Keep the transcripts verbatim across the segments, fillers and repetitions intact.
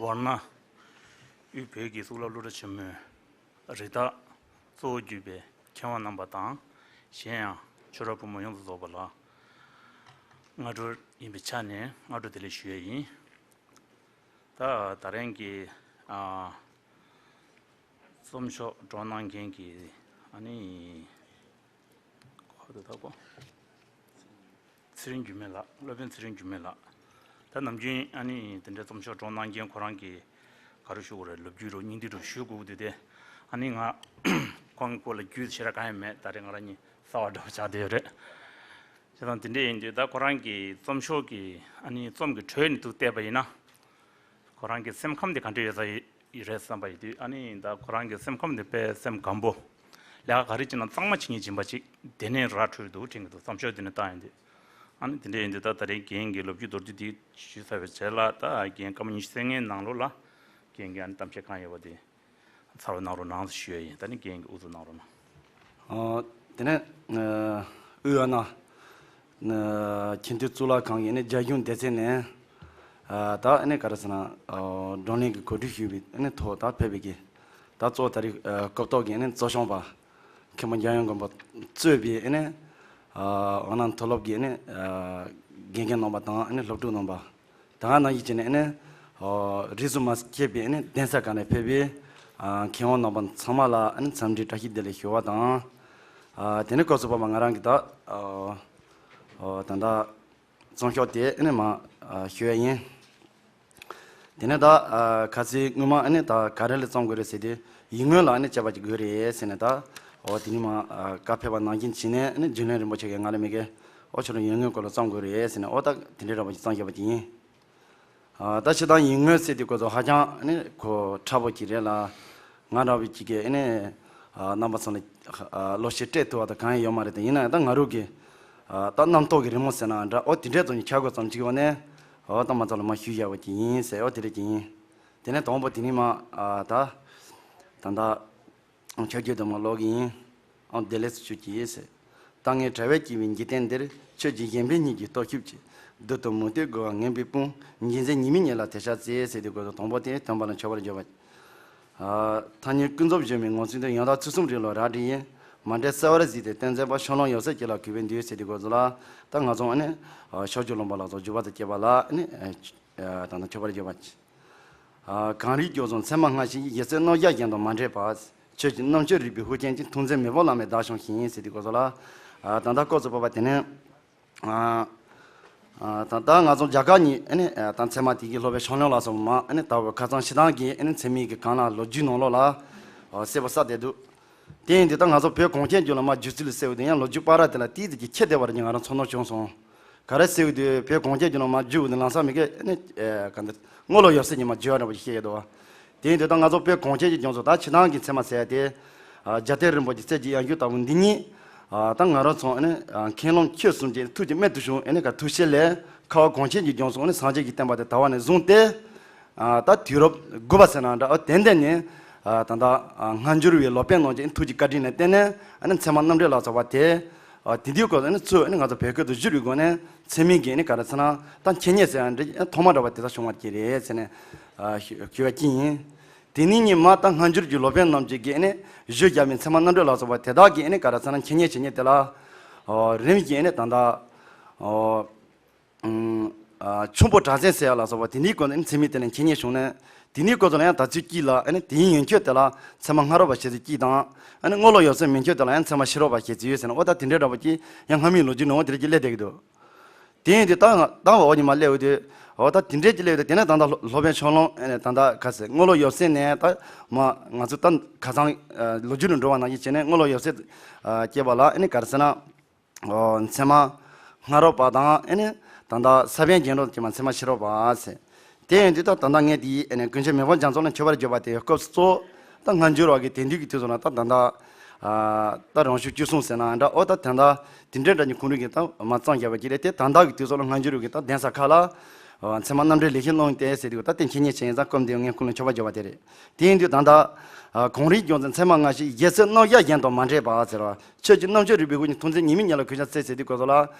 ཝར་ན། དབུས་བོད་ཀྱི་གཙུག་ལག་སློབ་གྲྭ་ཆེན་མོའི་རིགས་བདག་གཙོ་བོ་གྱུར་པའི་མཁས་དབང་རྣམ་པ་དང་། གཞན་ཡང་ཆོས་གྲོགས་ཕོ་མོ་ཡོངས་སུ་རྫོགས་པ་ལ་སྔ་དྲོ་ཡིན་པའི་ཆ་ནས་སྔ་དྲོ་བདེ་ལེགས་ཞུ་ཡས་ཡིན། ད་ད་རིང་གི་ཨ། རྩོམ་ཤོག་སྒྲོག་གནང་མཁན་གྱི་ཨ་ནི་ཁོ་ཐག་པོ། ཚེ་རིང་འགྱུར་མེད་ལགས། སློབ་དཔོན་ཚེ་རིང་འགྱུར་མེད་ལགས། ད་ནམ་རྒྱུན་ཨ་ནི་དེ་འདྲའི་རྩོམ་ཤོག་སྒྲོག་གནང་མཁན་ཁོ་རང་གི་ག་རེ་ཞུ་དགོས་རེད། ལོ་རྒྱུས་རོགས་སྙིང་བསྡུས་རོགས་ཞུ་དགོས་འདུག་སྟེ། ཨ་ནི་ང་ཁོང་གི་སྐོར་ལ་རྒྱུས་ཞེ་དྲག་གང་ཡང་མེད། ད་རེས་ང་རང་གཉིས་གསར་པ་འདྲ་བོ་ཆགས་བསྡད་ཡོད་རེད། བྱས་ཙང་དེ་འདྲ་ཡིན་དུས་ད་ཁོ་རང་གི་རྩོམ་ཤོག་གི་ཨ་ནི་རྩོམ་གྱི་འགྲོས་ནས་འདུག་བལྟས་པ་ཡིན་ན། ཁོ་རང་གི་སེམས་ཁམས་དེ་ག་འདྲ་ཡོད་ས་ཡོད་རེད་བསམ་པ་ཡིན་དུས། ཨ་ནི་ད་ཁོ་རང་གི་སེམས་ཁམས་དེ་དཔེ་སེམས་སྒམ་པོ། ལས་ཀ་ག་རེ་བྱེད་ན་གཙང་མ་བྱེད་མཁན་སྦྱིན་པ་ཅིག་དེ་ནས་ར་འཕྲོད་འདུག་དྲན་གྱི་འདུག་རྩོམ་ཤོག་དེ་ནས་བཏང་ཡོང་དུས། ཨ་ནི་དེ་འདྲ་ཡིན་དུས་ད་ད་རེས་རྒན་གྱི་ལོ་རྒྱུས་མདོར་བསྡུས་དེ་ཞུས་ཚར་བའི་རྗེས་ལ། ད་རྒན་སྐར་མ་ཉི་ཤུ་རྩ་ལྔའི་ནང་ལོགས་ལ་རྒན་གྱི་ཨ་ནི་གཏམ་བཤད་གང་ཡོད་པ་དེ་ཚར་བ་གནང་རོགས་གནང་ཞུ་ཡ་ཡིན། ད་ནི་རྒན་གྱིས་དབུ་འཛུགས་གནང་རོགས་གནང་། ཨ། དེ་ནས་ཨ། དབུས་ཨ་ན་ཨ། ཁྱིམ་སྡེ་གཙུག་ལག་ཁང་གི་ཨ་ནི་རྒྱ་གཞུང་སྡེ་ཚན་ནས་ཨ། ད་ཨ་ནི་ག་རེ་ཟེར་ན། ཨ། བགྲོ་གླེང་གི་གོ་སྒྲིག་ཞུས་པའི་ཨ་ནི་ཐོག་ད་ཕེབས་པའི་གི་ད་གཙོ་བོ་ད་རེས་ཨ། སྐབས་ཐོག་གི་ཨ་ནི་གཙོ་སྐྱོང་པ་མཁན་པོ་འཇམ་དབྱངས་མགོན་པོ་གཙོས་པའི་ཨ་ནི་ཨ། ཨ་ན་མཐོ་སློབ་ཀྱི་ཨ་ནི་ཨ། དགེ་རྒན་རྣམ་པ་དང་ཨ་ནི་སློབ་ཕྲུག་རྣམ་པ། ད་ག་ནང་བཞིན་བྱས་ནས་ཨ་ནི། ཨོ། རིས་སུ་མ་ཆད་པའི་ཨ་ནི་གདན་ས་ཁག་ནས་ཕེབས་པའི་ཨ། མཁས་དབང་རྣམ་པ་ཚང་མ་ལ་ཨ་ནི་འཚམས་འདྲི་བཀྲ་ཤིས་བདེ་ལེགས་ཞུ་བ་དང་། ཨ། དེ་ནས་སྐབས་སུ་བབས་པ་ང་རང་གི་ད། ཨོ། ཨོ། ད་ལྟ་རྩོམ་ཤོག་དེ་ཨ་ནི་མར་ཨ། ཞུ་ཡ་ཡིན། དེ་ནས་ད་ཨ། ཁ་སང་སྔོན་མ་ཨ་ནི་ད་ག་རེ་ལ་རྩོམ་དགོས་རེད་ཟེར་དུས། ཡིག་ངོ་ལ་ཨ་ནི་དཔྱད་པ་ཅིག་དགོས་རེད་ཟེར་ནས་ད། ཨོ། དེ་ནས་མར་ཨ། བཀའ་ཕེབས་པ་ནང་བཞིན་བྱས་ནས་ཨ་ནི་རྒྱུན་ལས་རིན་པོ་ཆེ་གིས་ང་ལ་མི་དགེ། ཨོ། ཁྱོད་རང་ཡིག་ངོའི་སྐོར་ལ་རྩོམ་དགོས་རེད་ཟེར་ནས། ཨོ། ད་དེ་འདྲའི་འདྲ་པོ་ཞིག་རྩོམ་བཞག་པ་ཅིག་ཡིན། ཨ། ད་སྤྱིར་བཏང་ཡིག་ངོ་ཟེར་དུས་སྐོར་ཚོ་ཧ་ཅང་ཨ་ནི་ཁོ་ཕྲ་པོ་ཅིག་རེད་ལ། ང་འདྲ་བོ་ཅིག་གིས་ཨ་ནི་ཨ། རྣམ་པ་ཚོ་ལ་ཨ། ལོག་བཤད་སྤྲད་ཐུབ་པ་དང་གང་ཡང་ཡོད་མ་རེད་དེ། ཡིན་ན་ཡང་ད་ང་རང་གི་ཨ། ད་རྣམ་རྟོག་གི་རི་མོ་ཟེར་ན་འདྲ། ཨོ། དེ་འདྲའི་ཚོ་ཉིད་ཆ་བགོས་ཙམ་ཅིག་འོ་ནས། ཨོ། ད་མ་ཚོ་ལ་མར་ཞུས་བཞག་པ་ཅིག་ཡིན་ཟེར། ཨོ། དེ་འདྲ་ཅིག་ཡིན། དེ་ནས་དང་པོ་དེ་ནས་མར་ཨ། ད་ད་ལྟ་ཆོས་བརྒྱུད་དུ་མ་ཀློག་གི་ཡིན། ཨང་བདེ་ལེགས་སུ་གྱུར་ཅིག་ཟེར། ད་ངས་དྲ་བས་བསྐྱིས་པའི་འཇིག་རྟེན་འདིར། ཆོས་ཀྱི་གཞན་ཕན་ཉིད་ཀྱི་སྟོབས་ཤུགས་ཀྱིས། བདུད་དང་མུ་སྟེགས་རྒོལ་བ་ངན་པའི་དཔུང་། འཇིགས་མཛད་ཉི་མའི་ཉི་ལ་དེ་ཤ་བརྩེ། ཟེར་དུས་སྐོར་ཚོ་དང་པོ་དེ་ཐོན་པ་ལ་མཆོད་པར་བརྗོད་པ། ཨ། ཐག་ཉེ་ཀུན་རྫོབ་གཞོན་མའི་ངང་ཚུལ་དུ། ཡང་དག་ཚུལ་གསུམ་རིགས་ལ་རག་བསྒྲིགས་ཡིན། མ་འདྲེས་གསལ་བར་གཟིགས་ཏེ་སྟོན་མཛད་པ། ཤོམ་ལོང་ཡབ་སྲས་ཀྱིས་ལ་གུས་པས་འདུད། ཟེར་དུས་སྐོར་ཚོ་ལ། ད་ང་ཚོ་ཨ་ནི་ཨ། ཕྱོགས་བཅུའི་ལུང་པ་ལ་སོགས་འཇུག་པ་དང་བཅས་པ་ལ་ཨ་ནི་ཨ། ད་ལྟ་མཆོད་པར་བརྗོད་པ། ཨ། གངས་རིའི་རྒྱ་མཚོ་མཚན་མ་སྔ་ཕྱི་ཡི། གཞི་རྩའི་རྣམ་གཞག་གཞན་དང་མ་འདྲེས་པ། ཆོས་ཀྱི་རྣམ་དཔྱོད་རིག་པའི་ཧུར་རྐྱེན་གྱིས། ཐུགས་འཛིན་མེ་ཕོག་བླ་མེད་བདག་བྱུང་ཞིང་། ཟེར་དུས་སྐོར་ཚོ་ལ། ཨ། ད་ལྟ་སྐོར་ཚོ་བབས་པ་དེ་ནས། ཨ། ཨ། ད་ད་ང་ཚོ་རྒྱ་གར་ནས་ཨ་ནི་ཨ། ད་ཚད་མ་དེ་གི་སློབ་དཔོན་ཤོམ་ལོང་ལ་སོགས་མ་ཨ་ནི་ད་བར་ཁ་སང་སྤྱིར་བཏང་གི་ཨ་ནི་འཚེ་མེད་ཀྱི་གང་ལ་ལོ་རྒྱུས་ནང་ལོགས་ལ། ཨ། གསལ་པོ་གསལ་བསྡད་འདུག་དེ་ཡིན་དུས་ད་ང་ཚོ་བོད་གངས་ཅན་ལྗོངས་ལ་མར་བསྒྱུར་ཚུལ་གསལ་བ་དེ་ཡང་ལོ་རྒྱུས་པར་ར་དེ་ལ་ཏོག་ཙམ་གྱི་ཁྱད་དེ་བར་ཉིན་ང་རང་ཚོར་སྣང་བྱུང་སོང་། ག་རེ་ཟེར་བ་དེ་བོད་གངས་ཅན་ལྗོངས་ལ་མར་བསྒྱུར་བ་དེ་ལམ་སང་མི་དགེ་ཨ་ནི་ཨ། ག་འདི་རྔོག་ལོ་ཡབ་སྲས་ཉིད་མར་བསྒྱུར་བ་འདྲ་པོ་ཞིག་བཤད་ཡོད་དོ། དེ་ཡིན་དུས་ད་ང་ཚོ་བོད་གངས་ཅན་གྱི་ལྗོངས་སུ་ད་སྤྱིར་བཏང་གི་ཚད་མ་ཟེར་ཡ་དེ། ཨ། རྒྱལ་བསྟན་རིན་པོ་ཆེ་སྲས་ཀྱི་དབྱངས་སྐྱུར་ལྟ་བུ་འདི་ཉིད། ཨ། ད་ང་རང་ཚོ་ཨ་ནི་ཨ། མཁན་སློབ་ཆོས་གསུམ་གྱི་ཐུགས་ཀྱི་རྨད་དུ་བྱུང་ཨ་ནི་ག་ཐུགས་བསྐྱེད་ལས་ཁ་བ་གངས་ཅན་གྱི་ལྗོངས་སུ་ཨ་ནི་སངས་རྒྱས་ཀྱི་བསྟན་པ་དེ་དར་བ་ནས་བཟུང་སྟེ། ཨ། ད་དུས་རབས་དགུ་པ་ཟེར་ན་འདྲ། ཨ། ཏན་ཏན་ནས། ཨ། ད་ལྟ་ཨ། སྔ་འགྱུར་བའི་ལོ་པཎ་རྣམས་ཀྱི་ཐུགས་ཀྱི་བཀའ་དྲིན་ལ་བརྟེན་ནས་ཨ་ནི་ཚད་མ་རྣམ་འགྲེལ་ལ་སོགས་པ་དེ། ཨ། དེ་དུས་སྐབས་སུ་ཨ་ནི་ཚུར་ཨ་ནི་ང་ཚོ་བོད་སྐད་དུ་བསྒྱུར་བའི་སྒོ་ནས་འཚེ་མེད་ཀྱི་ཨ་ནི་ག་རེ་ཟེར་ན་ད་འཆད་ཉན་ཟེར་ཡ་འདྲ་ཐོག་མ་འདྲ་བ་དེ་དག་བྱུང་བ་ཅིག་རེད་ཟེར་ནས། ཨ། ཞུ་ཞུ་བ་ཅིག་ཡིན། དེ་ནས་ཉིན་མ་ད་སྔ་འགྱུར་གྱི་ལོ་པཎ་རྣམས་ཀྱིས་ཀྱི་ཨ་ནི་བཞེངས་བཞག་པའི་ཚད་མ་རྣམ་འགྲེལ་ལ་སོགས་པ་དེ་དག་གི་ཨ་ནི་ག་རེ་ཟེར་ན་འཆད་ཉན་བྱེད་ཉན་དེ་ལ། ཨོ། རིམ་གྱིས་ཨ་ནི་ད་ལྟ། ཨོ། ཨ། ཆུང་པོ་གྲགས་ཅན་ཟེར་ཡ་ལ་སོགས་པ་དེ་འདིའི་སྐོར་ནས་ཨ་ནི་འཚེ་མེད་དེ་ལ་འཆད་ཉན་བྱུང་ནས། དེ་འདིའི་སྐོར་དུ་ལ་ཡང་ད་ཚུལ་གཅིག་ལ་ཨ་ནི་དེའི་ཡན་ཆོད་དེ་ལ་ཚད་མ་སྔ་རབས་པ་ཞེས་ཚུལ་གཅིག་དང་། ཨ་ནི་རྔོག་ལོ་ཡབ་སྲས་མན་ཆད་དེ་ལ་ཡང་ཚད་མ་ཕྱི་རབས་པ་ཞེས་ཚུལ་ཡོད་ཟེར་ན། ཨོ། ད་དེ་འདྲའི་འདྲ་པོ་ཅིག་ཡང་སྔ་མའི་ལོ་རྒྱུས་ནང་དེ་འདྲ་ཅིག་སླེབས་བསྡད་ཀྱི་འདུག་དེ་ཡིན་དུས་ད་ང་ད་འོག་ཉི་མ་སླེབས་ཡོད་དུས། འོ། ད་དེ་འདྲས་ཀྱི་སླེབས་ཡོད་དུས། དེ་ནས་ད་ལྟ་སློབ་དཔོན་ཤོམ་ལོང་ཨ་ནི་ད་ལྟ་ག་ཟེར། རྔོག་ལོ་ཡབ་སྲས་ནས་ད་མ་ང་ཚོ་ད་ཁ་སང་ཨ། ལོ་རྒྱུས་ནང་འགྲོ་བ་ནང་བཞིན་བྱས་ནས་རྔོག་ལོ་ཡབ་སྲས་ཨ། སྐྱེས་པ་ལ་ཨ་ནི་ག་རེ་ཟེར་ན། འོ། ཚད་མ་སྔ་རབས་པ་དང་ཨ་ནི་ད་ལྟ་ས་པཎ་རྒྱན་སྐྲོད་ཀྱི་མ་ཚད་མ་ཕྱི་རབས་པ་ཟེར། དེ་ཡིན་དུས་ད་ད་ལྟ་ངས་དེའི་ཨ་ནི་ཀུན་མཁྱེན་མེ་ཕོག་རྒྱ་མཚོ་ལ་མཆོད་པར་བརྗོད་པ་དེ་སྐབས་སུ་གཙོ་བོ་ད་སྔ་འགྱུར་བ་གི་དེང་དུས་ཀྱི་དུས་སུ་ན་ད་ད་ལྟ་ཨ། ད་རང་ཤུགས་བཅུ་གསུམ་ཟེར་ན་འདྲ། ཨོ། ད་ད་ལྟ་དེ་འདྲའི་འདྲ་ཉིད་ཁོང་རང་གིས་ད་མ་རྩོམ་བརྒྱབ་པ་ཅིག་རེད་དེ། ད་ལྟ་གི་དུས་སུ་ལ་སྔ་འགྱུར་བ་གི་ད་གདན་ས་ཁག་ལ་ ཚད་མ་རྣམ་འགྲེལ་ལེགས་བཤད་སྣང་བའི་གཏེར་ཟེར་དུས་ད་དེ་མཁྱེན་ཉེས་བྱས་ཡིན་ཙང་སྐབས་འདིར་ངས་ཁོང་ལ་མཆོད་པ་བརྗོད་པ་དེ་རེད། དེ་ཡིན་དུས་ད་ལྟ་གངས་རིའི་རྒྱལ་མཚན་ཚད་མ་སྔ་ཕྱི་རྒྱལ་སྲས་རྣམ་གཞག་གཞན་དང་མ་འདྲེས་པ་ཟེར་བ། ཆོས་ཀྱི་རྣམ་དཔྱོད་རིག་པའི་སྒོ་ནས་ཐུགས་མཚན་ཉིད་མིན་ཉིད་ལ་གུས་ཕྱག་འཚལ་ཟེར་དུས་སྐབས་སུ་ལ་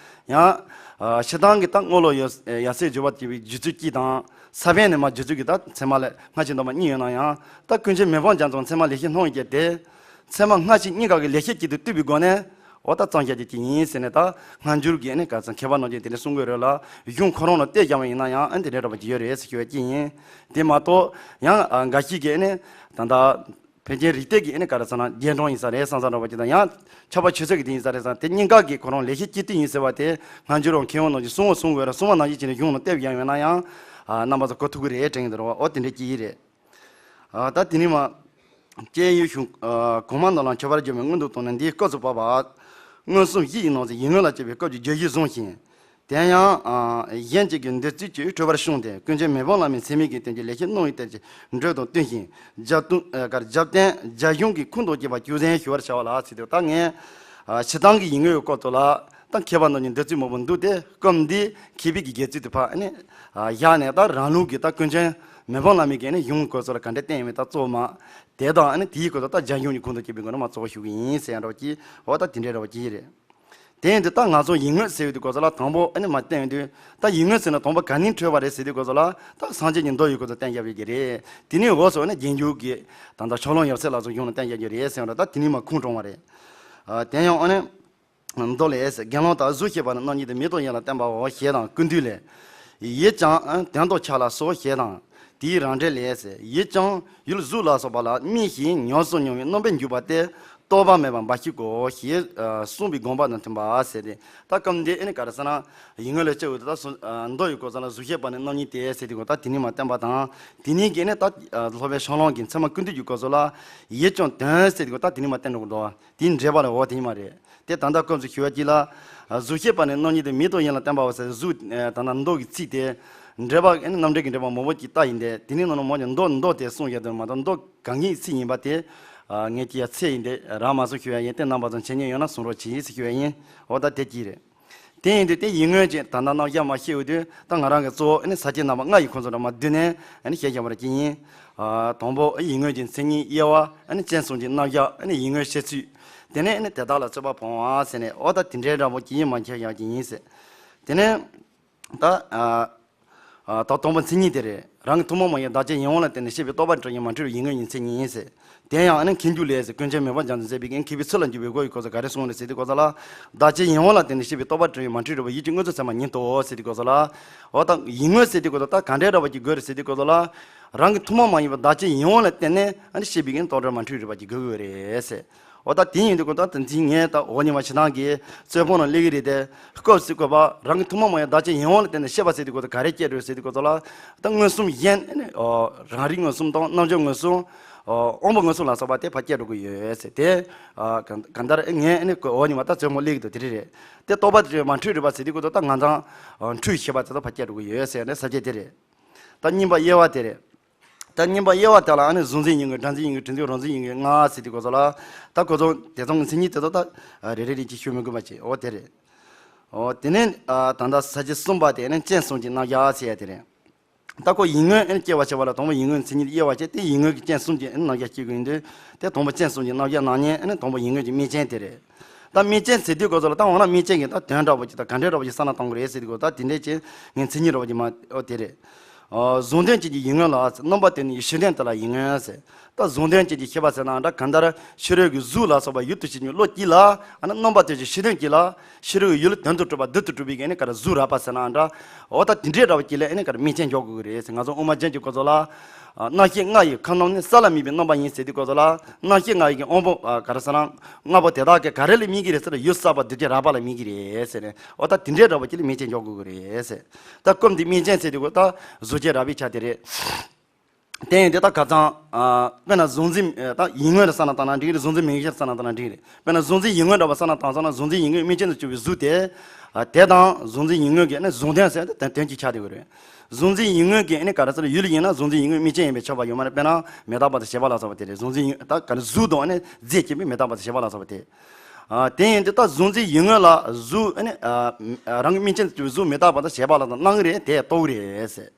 ཡང་། ཕྱི་ཐང་གི་ད་དངོས་ལུགས་ཡོད་ཡ་སྲས་བརྗོད་པ་ཅེས་པའི་བརྗོད་ཚུལ་གཅིག་དང་། ས་བོན་ནས་མར་བརྗོད་ཚུལ་གྱི་ད་ཚད་མ་ལ་སྔ་ཕྱི་འདོད་མ་གཉིས་ཡོད་ན་ཡང་། ད་ཀུན་མཁྱེན་མི་ཕམ་རྒྱ་མཚོ་ཚད་མ་ལེགས་བཤད་སྣང་བའི་གཏེར་དེ། ཚད་མ་སྔ་ཕྱི་གཉིས་ཀ་གི་ལེགས་བཤད་ཀྱི་དུ་བཏུས་པའི་སྒོ་ནས། འོ་ད་གཙང་རྒྱ་ཅིག་ཅིག་ཡིན་ཟེར་ནས་ད་སྔ་འགྱུར་གྱི་ནི་ག་ཚོད་མཁས་པ་རྣམས་ཀྱིས་དེ་འདྲ་གསུང་གི་རེད་ལ། གཞུང་ཁོ་རང་ལ་བལྟས་ཀྱང་ཡིན་ན་ཡང་ཨ་ནི་དེ་འདྲ་འདྲ་པོ་ཅིག་ཡོད་རེད་ཟེར་ཞུ་བ་ཅིག་ཡིན། དེ་མ་གཏོགས་ཡང་འགའ་ཞིག་གིས་ནི་ད་ལྟ་ཕལ་ཆེར་རིགས་གཏེར་གྱི་ནི་ག་རེ་ཟེར་ན་རྒྱན་གྲངས་ཡིན་ས་རེད་བསམ་བསམ་འདྲ་པོ་ཅིག་དང་། ཡང་ཕྱྭ་པ་ཆོས་ཚོགས་ཀྱི་དེ་ཡིན་ས་རེད་བསམ། དེ་གཉིས་ཀ་གི་ཁོ་རང་ལེགས་བཤད་ཀྱི་དུ་ཡིན་ཟེར་བ་དེ་སྔ་འགྱུར་བ་མཁས་དབང་རྣམས་ཀྱིས་གསུང་བ་གསུང་དགོས་ར། གསུང་བ་ནང་བཞིན་བྱས་ནས་གཞུང་ལ་བལྟས་ཀྱང་ཡོད་ན་ཡང་རྣམ་པ་ཚོ་གོ་ཐུབ་ཀྱི་རེད་དྲན་གྱི་འདུག་ར། འོ་དེ་འདྲ་ཅིག་ཡིན་རེད། ད་དེ་ནས་མ། སྤྱན་ཡུལ་གཞུང་གོང་མ་རྣམས་ལ་མཆོད་པར་བརྗོད་པའི་སྔོན་དུ་བཏང་ནས་འདིའི་སྐབས་སུ་བབ་པ། མངོན་སུམ་བཞི་ཡི་ནང་གསེས་ཡིད་མངོན་ལ་སྤྱད་པའི་སྐབས་ཀྱི་བརྗོད་གཞི་བཟུང་ཞིང་། དེ་ཡང་གཞན་གཅིག་གི་འདོད་ཚུལ་གྱིས་འཁྲུལ་པར་ཤོང་སྟེ་ཀུན་མཁྱེན་མི་ཕམ་བླ་མའི་ཚད་མའི་གི་དོན་གྱི་ལེགས་བཤད་སྣང་བའི་གཏེར་གྱི་འགྲོས་དང་བསྟུན་ཞིང་རྒྱབ་བརྟེན་རྒྱབ་བརྟེན་རྒྱ་གཞུང་གི་ཁུངས་དང་བཅས་པ་བཅུད་ཟིན་ཞུ་བར་བྱ་བ་ལ་ཟེར་དུས། ད་ངས་ཕྱི་ཐང་གི་ཡིད་མངོན་ཡོད་སྐོར་དུ་ལ། ད་མཁས་པ་རྣམས་ཀྱི་འདོད་ཚུལ་མང་པོ་འདུག་སྟེ། སྐབས་འདིའི་མཁས་པའི་གི་དགེ་ཚུལ་དེ་ཕར་ནི་བཞག་ནས་ད་རང་ལུགས་ཀྱི་ད་ཀུན་མཁྱེན་མི་ཕམ་བླ་མའི་གི་ནི་གཞུང་སྐོར་སོགས་ལ་ག་འདྲ་བསྟན་ཡོད་མེད་ད་གཙོ་བོ་མ། དེ་དང་ནི་དེའི་སྐོར་དུ་ད་རྒྱ་གཞུང་གི་ཁུངས་དང་བཅས་པའི་སྒོ་ནས་མ་གཙོ་བོ་ཞུ་གི་ཡིན་ཟེར་ཡང་འདྲ་བ་ཅིག་འོ་ད་དེ་འདྲའི་འདྲ་བ་ཅིག་རེད། དེ་ཡིན་དུས་ད་ང་ཚོ་ཡིད་མངོན་ཟེར་བའི་དུས་སྐབས་སུ་ལ་དང་པོ་ནི་མ་བསྟན་ཡོང་དུས། ད་ཡིད་མངོན་ཟེར་ན་དང་པོ་ག་ནས་འཕྲོས་པ་རེད་ཟེར་དུས་སྐབས་སུ་ལ། ད་སངས་རྒྱས་ཀྱི་མདོ་ཡི་སྐོར་དུ་བསྟན་རྒྱབ་ཡོད་ཀྱི་རེད། དེ་ནས་འོག་སོགས་ནི་རྒྱན་འགྱུར་གྱི་ད་ལྟ་ཕྱོགས་ལྷུང་ཡབ་སྲས་ལ་སོགས་གཞུང་ལ་བསྟན་རྒྱབ་ཀྱི་རེད་ཟེར་བ་འདྲ། ད་དེ་ནས་མ་ཁུངས་དྲངས་པ་རེད། དེ་ཡང་ཨ་ནི། མདོ་ལས། དགེ་སློང་དག་གཟུགས་ཤེས་པ་ནི་རྣམ་གཉིས་ཏེ། མིག་དང་དབྱིངས་ལ་བརྟེན་པའོ་ཞེས་དང་། ཀུན་བཏུས་ལས། ཡིད་ཀྱང་དོན་དང་ཆ་ལ་སོགས་ཞེས་དང་། དེའི་རང་འགྲེལ་ལས། ཡིད་ཀྱང་ཡུལ་གཟུགས་ལ་སོགས་པ་ལ་རྨིས་ཤིང་ཉམས་སུ་མྱོང་བའི་རྣམ་པར་འཇུག་པ་སྟེ། རྟོག་པ་མེད་པར་འབའ་ཞིག་གོ་ཞེས་གསུངས་པའི་དགོངས་པ་དང་མཐུན་པ་ཟེར་ཏེ། ད་སྐབས་འདི་ཨེ་ནི་ག་རེ་ཟེར་ན། ཡིད་མངོན་ལ་སྤྱད་འོས་ཏེ་ད་སོ་མདོ་ཡི་སྐོར་ཟེར་ན་གཟུགས་ཤེས་པ་ནི་རྣམ་གཉིས་ཏེ་ཟེར་དུས་སྐབས་ད་དེ་ནས་མ་བསྟན་པ་དང་། དེ་ནས་ཀྱི་ནི་ད་སློབ་དཔོན་ཕྱོགས་གླང་གི་ཚད་མ་ཀུན་བཏུས་ཀྱི་སྐོར་སོགས་ལ་ཡིད་ཀྱང་དོན་ཟེར་དུས་སྐབས་ད་དེ་ནས་མ་བསྟན་འགྲོ་གི་འདུག་དེའི་འགྲེལ་པ་ལ་འོ་དེ་ཉིད་མ་རེད། དེ་ད་ལྟ་སྐབས་སུ་ཞུ་བ་གཅིག་ལ། གཟུགས་ཤེས་པ་ནི་རྣམ་གཉིས་ཏེ། མིག་དང་དབྱིངས་ལ་བརྟེན་པའོ་ཟེར་གཟུགས་ད་ལྟ་མདོ་གི་ཚིག་དེ། འགྲེལ་པ་ཨེ་ནི་རྣམ་འགྲེལ་གྱི་འགྲེལ་པ་མང་པོ་ཅིག་བལྟས་ཡིན་ཏེ། དེ་ནས་ནང་ནས་མང་ཆེ་མདོ་མདོ་དེ་གསུངས་ཡོད་དུས་མ་གཏོགས་མདོ་གང་གི་ཚིག་ཡིན་པ་དེ། ངས་ཅི་ཡང་ཚད་ཡིན་ཏེ་རག་མ་སོང་ཞུ་བ་ཡིན་ཏེ། རྣམ་པ་ཚོ་མཁྱེན་ཉེས་ཡོད་ན་གསུང་རོགས་གྱིས་ཟེར་ཞུ་བ་ཡིན། འོ་ད་དེ་གཅིག་རེད། དེ་ཡིན་དུས་དེ་ཡིད་མངོན་གྱི་ད་ལྟ་རྣམ་གཞག་མ་ཤེས་འོས་དུས་ད་ང་རང་གི་གཙོ་བོ་ཨ་ནི་ས་བཅད་རྣམ་པ་ལྔ་ཡི་ཁོངས་སུ་འདྲ་མ་བསྡུས་ནས་ཨ་ནི་བཤད་བཞག་པ་རེད་ཅི་ཡིན། དང་པོ་ཡིད་མངོན་གྱི་མཚན་ཉིད་དབྱེ་བ། ཨ་ནི་སྤྱན་གསུམ་གྱི་རྣམ་གཞག་ཨ་ནི་ཡིད་མངོན་ཤེས་ཚུལ། དེ་ནས་ཨ་ནི་དེ་དག་ལ་རྩོད་པ་སྤོང་བ་ཟེར་ནས་འོ་ད་དེ་འདྲའི་འདྲ་པོ་ཅི་ཡིན་མ་ཁྱེར་ཡག་ཅི་ཡིན་ཟེར། དེ་ནས་ད་ད་དང་པོ་མཚན་ཉིད་དེ་རེད། རང་གི་ཐུན་མོང་མ་ཡིན་བདག་ཅན་ཡིད་དབང་ལ་བརྟེན་ནས་ཤེས་པའི་རྟོག་པ་དྲི་ཡིས་མ་འཁྲུལ་བའི་ཡིད་མངོན་གྱི་མཚན་ཉིད་ཡིན་ཟེར། དེ་ཡང་ཨ་ནི་མཁས་འགྱུར་ལས་ཟེར་ཀུན་མཁྱེན་མི་ཕམ་རྒྱ་མཚོས་མཛད་པའི་མཁས་པའི་ཚུལ་ལ་འཇུག་པའི་སྒོ་ཡི་སྐོར་སུ་ག་རེ་གསུངས་རེད་ཟེར་དུས་སྐབས་སུ་ལ། བདག་ཅན་ཡིད་དབང་ལ་བརྟེན་ནས་ཤེས་པའི་རྟོག་པ་དྲི་ཡིས་མ་འཁྲུལ་བའི་ཡིད་ཀྱི་མངོན་སུམ་ཚད་མ་ཉིད་དོ་ཟེར་དུས་སྐབས་སུ་ལ། འོ་ད་ཡིད་མངོན་ཟེར་དུས་སྐབས་སུ་ད་ག་འདྲའི་འདྲ་པོ་ཅིག་དགོས་རེད་ཟེར་དུས་སྐབས་སུ་ལ། རང་གི་ཐུན་མོང་མ་ཡིན་པ་བདག་ཅན་ཡིད་དབང་ལ་བརྟེན་ནས་ཨ་ནི་ཤེས་པའི་གི་རྟོག་བྲལ་མ་འཁྲུལ་རིག་པ་ཅིག་དགོས་ཀྱི་ཡོད་རེད་ཟེར། འོ་ད་དེ་ཡིན་དུས་ཀྱང་ད་དེ་འཛིན་ངས་ད་འོ་ཉི་མ་ཕྱི་ནང་གི་རྩོད་སྤོང་ནང་སླེབས་ཀྱི་རེད་དེ། སྐབས་སུ་བཀོད་པ་རང་གི་ཐུན་མོང་མ་ཡིན་བདག་ཅན་ཡིད་དབང་ལ་བརྟེན་ནས་ཤེས་པ་ཟེར་དུས་སྐབས་སུ་ག་རེ་སྐྱེ་འགྲོ་ཟེར་དུས་སྐབས་སུ་ལ། ད་མངོན་སུམ་གཞན་ཨ་ནི་རང་རིག་མངོན་སུམ་དང་རྣམ་འཇོག་མངོན་སུམ། དབང་པོ་མངོན་སུམ་ལ་སོགས་པ་དེ་ཕར་སྐྱེ་འགྲོ་གི་ཡོད་ཟེར་ཏེ། གང་ལྟར་ངས་ཨ་ནི་འོ་ཉི་མ་ད་རྩོད་སྤོང་སླེབས་ཀྱི་འདུག་དེ་རེད་རེད། དེ་རྟོག་པ་དེ་མ་འཁྲུལ་རིག་པ་ཟེར་དུས་སྐབས་སུ་ད་ང་ཚང་འཁྲུལ་ཤེས་པ་དེ་ཚོ་ཕར་སྐྱེ་འགྲོ་གི་ཡོད་ཟེར་ནས་ས་བཅད་དེ་རེད། ད་གཉིས་པ་དབྱེ་བ་དེ་རེད། ད་གཉིས་པ་དབྱེ་བ་དེ་ལ་ཨ་ནི་གཟུང་འཛིན་ཡིད་མངོན། སྒྲ་འཛིན་ཡིད་མངོན། དྲི་འཛིན་རོ་འཛིན་ཡིད་མངོན་ལྔ་ཟེར་དུས་སྐབས་སུ་ལ། ད་ཁོ་ཚོ་དེ་ཚོ་གི་མཚན་ཉིད་དེ་ཚོ་ད་རེ་རེ་རེ་ཅིག་ཞུ་མི་དགོས་པ་བྱས། འོ་དེ་རེད། འོ་དེ་ནས་ད་ལྟ་ས་བཅད་གསུམ་པ་དེ་ནི་སྤྱན་གསུམ་གྱི་རྣམ་གཞག་ཟེར་ཡ་དེ་རེད། ད་ཁོ་ཡིད་མངོན་ཨ་ནི་སྐྱེ་བར་བྱེད་པ་ལ་དང་པོ་ཡིད་མངོན་མཚན་ཉིད་དབྱེ་བ་བྱས་ཏེ། ཡིད་མངོན་གྱི་སྤྱན་གསུམ་གྱི་ཨ་ནི་རྣམ་གཞག་སྐྱེ་དགོས་ཡིན་དུས། དེ་དང་པོ་སྤྱན་གསུམ་གྱི་རྣམ་གཞག་ནང་ནས་ཨ་ནི་དང་པོ་ཡིད་མངོན་གྱི་རྨིག་ཅན་དེ་རེད། ད་རྨིག་ཅན་ཟེར་དུས་སྐབས་སུ་ལ་ད་འོ་ན་རྨིག་ཅན་གྱི་ད་དོན་འདྲ་པོ་ཅིག་ད་ག་འདྲའི་འདྲ་པོ་ཅིག་བསམ་བློ་གཏོང་དགོས་རེད་ཟེར་དུས་སྐབས། ད་དེ་འདྲས་ཅིག་ངས་མཚན་ཉིད་འདྲ་པོ་ཅིག་མ་འོ་དེ་རེད། གཟུང་དོན་ཅན་གྱི་ཡིད་མངོན་ལ་རྣམ་པར་དོན་གྱི་ཤེས་དོན་དེ་ལ་ཡིད་མངོན་ཟེར། ད་གཟུང་དོན་ཅན་གྱི་ཤེས་པ་ཟེར་ན་འདྲ་གང་ལྟར་ཕྱི་རོལ་གྱི་གཟུགས་ལ་སོགས་པ་ཡུལ་དུ་བྱེད་ཀྱི་བློ་གཅིག་ལ་ཨ་ནི་རྣམ་པར་དོན་གྱི་ཤེས་དོན་གཅིག་ལ། ཕྱི་རོལ་གྱི་ཡུལ་དོན་དུ་གྲུབ་པ་རྡུལ་དུ་གྲུབ་པའི་གི་ཨ་ནི་ག་རེ་གཟུགས་རགས་པ་ཟེར་ན་འདྲ། འོ་ད་དེ་འདྲའི་འདྲ་བ་གཅིག་ལ་ཨ་ནི་ག་རེ་རྨིག་ཅན་འཇོག་དགོས་ཀྱི་རེད་ཟེར། ང་ཚོ་དབུ་མ་རྒྱན་གྱི་སྐོར་ཚོ་ལ། རྣམ་ཤེས་ལྔ་ཡི་ཁམས་རྣམས་ནི་ས་ལ་དམིགས་པའི་རྣམ་པ་ཡིན་ཟེར་དུས་སྐབས་སུ་ལ། རྣམ་ཤེས་ལྔ་ཡི་གི་དབང་པོ་ག་རེ་ཟེར་ན། ལྔ་པོ་དེ་དག་གི་ག་རེ་ལ་དམིགས་ཀྱི་རེད་ཟེར་ན་ཡུལ་གསར་པ་རྡུལ་གྱི་རགས་པ་ལ་དམིགས་ཀྱི་རེད་ཟེར་ནས། འོ་ད་དེ་འདྲའི་འདྲ་བ་གཅིག་ལ་རྨིག་ཅན་འཇོག་དགོས་ཀྱི་རེད་ཟེར། ད་སྐབས་འདི་རྨིག་ཅན་ཟེར་དུས་སྐབས་ད་གཟུགས་ཅན་རགས་པའི་ཆ་དེ་རེད། དེ་ཡིན་དུས་ད་ཁ་སང་། དཔེར་ན་གཟུང་འཛིན། ད་ཡིད་མངོན་ལ་བསམ་བློ་བཏང་ན་འགྲིག་རེད། གཟུང་འཛིན་མིག་ཤེས་བསམ་བློ་བཏང་ན་འགྲིག་རེད། དཔེར་ན་གཟུང་འཛིན་ཡིད་མངོན་འདྲ་བ་བསམ་བློ་བཏང་སོང་ན་གཟུང་འཛིན་ཡིད་མངོན་རྨིག་ཅན་དུ་གྱུར་པའི་གཟུགས་དེ། དེ་དང་གཟུང་འཛིན་ཡིད་མངོན་གྱི་ནི་གཟུང་དོན་ཟེར་ཏེ་དོན་གཅིག་ཆགས་བསྡད་ཀྱི་རེད། གཟུང་འཛིན་ཡིད་མངོན་གྱི་ནི་ག་རེ་ཟེར་ཡུལ་ཡིན་ན་གཟུང་འཛིན་ཡིད་མངོན་རྨིག་ཅན་ཡིན་པས་ཁྱབ་པ་ཡོད་མ་རེད། དཔེར་ན་མི་རྟག་པ་དང་བྱེད་པ་ལ་སོགས་པ་དེ་རེད། གཟུང་འཛིན་ཡིད་ད་ག་ནི་གཟུགས་དང་ནི་རྫས་སྐྱེས་པའི་མི་རྟག་པ་དང་བྱེད་པ་ལ་སོགས་པ་དེ། ཨ། དེ་ཡིན་དུས་ད་གཟུགས་འཛིན་ཡུལ་དངོས་ལ་གཟུགས་ཨ་ནི་ཨ་རང་གི་དམིགས་རྐྱེན་དུ་གྱུར་པའི་གཟུགས་མི་རྟག་པ་དང་བྱས་པ་ལ་སོགས་སྣང་གི་རེད། དེ་རྟོགས་ཀྱི་རེད་ཟེར།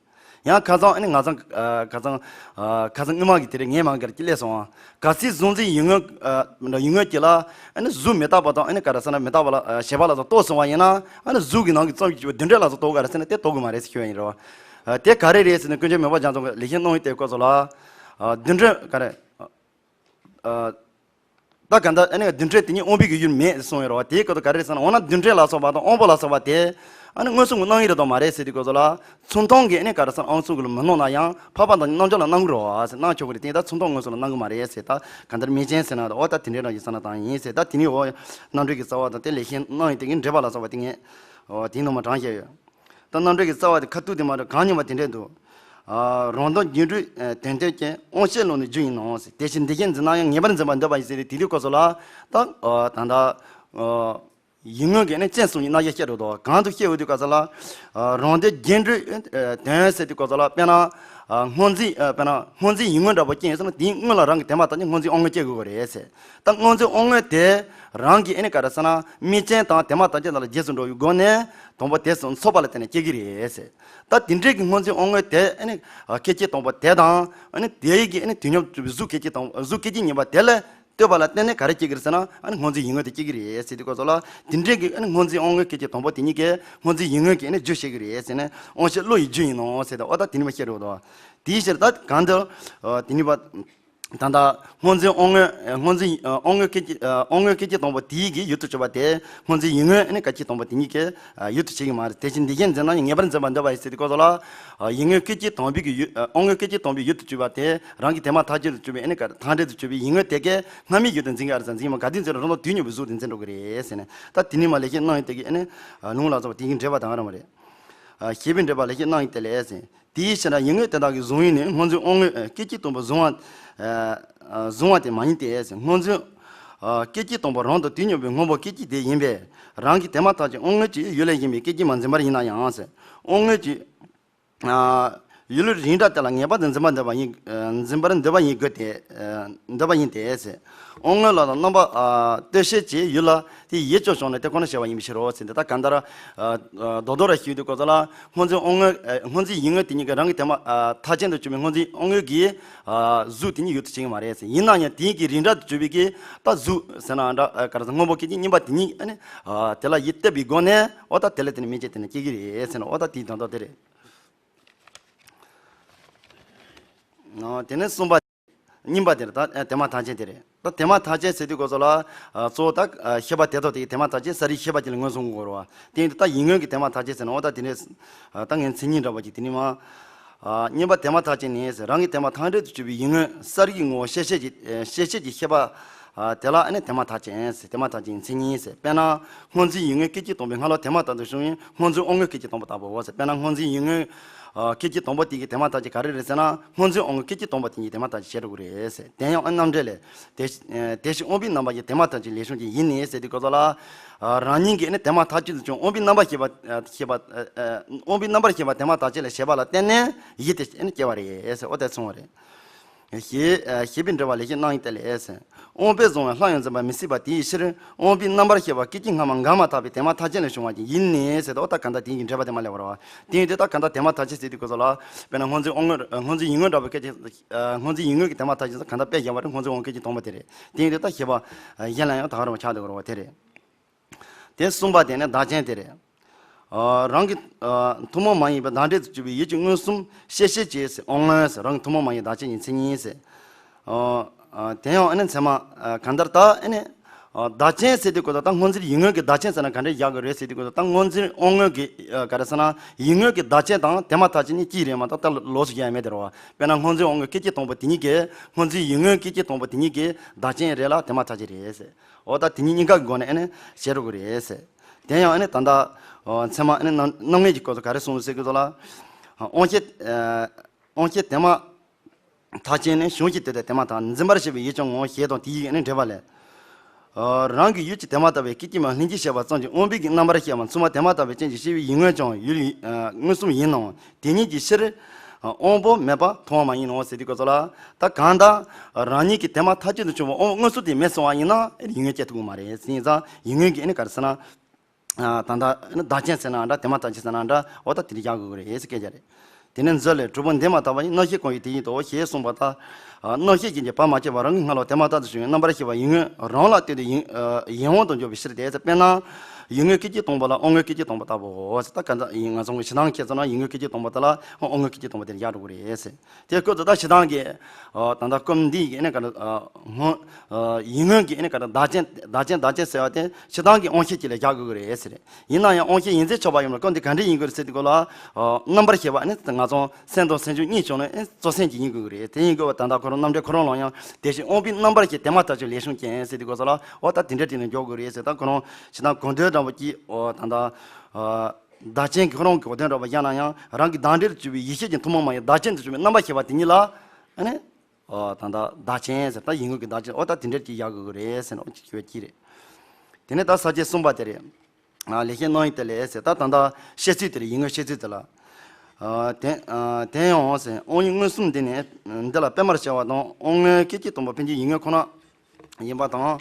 ཡང་ཁ་སང་ཨ་ནི་ང་ཚང་ཨ་ཁ་སང་ཨ་ཁ་སང་སྔོན་མ་གི་དེ་རིང་ངས་མང་གར་གྱི་སླེབས་སོང་། གལ་སྲིད་གཟུགས་འཛིན་ཡུལ་དངོས་ཨ་ཡུལ་དངོས་ཀྱི་ལ་ཨ་ནི་གཟུགས་མི་རྟག་པ་དང་ཨ་ནི་ག་རེ་ཟེར་ན་མི་རྟག་པ་ལ་ཨ་བྱས་པ་ལ་སོགས་རྟོགས་སོང་བ་ཡིན་ན། ཨ་ནི་གཟུགས་ཀྱི་ནང་གི་རྩོམ་གྱི་རྒྱུ་བ་རྡུལ་ཕྲན་ལ་སོགས་རྟོགས་ག་རེ་ཟེར་ན་དེ་རྟོགས་ཀྱི་མ་རེད་ཟེར་ཞུ་བ་ཡིན་རོ། ཨ་དེ་ག་རེ་རེད་ཟེར་ན་ཀུན་མཁྱེན་མོས་པ་རྒྱ་མཚོ་གིས་ལེགས་བཤད་སྣང་བའི་གཏེར་སྐོར་སོགས་ལ་ཨ་རྡུལ་ཕྲན་ག་རེ། ཨ། ད་ག་འདྲ་ཨ་ནི་རྡུལ་ཕྲན་དེ་ཉིད་དབང་པོའི་གི་ཡུལ་མེད་གསུངས་ཡོད་རེད་བ། དེའི་སྐོར་དུ་ག་རེ་ཟེར་ན། འོ་ན་རྡུལ་ཕྲན་ལ་སོགས་པ་དང་དབང་པོ་ལ་སོགས་པ་དེ་ཨ་ནི་མངོན་སུམ་གྱིས་སྣང་གི་རེད་དམ་མ་རེད་ཟེར་དུས་སྐབས་སུ་ལ། ཚུལ་མཐོང་གིས་ཨ་ནི་ག་རེ་ཟེར་ན་མངོན་སུམ་གྱིས་མི་སྣང་ན་ཡང་འཕགས་པ་དང་རྣམ་འཇོམས་ལ་སྣང་གི་རེད་བ་ཟེར། སྣང་ཆོག་གི་རེད། དེ་ད་ཚུལ་མཐོང་མངོན་སུམ་ལ་སྣང་གི་མ་རེད་ཟེར། ད་ག་འདྲ་མིང་ཅན་ཟེར་ན་ད་འོ་ད་དེ་འདྲའི་རང་བཞིན་ས་ན་དང་ཡིན་ཟེར། ད་དེ་ནི་འོ་རྣམ་འགྲེལ་གྱི་རྩ་བ་དང་དེ་ལེགས་བཤད་སྣང་བའི་གཏེར་གྱི་འགྲེལ་པ་ལ་སོགས་པ་དེ་ངས་འོ་དེའི་ནང་མ་དྲངས་བཞག་ཡོད། ད་རྣམ་འགྲེལ་གྱི་རྩ་བ་དེ་ཁ་ཐུག་དེ་མ་གཏོགས་གང་ཉིད་པ་དེ་འདྲས་འདུག་ཨ། རང་དོན་རྒྱུ་འབྲས་དོན་སྟོན་ཅན། དབང་ཤེས་བློ་ནི་རྒྱུ་ཡིན་ནོ་ཟེར། དེ་ཕྱིར་འདི་སྐད་འཛིན་ན་ཡང་། ངེས་པར་འཛིན་པར་འདོད་པ་ཡིན་ཟེར་ཏེ། དེ་དུས་སྐབས་སུ་ལ་ད་ཨ་ད་ལྟ་ཨ་ཡུལ་དངོས་ཀྱི་ནི་སྤྱན་གསུམ་གྱི་རྣམ་གཞག་བཤད་འགྲོ་དོ། གང་དུ་བཤད་འོས་དུས་སྐབས་སུ་ལ་ཨ་རང་དོན་རྒྱུ་འབྲས་དོན་ཟེར་དུས་སྐབས་སུ་ལ་དཔེར་ན་ཨ་སྔོ་འཛིན་ཨ་དཔེར་ན་སྔོ་འཛིན་ཡུལ་དངོས་འདྲ་པོ་སྐྱེས་ཡོད་ཟེར་ན། དེའི་སྔོན་ལ་རང་གི་དེ་མ་ཐག་ཆོད་སྔོ་འཛིན་དབང་མངོན་སྐྱེ་དགོས་ཀྱི་རེད་ཟེར། ད་སྔོ་འཛིན་དབང་མངོན་དེ་རང་གི་ཨ་ནི་ག་རེ་ཟེར་ན་དམིགས་རྐྱེན་དང་དེ་མ་ཐག་ཆོད་དེ་ལ་རྗེས་སུ་འགྲོ་བའི་སྒོ་ནས། དང་པོ་དེ་གསུམ་ཚོགས་པ་ལ་བརྟེན་ནས་སྐྱེ་གི་རེད་ཟེར། ད་དེ་འདྲའི་གི་སྔོ་འཛིན་དབང་མངོན་དེ་ཨ་ནི་ཨ་སྐད་ཅིག་དང་པོ་དེ་དང་། ཨ་ནི་དེའི་གི་ཨ་ནི་དུས་མཉམ་དུ་གཟུགས་སྐད་ཅིག་དང་གཟུགས་སྐད་ཅིག་གཉིས་པ་དེ་ལ་ལྟོས་པ་ལ་བརྟེན་ནས་ག་རེ་སྐྱེ་གི་རེད་ཟེར་ན། ཨ་ནི་སྔོ་འཛིན་ཡུལ་དངོས་དེ་སྐྱེ་གི་རེད་ཟེར་དུས་སྐབས་སུ་ལ། དེ་འདྲའི་གི་ཨ་ནི་སྔོ་འཛིན་དབང་མངོན་སྐད་ཅིག་དང་པོ་དེ་ཉིད་ཀྱིས་སྔོ་འཛིན་ཡུལ་དངོས་ཀྱི་ཨ་ནི་རྒྱུ་བྱེད་ཀྱི་རེད་ཟེར་ནས། དབང་ཤེས་བློ་ཡི་རྒྱུ་ཡིན་ནོ་ཟེར་ཏེ། འོ་ད་དེ་ནི་མ་བཤད་རོགས་དོ། དེའི་ཕྱིར་ད་གང་ལྟར་ཨ་དེ་ནི་བ། ད་ལྟ་སྔོ་འཛིན་དབང་མངོན། སྔོ་འཛིན་དབང་མངོན་སྐད་ཅིག་དབང་མངོན་སྐད་ཅིག་དང་པོ་དེའི་གི་ཡུལ་དུ་གྱུར་པ་དེ། སྔོ་འཛིན་ཡུལ་དངོས་ནི་སྐད་ཅིག་དང་པོ་དེ་ཉིད་ཀྱི་ཡུལ་དུ་བྱེད་ཀྱི་མ་རེད། དེ་ཕྱིར་འདི་སྐད་འཛིན་ན་ཡང་། ངེས་པར་འཛིན་པར་འདོད་པ་ཡིན་ཟེར་དུས་སྐབས་སུ་ལ། ཡུལ་དངོས་སྐད་ཅིག་དང་པོའི་གི་ཡུལ། དབང་མངོན་སྐད་ཅིག་དང་པོའི་ཡུལ་དུ་གྱུར་པ་དེ། རང་གི་དེ་མ་ཐག་ཆོད་དུ་གྱུར་པའི་ཨ་ནི་ག་མཐའ་འབྲས་དུ་གྱུར་པའི་ཡུལ་དངོས་དེ་གས་སྔ་མའི་ཡུལ་དུ་འཛིན་གྱི་ཨ་རེད་ཟེར། འཛིན་གྱི་མ་ག་དུས་འཛིན་རུང་དོན་གཉེར་བའི་གཟུགས་དེ་འཛིན་འགྲོ་གི་རེད་ཟེར་ནས། ད་དེ་ནི་མ་ལེགས་བཤད་སྣང་བའི་གཏེར་གྱི་ཨ་ནི་ལུང་ལ་སོགས་པ་དེ་གི་འགྲེལ་པ་དང་རང་མ་རེད། ཞེས་པའི་འགྲེལ་པ་ལེགས་བཤད་སྣང་བའི་གཏེར་ལས་ཟེར། དེའི་ཕྱིར་ཡུལ་དངོས་དེ་དག་གི་གཟུང་ཡུལ་ནི། སྔོ་འཛིན་དབང་མངོན་སྐད་ཅིག་དང་པོ་གཟུང་བ། གཟུང་བ་དེ་མ་ཡིན་ཏེ། སྔོ་འཛིན་སྐད་ཅིག་དང་པོ་རང་དང་དུས་མཉམ་པའི་སྔོན་པོ་སྐད་ཅིག་དེ་ཡིན་པས། རང་གི་དེ་མ་ཐག་ཆོད་དབང་མངོན་གྱི་ཡུལ་ལས་གཞན་པའི་སྐད་ཅིག་མ་འཛིན་པར་ཡིན་ན་ཡང་ཟེར། དབང་མངོན་གྱི་ཡུལ་རིགས་འདྲ་དེ་ལ་ངེས་པར་དུ་འཛིན་པར་འདོད་པ་ཡིན། འཛིན་པར་འདོད་པ་ཡིན་དགོས་ཏེ། འདོད་པ་ཡིན་ཏེ་ཟེར། དབང་མངོན་ལ་དང་རྣམ་པ་ལྟོས་ཤེས་ཀྱི་ཡུལ་ལ་དེ་ཡིད་ཀྱང་བྱུང་ན་དེ་ཁོ་ན་བྱས་པ་ཡིན་པའི་ཕྱིར་རོ་ཟེར་ཏེ། ད་གང་ལྟར་རྡོག་རྡོག་ར་ཞུས་དུས་སྐབས་སུ་ལ། སྔོ་འཛིན་དབང་མངོན། སྔོ་འཛིན་ཡུལ་དངོས་དེ་ཉིད་ཀྱི་རང་གི་དེ་མ་མཐའ་ཅན་དུ་གྱུར་པའི་སྔོ་འཛིན་དབང་མངོན་གྱི་གཟུགས་དེ་ཉིད་ཡུལ་དུ་བྱེད་ཀྱི་མ་རེད་ཟེར། ཡིན་ན་ཡང་དེ་ཉིད་ཀྱི་རིགས་འདྲ་དུ་གྱུར་པའི་གི་ད་གཟུགས་ཟེར་ན་འདྲ་ག་རེ་ཟེར། སྔོན་པོ་སྐད་ཅིག་གཉིས་པ་དེ་ཉིད་ཨ་ནི་དེ་ལ་ཡིད་གཏད་པའི་སྒོ་ནས། འོ་ད་དེ་ལ་དེ་ནི་མིང་ཅན་དེ་ནི་སྐྱེ་གི་རེད་ཟེར་ན། འོ་ད་དེའི་དོན་དག་དེ་རེད། དེ་ནས་གསུམ་པ། གཉིས་པ་དེ་རེད། ད་དེ་མ་ཐག་ཆོད་དེ་རེད། ད་དེ་མ་ཐག་ཆོད་ཟེར་དུས་སྐབས་སུ་ལ། གཙོ་བོ་ད་ཤེས་པ་དེ་དག་དེ་གི་དེ་མ་ཐག་ཆོད་ས་རིག་ཤེས་པ་ཅིག་ལ་མངོན་སུམ་དགོས་རེད་བ། དེ་ཡིན་དུས་ད་ཡུལ་དངོས་ཀྱི་དེ་མ་ཐག་ཆོད་ཟེར་ན། འོ་ད་དེ་ནས་ད་ངས་མཚན་ཉིད་འདྲ་བ་ཅིག་དེ་ནི་མ། གཉིས་པ་དེ་མ་ཐག་ཆོད་ནས་ཟེར། རང་གི་དེ་མ་མཐའ་འབྲས་དུ་གྱུར་པའི་ཡུལ་དངོས་ས་རིག་གི་ངོ་བོ་ཤེས་བྱེད་ཀྱི་ཤེས་བྱེད་ཀྱི་ཤེས་པ། དེ་ལ་ཨ་ནི་དེ་མ་ཐག་ཆོད་ཟེར། དེ་མ་ཐག་ཆོད་མཚན་ཉིད་ཟེར། དཔེར་ན་སྔོ་འཛིན་ཡུལ་དངོས་སྐད་ཅིག་དང་པོའི་སྔ་ལོགས་དེ་མ་ཐག་ཏུ་བྱུང་བའི་སྔོ་འཛིན་དབང་མངོན་སྐད་ཅིག་དང་པོ་ལྟ་བུའོ་ཟེར། དཔེར་ན་སྔོ་འཛིན་ཡུལ་དངོས་སྐད་ཅིག་དང་པོ་དེ་གི་དེ་མ་ཐག་ཆོད་ག་རེ་རེད་ཟེར་ན། སྔོ་འཛིན་དབང་མངོན་སྐད་ཅིག་དང་པོ་དེ་ཉིད་དེ་མ་ཐག་ཆོད་བྱེད་འགྲོ་གི་རེད་ཟེར། དེ་ཡང་ཨ་རྣམ་འགྲེལ་ལས། དེ་དེ་ཕྱིར་དབང་པོའི་རྣམ་པ་ཀྱང་དེ་མ་ཐག་ཆོད་ལས་བྱུང་ཞིང་ཡིན་ནས་ཟེར་དུས་སྐབས་སུ་ལ། རང་ཉིད་ཀྱིས་ནི་དེ་མ་ཐག་ཆོད་དུ་བྱུང་དབང་པོའི་རྣམ་པར་ཤེས་པ་ཤེས་པ། དབང་པོའི་རྣམ་པར་ཤེས་པ་དེ་མ་ཐག་ཆོད་ལ་བྱས་པ་ལ་བརྟེན་ནས་ཡིད་དེ་ནི་སྐྱེ་བ་རེད་ཟེར། འོ་དེ་གསུངས་པ་རེད། ཞེས་ཞེས་པའི་འགྲེལ་པ་ལེགས་བཤད་སྣང་བའི་གཏེར་ལས་ཟེར། དབང་པོས་བཟུང་བས་སླར་ཡང་འཛིན་པ་མི་སྲིད་པ་དེའི་ཕྱིར། དབང་པོའི་རྣམ་པར་ཤེས་པ་སྐད་ཅིག་སྔ་མ་འགགས་མ་ཐག་པའི་དེ་མ་ཐག་ཆོད་ལས་བྱུང་བ་ཅིག་ཡིན་ནས་ཟེར་ཏེ། འོ་ད་གང་ལྟར་དེ་ཡི་འགྲེལ་པ་དེ་མ་ལས་པ་རེད་བ། དེ་ཡིན་དུས་ད་གང་ལྟར་དེ་མ་ཐག་ཆོད་ཟེར་དུས་སྐབས་སུ་ལ། དཔེར་ན་སྔོ་འཛིན་དབང་མངོན་སྔོ་འཛིན་ཡུལ་དངོས་འདྲ་བའི་སྐད་ཅིག་སྔོ་འཛིན་ཡུལ་དངོས་ཀྱི་དེ་མ་ཐག་ཆོད་ཟེར་གང་ལྟར་དཔེ་བཞག་པ་རེད། སྔོ་འཛིན་དབང་སྐད་ཅིག་དང་པོ་དེ་རེད། དེ་ཡིན་དུས་ད་ཤེས་པ་གཞན་ལ་ཡང་ད་ག་རུ་མ་ཆགས་འདུག་རོ་དེ་རེད། དེ་གསུམ་པ་དེ་ནི་བདག་རྐྱེན་དེ་རེད། རང་གི་ཐུན་མོང་མ་ཡིན་པའི་བདག་འབྲས་སུ་གྱུར་པའི་ཡུལ་གྱི་མངོན་སུམ་ཤེས་བྱེད་ཅེས་ཟེར། དབང་མངོན་ཟེར། རང་གི་ཐུན་མོང་མ་ཡིན་བདག་རྐྱེན་གྱི་མཚན་ཉིད་ཟེར། དེ་ཡང་ཨ་ནི་ཚད་མ་གང་ལྟར་ད་ཨ་ནི་བདག་རྐྱེན་ཟེར་དུས་སྐབས་སུ་ད་སྔོ་འཛིན་ཡུལ་དངོས་ཀྱི་བདག་རྐྱེན་ཟེར་ན་ག་འདྲས་བཞག་དགོས་རེད་ཟེར་དུས་སྐབས་སུ། ད་སྔོ་འཛིན་དབང་མངོན་གྱི་ག་རེ་ཟེར་ན་ཡུལ་དངོས་ཀྱི་བདག་རྐྱེན་དང་དེ་མ་ཐག་ཆོད་ནི་གཅིག་རེད་མ་གཏོགས་ད་ལོགས་སུ་བཞག་ཡ་མེད་དེ་རེད་བ། དཔེར་ན་སྔོ་འཛིན་དབང་མངོན་སྐད་ཅིག་དང་པོ་དེ་ཉིད་ཀྱིས་སྔོ་འཛིན་ཡུལ་དངོས་སྐད་ཅིག་དང་པོ་དེ་ཉིད་ཀྱི་བདག་རྐྱེན་རེད་ལ་དེ་མ་ཐག་ཆོད་རེད་ཟེར། འོ་ད་དེ་གཉིས་གཉིས་ཀ་གི་སྒོ་ནས་ཨ་ནི་བཤད་འགྲོ་གི་རེད་ཟེར། དེ་ཡང་ཨ་ནི་ད་ལྟ་ཚད་མ་ཨ་ནི་རྣམ་རྣམ་ངེས་ཀྱི་སྐོར་དུ་ག་རེ་གསུངས་ཟེར་གི་འདུག་ལ། དབང་ཤེས་དབང་ཤེས་དེ་མ་ཐག་ཆོད་ནས་བྱུང་ཞིང་དེ་དང་དེ་མ་ཐག་འཛིན་པར་བྱེད་པའི་ཡུལ་ཀྱང་ངོ་ཞེས་དང་དེ་ཡི་ཨ་ནི་འགྲེལ་པ་ལས། རང་གི་ཡུལ་གྱི་དེ་མ་ཐག་པའི་སྐད་ཅིག་མ་ལྷན་ཅིག་བྱས་པ་ཙམ་གྱིས་དབང་པོའི་གི་རྣམ་པར་ཤེས་པ་མཚུངས་པ་དེ་མ་ཐག་པའི་རྐྱེན་གྱིས་ཤེས་པའི་ཡུལ་དངོས་ཀྱང་ཡུལ་མངོན་སུམ་ཡིན་ནོ། དེ་ཉིད་ཀྱི་ཕྱིར། དབང་པོ་མེད་པ་མཐོང་བ་མ་ཡིན་ནོ་ཟེར་དུས་སྐབས་སུ་ལ། ད་གང་ལྟར་རང་ཉིད་ཀྱི་དེ་མ་ཐག་ཆོད་དུ་བྱུང་བའི་དབང་པོ་མངོན་སུམ་དེ་མེད་སོང་བ་ཡིན་ན་ཡིད་མངོན་སྐྱེ་ཐུབ་ཀྱི་མ་རེད། ཡིན་ཙང་ཡིད་མངོན་གྱི་ཨ་ནི་ག་རེ་ཟེར་ན། ད་ལྟ་བདག་རྐྱེན་ཟེར་ན་འདྲ། དེ་མ་ཐག་ཆོད་ཟེར་ན་འདྲ། འོ་ད་དེ་འདྲ་བཞག་དགོས་ཀྱི་རེད་ཟེར་སྐད་ཆ་རེད། དེ་ནས་མཛོད་ལས། གྲུབ་པ་འདི་མ་ཐག་པ་ཡིན། རྣམ་ཤེས་གང་ཡིན་དེ་ཡིན་ཏོ་ཞེས་གསུངས་པ་ལྟར། རྣམ་ཤེས་ཀྱི་བར་མ་ཆད་པ་རང་གི་སྔ་ལོགས་དེ་མ་ཐག་ཏུ་བྱུང་བའི་རྣམ་པར་ཤེས་པ་ཡིད་མངོན་རང་ལ་ལྟོས་ཏེ་ཡིད་ཡིད་དབང་དུ་འཇོག་པའི་ཕྱིར་ཏེ། དཔེར་ན། ཡིད་མངོན་སྐད་ཅིག་སྟོང་པ་ལ་དབང་མངོན་སྐད་ཅིག་སྟོང་པ་ལྟ་བུའོ། ད་ག་ད་ཡིན་ང་ཚོ་གི་ཕྱི་ནང་ཁྱད་ཚོ་ན་ཡིད་མངོན་སྐད་ཅིག་སྟོང་པ་དེ་ལ་དབང་མངོན་སྐད་ཅིག་སྟོང་པ་དེ་ལ་བཞག་འགྲོ་གི་རེད་ཟེར། དེ་སྐོར་དུ་ད་ཕྱི་ནང་གི་ད་ལྟ་སྐོར་འདི་ཡི་ཨེ་ནས་ག་ད་སྔོན་ཡིད་མངོན་གྱི་ཨེ་ནས་ག་ད་བདག་རྐྱེན་བདག་རྐྱེན་བདག་རྐྱེན་ཟེར་བ་དེ་ཕྱི་ནང་གི་དབང་ཤེས་ཅིག་ལ་བཞག་དགོས་ཀྱི་རེད་ཟེར། ཡིན་ན་ཡང་དབང་ཤེས་ཡིན་ཚད་ཆོག་པ་ཡིན་ན་སྐབས་འདི་ག་འདྲ་ཡིན་དགོས་རེད་ཟེར་དུས་སྐབས་ལ། རྣམ་པར་ཤེས་པ་ནི་ང་ཚོ་སེམས་དང་སེམས་བྱུང་གཉིས་བྱུང་ན་ཨེ་གཙོ་སེམས་ཀྱི་ཡིན་དགོས་ཀྱི་རེད། དེ་ཡིན་དགོས་པ་ད་ལྟ་ཁོ་རང་རྣམ་འགྲེལ་ཁོ་རང་ལ་ཡང་དེ་བཞིན་དབང་པོའི་རྣམ་པར་ཤེས་དེ་མ་ཐག་ཆོད་ལས་བྱུང་རྐྱེན་ཟེར་དུས་སྐབས་ལ། འོ་ད་དེ་འདྲ་དེ་ནས་འཇོག་དགོས་རེད་ཟེར། ད་ཁོ་རང་ཕྱི་ནང་གོ་དོན་འདྲ་པོ་ཅིག་འོ་ད་ལྟ་བདག་རྐྱེན་གྱི་ཁོ་རང་གི་གོ་དོན་འདྲ་པོ་བཞག་ན་ཡང་རང་གི་བདག་འབྲས་ལ་གྱུར་པའི་ཡིད་ཤེས་ཀྱི་ཐུན་མོང་མ་ཡིན་བདག་རྐྱེན་དུ་གྱུར་པའི་རྣམ་པར་ཤེས་པ་དེ་ཉིད་ལ་ཨ་ནི། ཨོ་ད་ལྟ་བདག་རྐྱེན་ཟེར། ད་ཡིད་མངོན་གྱི་བདག་རྐྱེན། ཨོ་ད་དེ་འདྲ་ཅིག་བཞག་དགོས་ཀྱི་རེད་ཟེར་ནས་ཨོ་ཅིག་ཞུ་བ་ཅིག་རེད། དེ་ནས་ད་ས་བཅད་གསུམ་པ་དེ་རེད། ལེགས་བཤད་རྣམ་དབྱེ་དེ་ལས་ཟེར། ད་ད་ལྟ་བཤད་ཚུལ་དེ་རེད། ཡིད་མངོན་བཤད་ཚུལ་དེ་ལ། དེ་དེ་ཡང་ཟེར། དབང་ཡིད་མངོན་གསུམ་འདི་ནི་འདི་ལ་པདྨར་བྱ་བ་དང་དབང་མངོན་སྐད་ཅིག་སྟོང་པ་ཕན་ཆད་ཡིད་མངོན་ཁོ་ན་ཡིན་པ་དང་།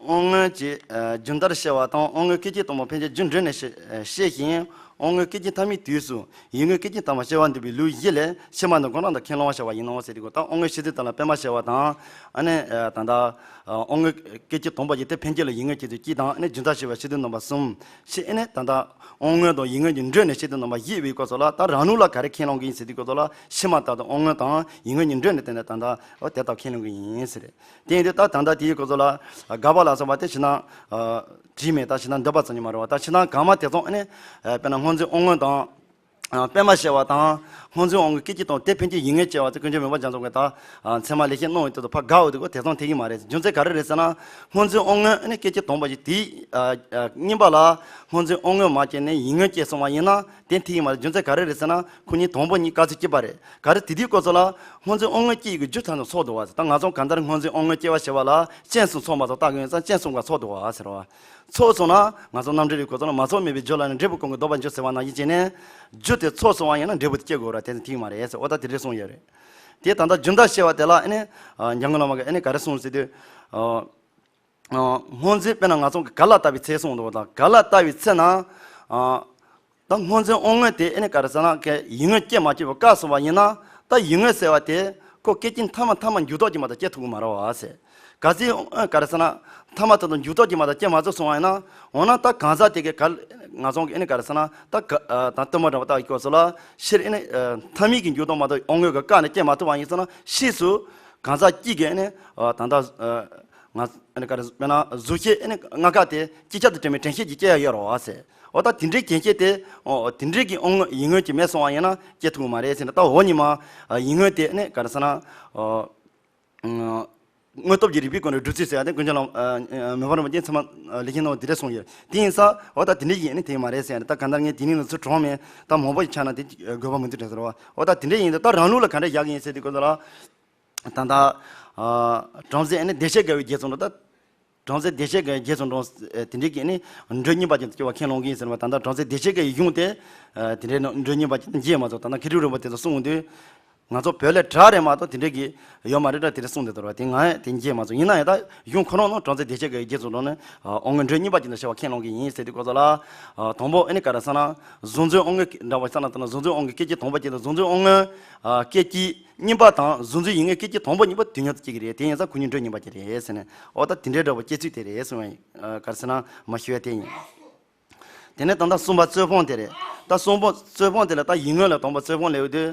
དབང་མངོན་གྱི་རྒྱུ་མཐར་བྱ་བ་དང་དབང་མངོན་སྐད་ཅིག་སྟོང་པ་ཕན་ཆད་རྒྱུ་འབྲས་ནས་བཤད་ཤེས་ཤིང་། དབང་མངོན་སྐད་ཅིག་ཐ་མའི་དུས་སུ་ཡིད་མངོན་སྐད་ཅིག་ཐ་མར་སྐྱེ་བ་འདུས་པའི་ལུགས་བཞི་ལས་ཕྱི་མ་ནི་གང་རུང་དང་ཁས་བླང་བར་བྱ་བ་ཡིན་ནོ་ཟེར་དུས་སྐབས། ད་དབང་མངོན་བཤད་ཚུལ་དེ་ལ་པདྨར་བྱ་བ་དང་། ཨ་ནི་ད་ལྟ་དབང་མངོན་སྐད་ཅིག་སྟོང་པ་ཡིན་ཏེ་ཕན་ཆད་ལ་ཡིད་མངོན་བྱེད་ཚུལ་གཅིག་དང་། ཨ་ནི་རྒྱུ་མཐར་བྱ་བའི་བཤད་ཚུལ་རྣམ་པ་གསུམ། ཕྱི་ཨ་ནི་ད་ལྟ་དབང་མངོན་དང་ཡིད་མངོན་གྱི་འབྲས་ནས་བཤད་ཚུལ་རྣམ་པ་བཞི་ཡོད་པའི་སྐབས་སུ་ལ། ད་རང་ལུགས་ལ་ག་རེ་ཁས་བླང་གི་ཡིན་ཟེར་དུས་སྐབས་སུ་ལ། ཕྱི་མ་ལྟར་དུ་དབང་མངོན་དང་ཡིད་མངོན་གྱི་འབྲས་ནས་བསྟན་ནས་ད་ལྟ་འོ་དེ་ལྟར་ཁས་བླང་གི་ཡིན་ཟེར། དེ་ཡིན་དུས་ད་ད་ལྟ་དེའི་སྐོར་ཚོ་ལ་དགག་པ་ལ་སོགས་པ་དེ་ཕྱི་ནང་བྲིས་མེད། ད་ཕྱི་ནང་འདོད་པ་ཙམ་ཉིད་མ་རེད་བ། ད་ཕྱི་ནང་གང་མ་དེ་ཚོ་ཨ་ནི་དཔེར་ན་སྔོ་འཛིན་དབང་མངོན་དང་པདྨར་བྱ་བ་དང་སྔོ་འཛིན་དབང་མངོན་སྐད་ཅིག་སྟོང་དེ་ཕན་ཆད་ཡིད་མངོན་སྐྱེ་བ་ཚོ་ཀུན་མཁྱེན་མོས་པ་རྒྱ་མཚོ་གིས་ད་ཚད་མ་ལེགས་བཤད་གནང་བའི་དུས་སུ་ཕར་དགག་འོས་དུས་སྐོར་དེ་ཚོ་འཐད་ཀྱི་མ་རེད། རྒྱུ་མཚན་ག་རེ་རེད་ཟེར་ན། སྔོ་འཛིན་དབང་མངོན་ཨ་ནི་སྐད་ཅིག་སྟོང་པ་ཞིག་དེའི་རྙིང་པ་ལ་སྔོ་འཛིན་དབང་མངོན་མ་སྐྱེས་ནས་ཡིད་མངོན་སྐྱེས་སོང་བ་ཡིན་ན་དེ་འཐད་ཀྱི་མ་རེད། རྒྱུ་མཚན་ག་རེ་རེད་ཟེར་ན། ཁོ་གཉིས་དང་པོ་གཉིས་སྐབས་སུ་སྐྱེས་པ་རེད། ག་རེ་དེ་དུས་སྐབས་སུ་ལ་སྔོ་འཛིན་དབང་མངོན་སྐྱེ་ཡི་གི་རྒྱུ་ཐམས་ཅད་ཚོགས་འདུག་བ་ཟེར། ད་ང་ཚོ་གང་ལྟར་སྔོ་འཛིན་དབང་མངོན་སྐྱེ་བ་ཞེས་པ་ལ་རྐྱེན་གསུམ་ཚོགས་མ་ཚོགས་བརྟག་དགོས་ཡིན་ཙང་རྐྱེན་གསུམ་ཀ་ཚོགས་འདུག་བ་ཟེར་བ། ཚོགས་སོང་ན་ང་ཚོ་རྣམ་འགྲེལ་ཡི་སྐོར་ཚོ་ལ་མ་ཚོགས་མེད་པའི་རྒྱུ་ལ་ནི་འབྲས་བུ་གང་གིས་ལྡོག་པར་འགྱུར་ཟེར་བ་ནང་བཞིན་བྱས་ནས། རྒྱུ་དེ་ཚོགས་སོང་བ་ཡིན་ན་འབྲས་བུ་དེ་སྐྱེ་དགོས་ར་དེ་ཚོ་འཐད་ཀྱི་མ་རེད་ཟེར། འོ་ད་དེ་འདྲས་གསུངས་ཡོད་རེད། དེ་ད་ལྟ་རྒྱུ་མཐའ་བཤད་པ་དེ་ལ་ཨ་ནི་འཇམ་མགོན་བླ་མ་གིས་ཨ་ནི་ག་རེ་གསུངས་ཟེར་དུས། སྔོ་འཛིན་དཔེར་ན་ང་ཚོ་གི་ག་ལ་ལྟ་བའི་ཚད་གསུངས་འདུག་ད་ག་ལ་ལྟ་བའི་ཚད་ན། ད་སྔོ་འཛིན་དབང་མངོན་དེ་ཨེ་ནི་ག་རེ་ཟེར་ན་ཡིད་མངོན་སྐྱེ་མ་སྐྱེ་བའི་བཀག་སོང་བ་ཡིན་ན། ད་ཡིད་མངོན་ཟེར་བ་དེ་ཁོ་སྐད་ཅིག་ཐ་མ་ཐ་མ་འགྱུར་ལྡོག་ཅིག་མ་གཏོགས་སྐྱེ་ཐུབ་ཀྱི་མ་རེད་བ་ཟེར། གལ་སྲིད་ག་རེ་ཟེར་ན་ཐ་མ་ཐ་དང་འགྱུར་ལྡོག་ཅིག་མ་གཏོགས་སྐྱེ་མ་ཐུབ་སོང་བ་ཡིན་ན། འོ་ན་ད་གང་ཟག་དེ་གའི་ག་ང་ཚོ་གི་ཨེ་ནི་ག་རེ་ཟེར་ན་ད་ག་ད་གཏི་མུག་འདྲ་བ་ལྟ་བུའི་སྐབས་སུ་ལ་ཕྱིར་ཨེ་ནི་ཐ་མལ་གྱི་འགྱུར་ལྡོག་མ་གཏོགས་དབང་མངོན་གྱི་བཀག་ནས་སྐྱེ་མ་ཐུབ་པ་ཡིན་ཟེར་ན། ཕྱིས་སུ་གང་ཟག་གཅིག་གིས་ཨེ་ནི་ད་ལྟ། ང་ཨ་ནི་ག་རེ་དཔེར་ན་གཟུགས་ཤེས་ཨ་ནི་ལྔ་ཀ་དེ་ཅིག་ཆར་དུ་དྲན་པའི་དྲན་ཤེས་ཀྱི་སྐྱེ་ཡ་ཡོད་རེད་བ་ཟེར། འོ་ད་དེ་འདྲའི་རྒྱན་ཆས་དེ་འོ་དེ་འདྲའི་གི་དབང་ཡིད་མངོན་གྱི་མེད་སོང་བ་ཡིན་ན་སྐྱེ་ཐུབ་ཀྱི་མ་རེད་ཟེར་ནས། ད་འོ་ཉི་མ་ཡིད་མངོན་དེ་ཨ་ནི་ག་རེ་ཟེར་ན། དངོས་སྟོབས་ཀྱི་རིགས་པའི་སྒོ་ནས་སྒྲུབ་ཚུལ་ཟེར་ཡ་དེ་ཀུན་མཁྱེན་བླ་མ་མོས་པ་རིན་པོ་ཆེས་ཚད་མ་ལེགས་བཤད་གནང་བ་དེ་འདྲ་གསུངས་ཡོད། དེ་ཡིན་ཙང་འོ་ད་དེ་འདྲའི་ཡིན་ནི་དེ་མ་རེད་ཟེར་ཡ་ནི། ད་གང་ལྟར་ངས་དེ་ནས་ནི་ཚུར་དྲངས་མེད། ད་མང་པོ་ཞིག་ཆགས་ན་དེ་དགོས་པ་མི་འདུག་དྲན་ཟེར་བ། འོ་ད་དེ་འདྲའི་ཡིན་དུས་ད་རང་ལུགས་ལ་ག་འདྲ་བཞག་གི་ཡིན་ཟེར་དུས་སྐབས་སུ་ལ། ད་ལྟ། བྲམ་ཟེ་ཨ་ནི་བདེ་གཤེགས་དགའ་བའི་རྗེས་སུ་འགྲོ། ད། བྲམ་ཟེ་བདེ་གཤེགས་དགའ་བའི་རྗེས་སུ་འགྲོ། དེ་འདྲའི་གི་ནི་འབྲས་གཉིས་པ་ཅན་དུ་སྐྱེ་བ་ཁས་ལེན་གྱི་ཡིན་ཟེར་བ། ད་ལྟ་བྲམ་ཟེ་བདེ་གཤེགས་དགའ་བའི་གཞུང་དེ། དེ་འདྲའི་ནི་འབྲས་གཉིས་པ་ཅན་དུ་མཇལ་མ་ཚོར། ད་ལྟ་མཁས་གྲུབ་རིན་པོ་ཆེ་ཚོ་གསུངས་འདུག་ང་ཚོ་བོད་ལས་དྲག་རེད་མ་གཏོགས་དེ་འདྲའི་གི་ཡོད་མ་རེད་དྲ་དེ་འདྲ་གསུངས་འདུག་དོ། དེ་ང་དེ་མཇལ་མ་ཚོར། ཡིན་ན་ཡང་ད་གཞུང་ཁོ་རང་ནང་བྲམ་ཟེ་བདེ་གཤེགས་དགའ་བའི་རྗེས་སུ་འགྲོ་ནི་དབང་མངོན་འབྲས་གཉིས་པ་ཅན་དུ་སྐྱེ་བ་ཁས་ལེན་གྱི་ཡིན་ཟེར་དུས་སྐབས་སུ་ལ། དང་པོ་ཨ་ནི་ག་རེ་ཟེར་ན་གཟུང་འཛིན་དབང་མངོན་འདྲ་བ་ཆ་ན་ད་ན་གཟུང་འཛིན་དབང་མངོན་སྐད་ཅིག་སྟོང་པ་ཅན་དུ་གཟུང་འཛིན་དབང་མངོན་སྐད་ཅིག་གཉིས་པ་དང་གཟུང་འཛིན་ཡིད་མངོན་སྐད་ཅིག་དང་པོ་གཉིས་པོ་དུས་མཉམ་དུ་སྐྱེ་གི་རེད། དེ་ཡིན་ཙང་ཁོ་གཉིས་འབྲས་གཉིས་པ་ཅན་རེད་ཟེར་ནས། འོ་ད་དེ་འདྲའི་འདྲ་བོ་སྐྱེ་ཚུལ་དེ་རེད་གསུངས་པ་ཡིན། ག་རེ་ཟེར་ན་མ་ཞུ་བ་དེ་ཡིན། དེ་ནས་ད་ལྟ་གསུམ་པ་རྩོད་སྤོང་དེ་རེད། ད་གསུམ་པ་རྩོད་སྤོང་དེ་ལ་ད་ཡིད་མངོན་ལ་དང་པོ་རྩོད་སྤོང་ལབ་དུས།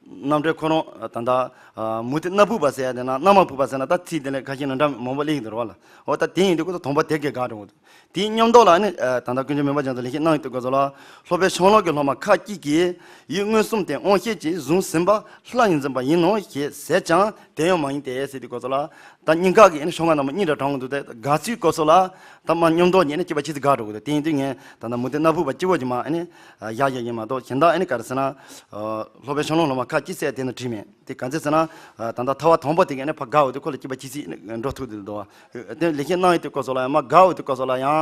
རྣམ་འགྲེལ་ཁོ་རང་ད་ལྟ་མུ་སྟེགས་སྣ་ཕུད་པ་ཟེར་ཡ་དེ་ན་སྣ་མ་ཕུད་པ་ཟེར་ན་ད་ཚིག་དེ་ལ་ཁ་ཤས་ན་འདྲ་མང་པོ་སླེབས་ཀྱི་འདུག་བ་ལ། འོ་ད་དེ་ཡིན་དུས་ཁོ་ད་དང་པོ་དེ་གས་དགག་འགྲོ་གི་འདུག་དེའི་མཉམ་དུ་ལ་ནི་ད་ལྟ་ཀུན་མཁྱེན་མོས་པ་རྒྱ་མཚོ་ལེགས་བཤད་གནང་ཡོད་དུས་སྐབས་སུ་ལ། སློབ་དཔོན་ཤོང་ལོག་གི་སློབ་མ་ཁ་ཅིག་གིས་ཡིད་མངོན་གསུམ་སྟེ་དབང་ཤེས་ཀྱིས་གཟུང་ཟིན་པ་ལྷ་ཡིས་འཛིན་པ་ཡིན་ནོ་ཞེས་ཟེར་ཀྱང་དེ་ཡང་མ་ཡིན་ཏེ་ཟེར་དུས་སྐབས་སུ་ལ། ད་གཉིས་ཀ་གི་ནི་ཤོང་ཁ་རྣམ་པ་གཉིས་འདྲ་དྲངས་འདུག་སྟེ། དགག་ཚུལ་སྐབས་སུ་ལ་ད་མ་མཉམ་དུ་ཉིད་ནི་སྐྱེས་པ་ཕྱིས་སུ་དགག་འགྲོ་གི་འདུག་དེ་ཡིན་དུས་ངས་ད་ལྟ་མུ་སྟེགས་སྣ་ཕུད་པ་གཅིག་པོ་གྱིས་མ་ནི་བཞག་བཞག་ཡིན་མ་གཏོགས་གཞན་དག་ནི་ག་རེ་ཟེར་ན། སློབ་དཔོན་ཤོང་ལོག་སློབ་མ་ཁ་ཅིག་ཟེར་དེ་ནི་བྲིས་མེད། དེ་ག་ཚོད་ཟེར་ན། ད་ལྟ་ཐར་པ་དང་པོ་དེ་གས་ནི་ཕར་དགག་འོས་དུས་ཁོ་ལ་སྐྱེས་པ་ཕྱིས་སུ་འགྲོ་ཐུབ་འདུག་དོ། དེ་ལེགས་བཤད་གནང་ཡོད་དུས་སྐབས་སུ་ལ་ཡང་མ་དགག་འོས་དུས་སྐབས་སུ་ལ་ཡང་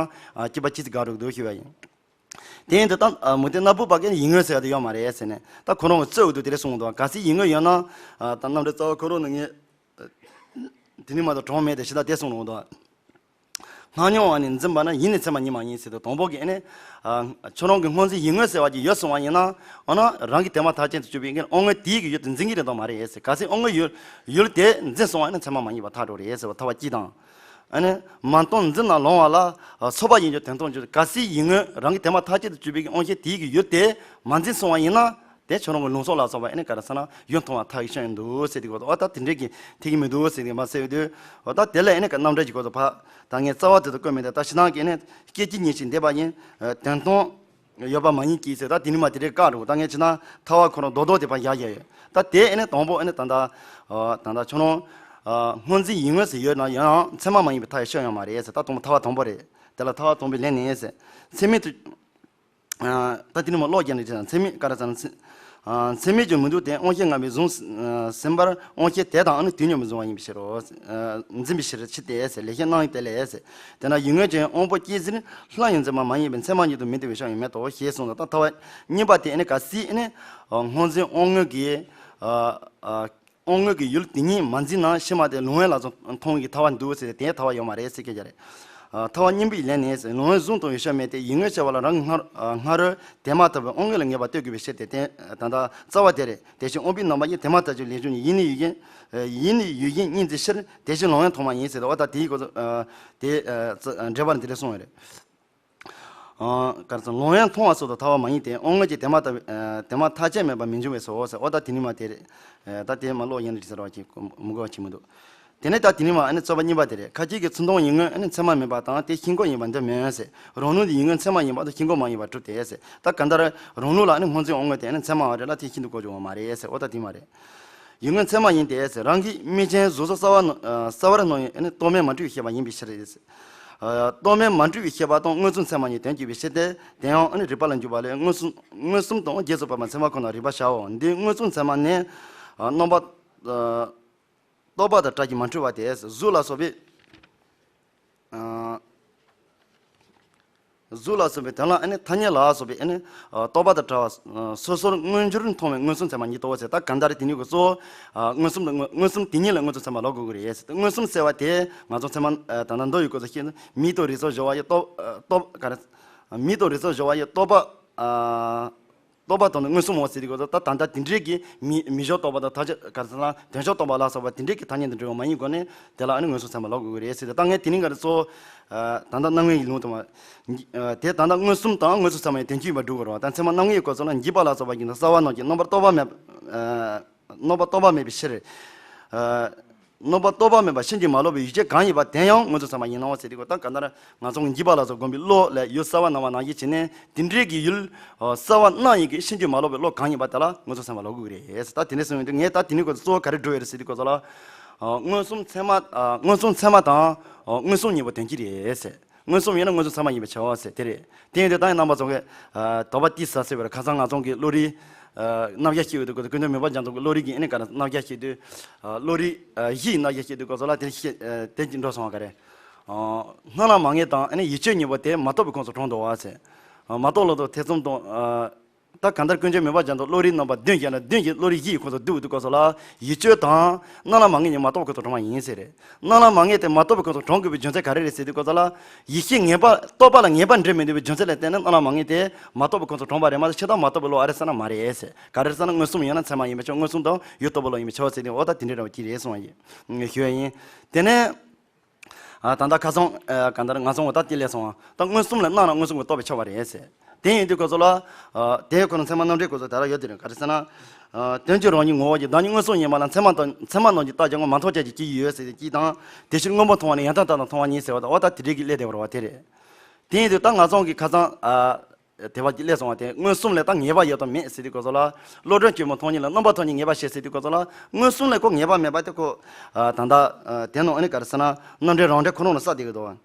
སྐྱེས་པ་ཕྱིས་སུ་དགག་འགྲོ་གི་འདུག་ཞུ་བ་ཡིན། དེ་ཡིན་དུས་ད་མུ་སྟེགས་སྣ་བུག་པ་གིས་ཡིད་མངོན་ཟེར་བ་དེ་ཡོད་མ་རེད་ཟེར་ནས། ད་ཁོ་རང་གིས་རྩོད་འོས་དུས་དེ་རེད་གསུངས་འདུག་གལ་སྲིད་ཡིད་མངོན་ཡོད་ན། ད་རྣམ་འགྲེལ་རྩ་བ་ཁོ་རང་ནས་ངས་དེ་ནི་མ་གཏོགས་གྲངས་མེད་དེ་ཞེ་དྲག་དེ་གསུངས་འདུག་སྔ་མྱོང་བ་ནི་འཛིན་པ་ན་ཡིད་ནི་མཚན་མ་ཡིན་མ་ཡིན་ཟེར་དུས། དང་པོ་གི་ཨ་ནི། ཁྱོད་རང་གི་སྔོ་འཛིན་ཡིད་མངོན་ཟེར་བ་ཅིག་ཡོད་སོང་བ་ཡིན་ན། འོ་ན་རང་གི་དེ་མ་ཐག་ཆོད་དུ་གྱུར་པའི་ཨ་ནི་དབང་མངོན་དེའི་གི་ཡུལ་དེ་འཛིན་གྱི་རེད་དམ་མ་རེད་ཟེར། གལ་སྲིད་དབང་མངོན་ཡུལ་ཡུལ་དེ་འཛིན་སོང་བ་ཡིན་ན་མཚན་མ་མ་ཡིན་པར་ཐལ་འགྲོ་རེད་ཟེར་བ་ཐར་པ་གཅིག་དང་། ཨ་ནི་མ་བཏང་འཛིན་ན་ལོང་བ་ལ་ཚོགས་པ་ཡིན་རྒྱུ་དོན་སྟོང་གྱུར། གལ་སྲིད་ཡིད་མངོན་རང་གི་དེ་མ་ཐག་ཆོད་དུ་གྱུར་པའི་གི་དབང་ཤེས་དེའི་གི་ཡུལ་དེ་མ་འཛིན་སོང་བ་ཡིན་ན། དེ་ཁྱོད་རང་གི་ལུང་སོགས་ལ་སོགས་པ་ཨ་ནི་ག་རེ་ཟེར་ན་ཡུལ་མཐོང་བ་ཐལ་བའི་ཕྱིར་ཡིན་འདུག་ཟེར་དུས་སྐབས་སུ། འོ་ད་དེ་འདྲས་ཀྱི་ཐིག་གི་མི་འདུག་ཟེར་གི་མ་ཟེར་བའི་དུས། འོ་ད་དེ་ལ་ཨ་ནི་ག་རྣམ་འགྲེལ་གྱི་སྐོར་དུ་ཕ། ད་ངས་རྩ་བ་དེ་ཚོ་བཀོད་མེད་དེ། ད་ཕྱི་ནང་གི་ཨ་ནི་སྐད་ཅིག་ཉིད་ཅིག་འདས་པ་ཡིན། དོན་སྟོང་ཡོད་པ་མ་ཡིན་གྱི་ཟེར། ད་དེ་ནི་མ་དེ་རེད་བཀག་འགྲོ། ད་ངས་ཕྱི་ནང་ཐལ་བ་ཁོ་རང་རྡོག་རྡོག་དེ་ཕ་བཞག་བཞག་ཡོད། ད་དེ་ཨ་ནི་དང་པོ་ཨ་ནི་ད་ད་ད་ད་ཁྱོད་རང་སྔོ་འཛིན་ཡིད་མངོན་ཟེར་ཡོད་ན་ཡང་མཚན་མ་མ་ཡིན་པའི་མཐའ་ཡང་ཕྱིར་ཡོང་མ་རེད་ཟེར། ད་དང་པོ་ཐལ་བ་དང་པོ་རེད། དེ་ལ་ཐལ་བ་དང་པོའི་ལན་ནི་ཟེར། ཚད་མིན་དུ། ད་དེ་ནི་མ་ཀློག་རྒྱག་ནས་བྱས་ན། ཚད་མིན་ག་རེ་ཟེར་ན། ཚད་མིན་གྱི་མི་འདུག་སྟེ། དབང་ཤེས་ལྔ་པས་བཟུང་ཟིན་པར་དབང་ཤེས་དེ་དང་ཨ་ནི་དུས་མཉམ་པར་བཟུང་བ་ཡིན་པའི་ཕྱིར་རོ། འཛིན་པའི་ཕྱིར་ཕྱིར་ཏེ་ཟེར། ལེགས་བཤད་སྣང་ཡུལ་དེ་ལས་ཟེར། དེས་ན་ཡིད་མངོན་ཅན་དབང་པོ་སྐྱེས་ཟིན་སླར་ཡང་འཛིན་པ་མ་ཡིན་པས་མཚན་མ་ཉིད་དུ་མི་འདོད་པའི་ཕྱིར་ཡང་མེད་དོ་ཞེས་གསུངས་ལ། ད་ཐལ་བ་གཉིས་པ་དེ་ཨ་ནི་གལ་སྲིད་ཨ་ནི་སྔོ་འཛིན་དབང་མངོན་གྱིས། དབང་མངོན་གྱི་ཡུལ་དེ་ཉིད་མ་འཛིན་ན་ཕྱི་མ་དེ་ལོང་བས་ལ་སོགས་མཐོང་བའི་ཐལ་བ་འདུག་ཟེར་ཏེ། དེའི་ཐལ་བ་ཡོད་མ་རེད་ཟེར་སྐད་ཆ་རེད། ཐལ་བ་གཉིས་པའི་ལན་ནི་ཟེར། ལོང་བས་བཟུང་དང་ཡོད་ཤ་མེད་དེ། ཡིད་མངོན་བྱ་བ་ལ་རང་གི་སྔ་སྔ་རོལ་དེ་མ་ཐག་པའི་དབང་མངོན་ལ་ངེས་པ་གཏོད་དགོས་པའི་ཕྱིར་ཏེ། དེ་ད་ལྟ་རྩ་བ་དེ་རེད། དེ་བཞིན་དབང་པོའི་རྣམ་པ་ཉིད་དེ་མ་ཐག་ཆོད་ལས་བྱུང་ནས། ཡིད་ནི་ཡུལ་ཅན། ཡིད་ནི་ཡུལ་ཅན་གཉིས་འཛིན་ཕྱིར། དེ་བཞིན་ལོང་བས་མཐོང་བ་ཡིན་ཟེར་ཏེ། འོ་ད་དེའི་སྐོར་དུ་དེ་འགྲེལ་པ་ནི་དེ་འདྲ་གསུངས་ཡོད་རེད། ག་རེ་ཟེར། ལོང་བས་མཐོང་བ་སོགས་དང་ཐལ་བ་མ་ཡིན་ཏེ། དབང་མངོན་གྱི་དེ་མ་ཐག་དེ་མ་ཐག་ཆོད་མེད་པར་མི་འབྱུང་བས་སོ་ཟེར། འོ་ད་དེ་ནི་མ་དེ་རེད། ད་དེ་མ་ཀློག་ཡིན་རེད་ཟེར་བ་ཅིག་མི་དགོས་པ་ཅིག་མི་འདུག་དེ་ནས་ད་དེ་ནི་མ་ཨ་ནི་རྩོད་པ་གཉིས་པ་དེ་རེད། ཁ་ཅིག་གིས་ཚུར་མཐོང་ཡིད་མངོན་ཨ་ནི་མཚན་མ་མིན་པ་དང་དེ་ཤེས་འགོག་ཡིན་པ་འདོད་མོད་ཟེར། རང་ལུགས་ནི་ཡིད་མངོན་མཚན་མ་ཡིན་པ་དང་ཤེས་འགོག་མ་ཡིན་པར་གྲུབ་སྟེ་ཟེར། ད་གང་ལྟར་རང་ལུགས་ལ་ཨ་ནི་སྔོ་འཛིན་དབང་མངོན་དེ་ཨ་ནི་མཚན་མ་བ་རེད་ལ། དེ་ཤིན་ཏུ་གོ་ཆོག་པ་མ་རེད་ཟེར། འོ་ད་དེ་མ་རེད། ཡིད་མངོན་མཚན་མ་ཡིན་ཏེ་ཟེར། རང་གི་དམིགས་རྐྱེན་གཟུགས་སོགས་རྩ་བ་རྣམས་རྩ་བར་སྣང་བའི་ཨ་ནི་རྟོག་མེད་མ་འཁྲུལ་བའི་ཤེས་པ་ཡིན་པའི་ཕྱིར། རྟོག་མེད་མ་འཁྲུལ་བའི་ཤེས་པ་དང་མངོན་སུམ་ཚད་མ་གཉིས་དོན་གཅིག་པའི་ཕྱིར་ཏེ། དེ་ཡང་ཨ་ནི་རིགས་པ་ལ་འཇུག་པ་ལས་མངོན་སུམ་མངོན་སུམ་དང་རྗེས་སུ་དཔག་པའི་མཚན་མ་ཁོ་ན་རིགས་པར་བྱའོ། འདི་མངོན་སུམ་ཚད་མ་ནི། རྣམ་པ། རྟོག་པ་དང་བྲལ་གྱི་མ་འཁྲུལ་བ་སྟེ། གཟུགས་ལ་སོགས་པའི། གཟུགས་ལ་སོགས་པའི་དོན་ལ་ཨ་ནི་ཐ་སྙད་ལ་སོགས་པའི་ཨ་ནི་རྟོག་པ་དང་བྲལ་བ་སོ་སོར་མངོན་གྱུར་མཐོང་བའི་མངོན་སུམ་ཚད་མ་ཉིད་དོ་ཟེར། ད་གང་ལྟར་དེ་ཉིད་ཀྱི་གཙོ་བོ་མངོན་སུམ་དང་མངོན་སུམ་དེ་ཉིད་ལ་མངོན་སུམ་ཚད་མ་ལབ་དགོས་ཀྱི་རེད་ཟེར། མངོན་སུམ་ཟེར་བ་དེ་ང་ཚོ་ཚད་མ་ད་ལྟ་མདོ་ཡི་སྐོར་དུ་བཤད་ན། མིག་དང་རིག་ཚད་སྦྱོར་བ་ཡི་རྟོག་རྟོག་ག་རེ། མིག་དང་རིག་ཚད་སྦྱོར་བ་ཡི་རྟོག་པ། རྟོག་པ་དང་ནི་མངོན་སུམ་འོང་ཟེར་དུས་སྐབས་སུ། ད་ད་ལྟ་དེ་འདྲའི་གི་མི་མིག་སྦྱོར་རྟོག་པ་དང་ཐ་ཆད་ག་རེ་ཟེར་ན་དོན་སྦྱོར་རྟོག་པ་ལ་སོགས་པ་དེ་འདྲའི་གི་ཐ་སྙད་དུ་འབྲེལ་བ་མ་ཡིན་སྒོ་ནས་དེ་ལ་ཨ་ནི་མངོན་སུམ་ཚད་མ་ལབ་དགོས་ཀྱི་རེད་ཟེར་ཏེ། ད་ངས་དེ་རིང་ག་རེ་གཙོ་བོ་ད་ལྟ་རྣམ་ངེས་ཀྱི་ལུང་དུ་མ། དེ་ད་ལྟ་མངོན་སུམ་དང་མངོན་སུམ་ཚད་མ་ཡི་དོན་གཅིག་ཡིན་པར་སྒྲུབ་དགོས་རེད་བ། ད་ཚད་མ་རྣམ་ངེས་ཀྱི་སྐོར་སོགས་ལ་འཇིགས་པ་ལ་སོགས་པ་ཡིན་ན་རྩ་བ་རྣམས་ཀྱི་རྣམ་པར་རྟོག་པ་མེད། རྣམ་པར་རྟོག་པ་མེད་པའི་ཕྱིར། རྣམ་པར་རྟོག་པ་མེད་པ་ཕྱིན་ཅི་མ་ལོག་པའི་ཡུལ་ཅན་གང་ཡིན་པ་དེ་ཡང་མངོན་སུམ་ཚད་མ་ཡིན་ནོ་ཟེར་དུས་སྐབས། ད་གང་ལྟར་ང་ཚོ་འཇིགས་པ་ལ་སོགས་བསྒོམས་པའི་བློ་ལས་ཡུལ་གསལ་བར་སྣང་བ་ནང་བཞིན་བྱས་ནས། དེ་འདྲའི་གི་ཡུལ་གསལ་བར་སྣང་ཡི་གེ་ཕྱིན་ཅི་མ་ལོག་པའི་བློ་གང་ཡིན་པ་དེ་ལ་མངོན་སུམ་ཚད་མ་ལབ་དགོས་ཀྱི་རེད། ད་དེ་འདྲ་སོང་བའི་དུས་ངས་ད་དེ་ནི་གཙོ་བོ་ག་རེ་འགྲོ་ཡི་རེད་ཟེར་དུས་སྐབས་སུ་ལ། མངོན་སུམ་ཚད་མ། མངོན་སུམ་ཚད་མ་དང་མངོན་སུམ་གཉིས་པོ་དོན་གཅིག་རེད་ཟེར། མངོན་སུམ་ཡིན་ན་མངོན་སུམ་ཚད་མ་ཡིན་པ་བྱའོ་ཟེར་དེ་རེད། དེ་ཡིན་དུས་ད་ཡིན་རྣམ་པ་ཚོ་གིས་དོགས་པ་ཏོག་ཙམ་སེལ་བར། ཁ་སང་ང་ཚོ་གི་བློ་རིག་རྣམ་གཞག་བཤད་ཡོད་དུས་སྐབས་སུ། ཀུན་མཁྱེན་མོས་པ་རྒྱ་མཚོ་གི་བློ་རིག་གི་ཨ་ནི་ག་རེ་རྣམ་གཞག་བཤད་དུས། བློ་རིག་བཞི་ཡི་རྣམ་གཞག་བཤད་དུས་སྐབས་སུ་ལ་དེ་བཤད་དེ་ཅིག་འགྲོ་སོང་བ་ག་རེ། སྣང་ལ་མ་ངེས་དང་ཨ་ནི་ཡིད་དཔྱོད་གཉིས་པོ་དེ་མ་རྟོགས་པའི་ཁོངས་སུ་གྲངས་འདུག་བ་ཟེར། མ་རྟོགས་ལོག་རྟོག་ཐེ་ཚོམ་དང་། ད་གང་ལྟར་ཀུན་མཁྱེན་མོས་པ་རྒྱ་མཚོ་བློ་རིག་རྣམ་པ་བདུན་བཤད་ན་བདུན་གྱི་བློ་རིག་བཞི་ཡི་ཁོངས་སུ་བསྡུས་པའི་དུས་སྐབས་སུ་ལ། ཡིད་དཔྱོད་དང་སྣང་ལ་མ་ངེས་གཉིས་མ་རྟོགས་པའི་ཁོངས་སུ་གྲངས་པ་ཡིན་ཟེར་རེད། སྣང་ལ་མ་ངེས་དེ་མ་རྟོགས་པའི་ཁོངས་སུ་གྲངས་དགོས་པའི་རྒྱུ་མཚན་ག་རེ་རེད་ཟེར་དུས་སྐབས་སུ་ལ། ཡིད་ཤེས་ངེས་པ་རྟོག་པ་ལ་ངེས་པ་འདྲེས་མི་འདུག་པའི་རྒྱུ་མཚན་ལ་བརྟེན་ནས་སྣང་ལ་མ་ངེས་དེ་མ་རྟོགས་པའི་ཁོངས་སུ་གྲངས་པ་རེད་མ་གཏོགས་ཆ་ཚང་མ་རྟོགས་པའི་བློ་ཨ་རེད་ཟེར་ན་མ་རེད་ཟེར། ག་རེ་ཟེར་ན་མངོན་སུམ་ཡིན་ན་ཚད་མ་ཡིན་པ་ཆོག་མངོན་སུམ་དང་ཡུལ་རྟོགས་པའི་བློ་ཡིན་པ་ཆོག་ཟེར་ནས། འོ་ད་དེ་འདྲའི་འདྲ་བ་ཅིག་རེད་གསུངས་པ་ཡིན། ཞུ་བ་ཡིན། དེ་ནས། ད་ལྟ་ཁ་སང་གང་ལྟར་ང་ཚོ་འོ་ད་དེ་ལས་སོང་བ། ད་མངོན་སུམ་ལས་སྣང་ན་མངོན་སུམ་གྱིས་རྟོགས་པས་ཁྱབ་པ་རེད་ཟེར། དེ་ཡིན་དུས་སྐབས་སུ་ལ། དེ་ཁོ་ན་ཚད་མ་རྣམ་འགྲེལ་སྐབས་སུ་དེ་ལ་ཡོད་དེ་རེད། ག་རེ་ཟེར་ན། དོན་གྱི་རང་བཞིན་ངོ་བོ་ཉིད་བདག་ཉིད་མངོན་སུམ་ཡིན་པ་ལ་ཚད་མ་དང་ཚད་མ་རྣམས་ཀྱིས་རྟག་སྐྱེ་ངོ་མ་མཐོང་བྱ་བྱེད་ཀྱི་ཡོད་ཟེར་ཏེ་གཅིག་དང་། དེ་ཕྱིར་སྔོན་པོ་མཐོང་བ་ནི་ཡང་དག་རྟག་ཏུ་མཐོང་བ་ཉིད་ཟེར་བ་དང་། འོ་ད་དེ་འདྲའི་གི་སླད་དེ་བར་བ་དེ་རེད། དེ་ཡིན་དུས་ད་ང་ཚོ་གི་ཁ་སང་དེ་བ་གི་སླད་སོང་བ་དེ་མངོན་སུམ་ལས་ད་ངེས་པ་ཡོད་དམ་མེད་ཟེར་དུས་སྐབས་སུ་ལ། བློ་གྲོས་ཆོས་མིན་མཐོང་ཉིད་ལ་རྣམ་པར་ཐོབ་ཉིད་ངེས་པ་ཞེས་ཟེར་དུས་སྐབས་སུ་ལ། མངོན་སུམ་ལས་ཁོ་ངེས་པ་མེད་པ་དེ་ཁོ། ད་ལྟ་དེ་ནང་ཨ་ནི་ག་རེ་ཟེར་ན་རྣམ་འགྲེལ་རང་འགྲེལ་ཁོ་རང་ལ་གསལ་བསྡད་ཀྱི་འདུག་བ།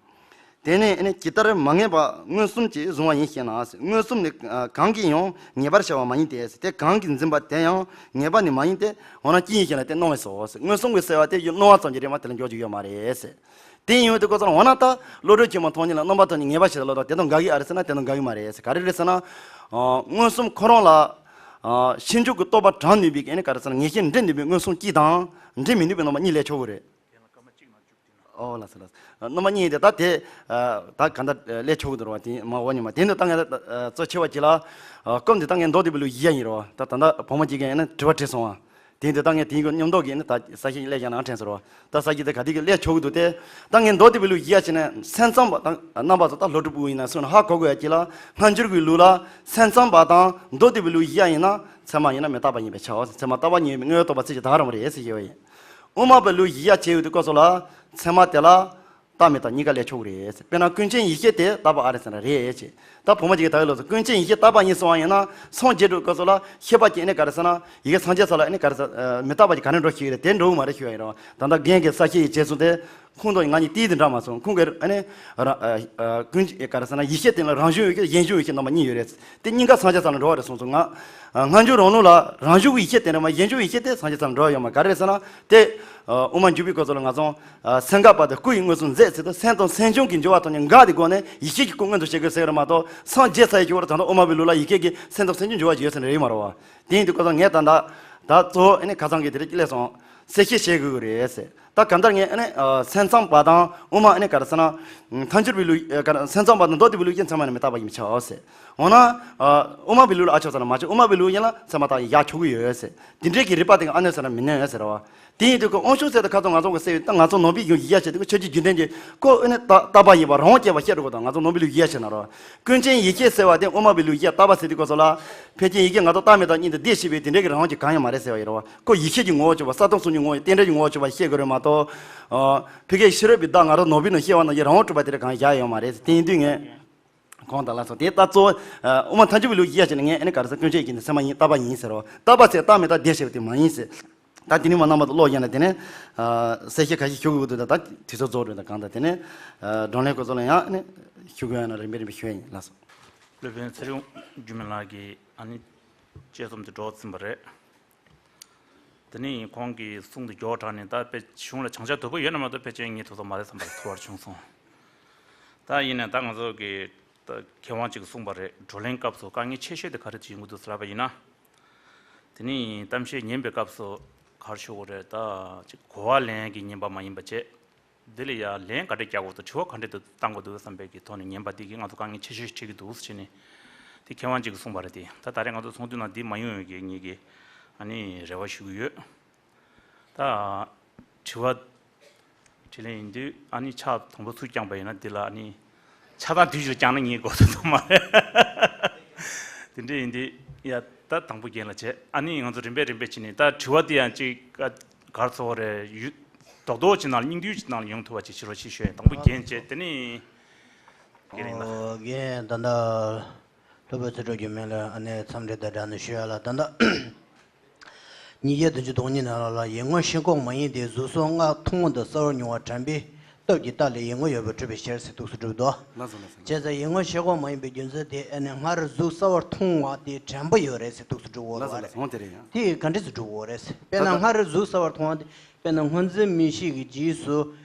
དེ་ནས་ཨ་ནི་ཇི་ལྟར་མ་ངེས་པ་མངོན་སུམ་གྱིས་བཟུང་བ་ཡིན་ཞེ་ན། མངོན་སུམ་ནི་གང་གིས་ཡང་ངེས་པར་བྱ་བ་མ་ཡིན་ཏེ། དེ་གང་གིས་འཛིན་པ་དེ་ཡང་ངེས་པ་ནི་མ་ཡིན་ཏེ། འོ་ན་ཅི་ཡིན་ཞེ་ན། དེ་སྣང་བས་སོ། མངོན་སུམ་གྱིས་བསལ་བ་དེ་ཡང་སྣང་བ་ཙམ་གྱིས་རེད་མ། དེ་ལ་འཇོག་རྒྱུ་ཡོད་མ་རེད། དེ་ཡིན་དུས་ཀོ་ཚོ་ལ་འོ་ན་ད་བློ་གྲོས་ཆེན་པོ་མཐོང་ཉིད་ལ་རྣམ་པར་ཐོབ་ཉིད་ངེས་པ་ཞིག་ལ་ལོག་དང་དེ་དང་འགལ་གྱི་ཨ་རེད་ཟེར་ན། དེ་དང་འགལ་གྱི་མ་རེད། ག་རེ་རེད་ཟེར་ན། མངོན་སུམ་ཁོ་རང་ལ་ཕྱིན་ཅི་ལོག་གི་རྟོག་པ་དྲངས་ནུས་པའི་ཨ་ནི་ག་རེ་ཟེར་ན། ངེས་ཤེས་འདྲེན་ནུས་པའི་མངོན་སུམ་གཅིག་དང་འདྲེན་མི་ནུས་པའི་རྣམ་པ་གཉིས་ལས་ཆོག་གི་རེད། ཨོ་ལགས་སོ་ལགས་སོ། རྣམ་པ་གཉིས་དེ་ད་དེ་ད་ག་འདྲ་ལས་ཆོག་གི་འདུག་ར་བ། དེ་མ་འོ་ཉི་མ་དེ་འདི་ད་ངས་གཙོ་ཆེ་བ་ཅིག་ལ་སྐབས་འདི་ད་ངས་མདོ་སྡེ་པའི་ལུགས་བཞི་ཡ་ཡིན་ར་བ། ད་ད་ལྟ་བུ་མོ་གཅིག་གིས་ཡིན་ན་དྲི་བ་དྲིས་སོང་བ། དེ་འདི་ད་ངས་དེ་ཡིན་གོ་སྙོམས་འདོགས་ཀྱིས་ཡིན་ན་ད་ས་སྐྱའི་ལས་ཀྱང་ནང་དྲན་སོང་ར་བ། ད་ས་སྐྱའི་དེ་ག་དེ་གི་ལས་ཆོག་གི་འདུག་སྟེ། ད་ངས་མདོ་སྡེ་པའི་ལུགས་བཞི་ཡ་བྱས་ནས་སེམས་ཙམ་པ་དང་རྣམ་པ་ཚོ་ད་སློབ་ཕྲུག་པུ་ཡིན་ན་སུ་ན་ཧ་གོ་དགོས་ཡ་ཅིག་ལ། སྔ་འགྱུར་གྱི་ལུགས་ལ་སེམས་ཙམ་པ་དང་མདོ་སྡེ་པའི་ལུགས་བཞི་ཡ་ཡིན་ན་ཚད་མ་ཡིན་ན་མི་རྟག་པ་ཡིན་པས་ཁྱབ། ཚད་མ་རྟག་པ་ཉིད་ཡིན་པའི་དངོས་ཡོད་རྟོགས་པ་ཚིག་གཅིག་དག་རང་རེད་ཟེར་ཞེས་པ་ཡིན། དབུ་མ་པའི་ལུགས་བཞི་ཡ་བྱས་ཡོད་དུས་སྐབས་སུ་ལ་ཚད་མ་དེ་ལ་རྟག་མི་རྟག་གཉིས་ཀ་ལས་ཆོག་གི་རེད། དཔེར་ན་ཀུན་མཁྱེན་ཡེ་ཤེས་དེ་རྟག་པ་ཨ་རེད་ཟེར་ན་རེད་ཅེས། ད་བུ་མོ་གཅིག་གིས་ད་ཡོད་ལོགས་སུ་ཀུན་མཁྱེན་ཡེ་ཤེས་རྟག་པ་ཡིན་གསུང་བ་ཡིན་ན། སངས་རྒྱས་འགྲོ་སྐབས་སུ་ལ་ཤེས་པ་གྱིས་ཨ་ནི་ག་རེ་ཟེར་ན། ཡི་གེ་སངས་རྒྱས་ས་ལ་ཨ་ནི་ག་རེ་ཟེར་མི་རྟག་པ་གྱིས་ག་ནས་འགྲོ་ཤེས་ཀྱི་རེད། དེ་འགྲོ་གི་མ་རེད་ཞུ་བ་ཡིན་རོ། ད་ལྟ་རྒན་གྱི་ས་སྐྱའི་རྗེས་སུ་དེ། ཁོང་དང་ང་གཉིས་ཏིའི་དེ་འདྲ་མ་སོང་། ཁོང་གིས་ཨ་ནི་ར་ཨ་ཨ་ཀུན་གྱི་ག་རེ་ཟེར་ན་ཡེ་ཤེས་དེ་ལ་རང་བྱུང་ཡེ་ཤེས་གཞན་བྱུང་ཡེ་ཤེས་རྣམ་པ་གཉིས་ཡོད་རེད། དེ་གཉིས་ཀ་སངས་རྒྱས་ས་ལ་འགྲོ་བ་རེད་གསུངས་སོང་། ང་ཨ་སྔ་འགྱུར་རང་ལུགས་ལ་རང་བྱུང་གི་ཡེ་ཤེས་དེ་འདྲ་མ་གཞན་བྱུང་ཡེ་ཤེས་དེ་སངས་རྒྱས་ས་ལ་འགྲོ་བ་ཡོད་མ། ག་རེ་རེད་ཟེར་ན། དེ་ཨ་དབུ་མ་འཇུག་པའི་སྐབས་སུ་ལ་ང་ཚོ་ཨ་སེམས་འགག་པ་དང་སྐུ་ཡི་མངོན་སུམ་མཛད་ཟེར་དུས་སེམས་དང་སེམས་བྱུང་གི་འགྱུར་བ་དང་ནི་འགག་དེ་སྒོ་ནས་ཡེ་ཤེས་ཀྱི་སྐུ་མངོན་དུ་བྱེད་དགོས་ཟེར་གི་རེད་མ་གཏོགས། སངས་རྒྱས་ས་ཡི་འགྱུར་བ་ད་ལྟ་དབུ་མ་པའི་ལུགས་ལ་ཡི་གེ་གི་སེམས་དང་སེམས་བྱུང་འགྱུར་བ་ཡོད་ཟེར་ནི་རེད་མ་རེད་བ། དེ་ཡིན་དུས་སྐབས་སུ་ངས་ད་ལྟ་ད་གཙོ་བོ་ཨ་ནི་ཁ་སང་གི་དེ་རིགས་སླེབས་སོང་། གསལ་བཤད་བྱེད་དགོས་ཀྱི་རེད་ཟེར། ད་གང་ལྟར་ངས་ཨ་ནི་ཨ་སེམས་ཙམ་པ་དང་དབུ་མ་ཨ་ནི་ག་རེ་ཟེར་ན། ཨ་ཐལ་འགྱུར་བའི་ལུགས་ཨ་ག་རེ་སེམས་ཙམ་པ་དང་མདོ་སྡེ་པའི་ལུགས་ཀྱི་ཚད་མ་ནི་མི་རྟག་པ་ཡིན་པས་ཁྱབ་ཟེར། འོ་ན་ཨ་དབུ་མ་པའི་ལུགས་ལ་ཨ་ཆོག་ཟེར་ན་མ་ཆོག། དབུ་མ་པའི་ལུགས་ཡིན་ལ་ཚད་མ་རྟག་ཡ་ཆོག་གི་ཡོད་ཟེར། དེ་འདྲའི་གི་རིགས་པ་དེ་ག་ཨ་ནི་ཟེར་ན་མི་གནས་ཟེར་བ། དེ་ཡིན་དུས་ཁོ་དབང་ཕྱུག་ཟེར་དུས་ཁ་ཚོ་ང་ཚོ་གི་ཟེར་བའི་ད་ང་ཚོ་ནང་པའི་གཞུང་ཡིག་ཡ་བྱེད་དུས་ཁོ་ཆོས་ཀྱི་རྒྱུད་ལྡན་གྱི་ཁོ་ཨ་ནི་རྟག་རྟག་པ་ཡིན་པ་རང་དབང་སྐྱེས་པ་བཤད་འགྲོ་གི་དང་ང་ཚོ་ནང་པའི་ལུགས་ཡ་བྱེད་ན་རོ། ཀུན་མཁྱེན་ཡེ་ཤེས་ཟེར་བ་དེ་དབུ་མ་པའི་ལུགས་ཡ་རྟག་པ་ཟེར་དུས་ཁོ་ཚོ་ལ། ཕལ་ཆེར་ཡི་གེ་ང་ཚོ་རྟག་མི་རྟག་གཉིས་དང་བསྡད་ཤེས་པའི་དེ་འདྲའི་གི་རང་དབང་གི་གང་ཡང་མ་རེད་ཟེར་བ་ཡིན་རོ། ཁོ་ཡེ་ཤེས་ཀྱི་ངོ་བོ་ཆོད་པ་ས་དང་ཟུང་གི་ངོ་བོ་རྟེན་འབྲེལ་གྱི་ངོ་བོ་ཆོད་པ་ཤེས་དགོས་རེད་མ་གཏོགས། ཨ་ཕ་གིའི་ཤེས་རབ་པའི་བདག་ང་རང་ནོར་བུའི་ནང་ཤེས་པ་ནང་བཞིན་རང་དབང་གྲུབ་པ་དེ་རིགས་གང་བཞག་ཡོད་མ་རེད། དེ་ཡིན་དུས་ངས་གང་དང་ལ་སོགས་དེ་ལྟ་གཙོ་བོ་ཨ་དབུ་མ་ཐལ་འགྱུར་བའི་ལུགས་ཡ་བྱས་ནས་ངས་ཨ་ནི་ག་རེ་ཟེར་ཀུན་མཁྱེན་ཡེ་ཤེས་ནི་ཚད་མ་ཡིན་རྟག་པ་ཡིན་ཟེར་རོ། རྟག་པ་ཟེར་རྟག་མི་རྟག་བསྡད་ཤེས་པ་དེ་མ་ཡིན་ཟེར། ད་དེ་ནི་མ་རྣམ་པ་ཚོ་ཀློག་ཡིན་ན་དེ་ནས་ཨ་གསལ་བཤད་ཁ་ཤས་ཞུ་དགོས་འདུག་ད་དུས་ཚོད་རྫོགས་རེད། ད་གང་ལྟར་དེ་ནས་ཨ་བགྲོ་གླེང་སྐོར་ཚོ་ལ་ཡང་ཨ་ནི་ཞུ་དགོས་ཡོད་ན་རིམ་པས་རིམ་པས་ཞུ་ཡ་ཡིན། ལགས་སོ། སློབ་དཔོན་ཚེ་རིང་འགྱུར་མེད་ལགས་ཀྱིས་ཨ་ནི་དཔྱད་རྩོམ་དེ་སྒྲོག་ཟིན་པ་རེད། དེ་ནས་ཁོང་གི་གསུང་དེ་མགྱོགས་དྲགས་ནས་ད་དཔེ་གཞུང་ལ་བྱང་ཆ་དོད་པོ་ཡོད་ན་མ་གཏོགས་ཕལ་ཆེར་ངས་ཐུབ་ཐུབ་མ་རེད་བསམ་པ་ཐུབ་པར་བྱུང་སོང་། ད་ཡིན་ནའང་ད་ང་ཚོ་གི་ད་མཁས་དབང་གཅིག་གིས་གསུངས་པ་རེད། བགྲོ་གླེང་སྐབས་སུ་དཀའ་ངལ་ཆེ་ཤོས་དེ་ག་རེ་ཡིན་གྱི་འདུག་ཟེར་ལབ་པ་ཡིན་ན། དེ་ནས་གཏམ་བཤད་ཉན་པའི་སྐབས་སུ་ག་རེ་ཞུ་དགོས་རེད། ད་ཅིག་གོ་བ་ལེན་གྱི་ཉན་པ་མ་ཡིན་པ་བྱས། འདི་ལ་ཡང་ལན་ག་འདྲ་རྒྱག་དགོས་འདུག་དྲི་བ་ག་འདྲ་བཏང་དགོས་འདུག་བསམ་པའི་གི་ཐོག་ནས་ཉན་པ་འདི་གིས་ང་ཚོ་དཀའ་ངལ་ཆེ་ཤོས་འཕྲད་ཀྱི་འདུག་ཟེར་ནས་དེ་མཁས་དབང་གཅིག་གིས་གསུངས་པ་རེད་དེ། ད་ད་རེས་ང་ཚོ་ཚོགས་འདུའི་ནང་འདི་མ་ཡོང་བའི་གི་ངེད་ཀྱིས་ཨ་ནི་རེ་བ་ཞུ་གི་ཡོད། ད་དྲི་བ་དྲིས་ལན་ཡིན་དུས་ཨ་ནི་ཕྱག་དང་པོ་སུས་བརྐྱངས་པ་ཡིན་ན་འདི་ལ་ཨ་ནི་ཕྱག་དང་དུས་ཀྱི་བརྐྱངས་ན་ངས་གོ་ཐུབ་ཐུབ་མ་རེད། དེ་འདྲ་ཡིན་དུས་ཡ་ད་དང་པོ་རྒན་ལ་བྱས། ཨ་ནི་ང་ཚོ་རིམ་པས་རིམ་པས་བྱས་ནས་ད་དྲི་བ་དེ་ཡང་ཅིག་ག་གར་ཚོགས་རེད་ཡུ་རྡོག་རྡོག་ཅིག་ནང་ལ་སྙིང་བསྡུས་ཅིག་ནང་ལ་ཡོང་ཐུབ་པ་ཅིག་བྱེད་རོགས་ཞེས་ཞུས། དང་པོ་རྒན་བྱས་དེ་ནས་རྒན་ལགས། ཨོ་རྒན་ད་ལྟ་སློབ་དཔོན་ཚེ་རིང་འགྱུར་མེད་ལ་ཨ་ནི་འཚམས་འདྲི་དང་སྦྲགས་ནས་ཞུ་ཡ་ལ་ད་ལྟ། ཉིས་བརྒྱ་བདུན་ཅུ་དོན་གཉིས་ནང་ལ་ཡིད་ངོར་ཤེས་ཁོག་མ་ཡིན་ཏེ། གཟུགས་སོགས་ལྔ་མཐོང་བ་དང་གསལ་བར་མྱོང་བ་དྲན་པའི་སྟོབས་ཀྱི་རྟགས་ལས་ཡིད་ངོར་ཡོད་པའི་གྲུབ་པའི་ཕྱིར་ཟེར་འདུག་སེ་གྲུབ་འདུག་ལགས་སོ་ལགས་སོ། བྱས་ཙང་ཡིད་ངོར་ཤེས་ཁོག་མ་ཡིན་པའི་རྒྱུ་མཚན་དེ་ཨ་ནི་སྔར་གཟུགས་གསལ་བར་མཐོང་བ་དེ་དྲན་པ་ཡོད་རེད་ཟེར་འདུག་སེ་གྲུབ་འོ་ལགས་སོ་ལགས་སོ། རེད། འོང་དེ་རེད་ཡང་། དེ་ག་འདྲ་ཟེར་གྲུབ་འོ་རེད་ཟེར། དཔེར་ད་ན་ད་སྔར་གཟུགས་གསལ་བར་མཐོང་བ་དེ་དཔེར་ན་སྔོ་འཛིན་མིག་ཤེས་ཀྱི་རྗེས་སུ་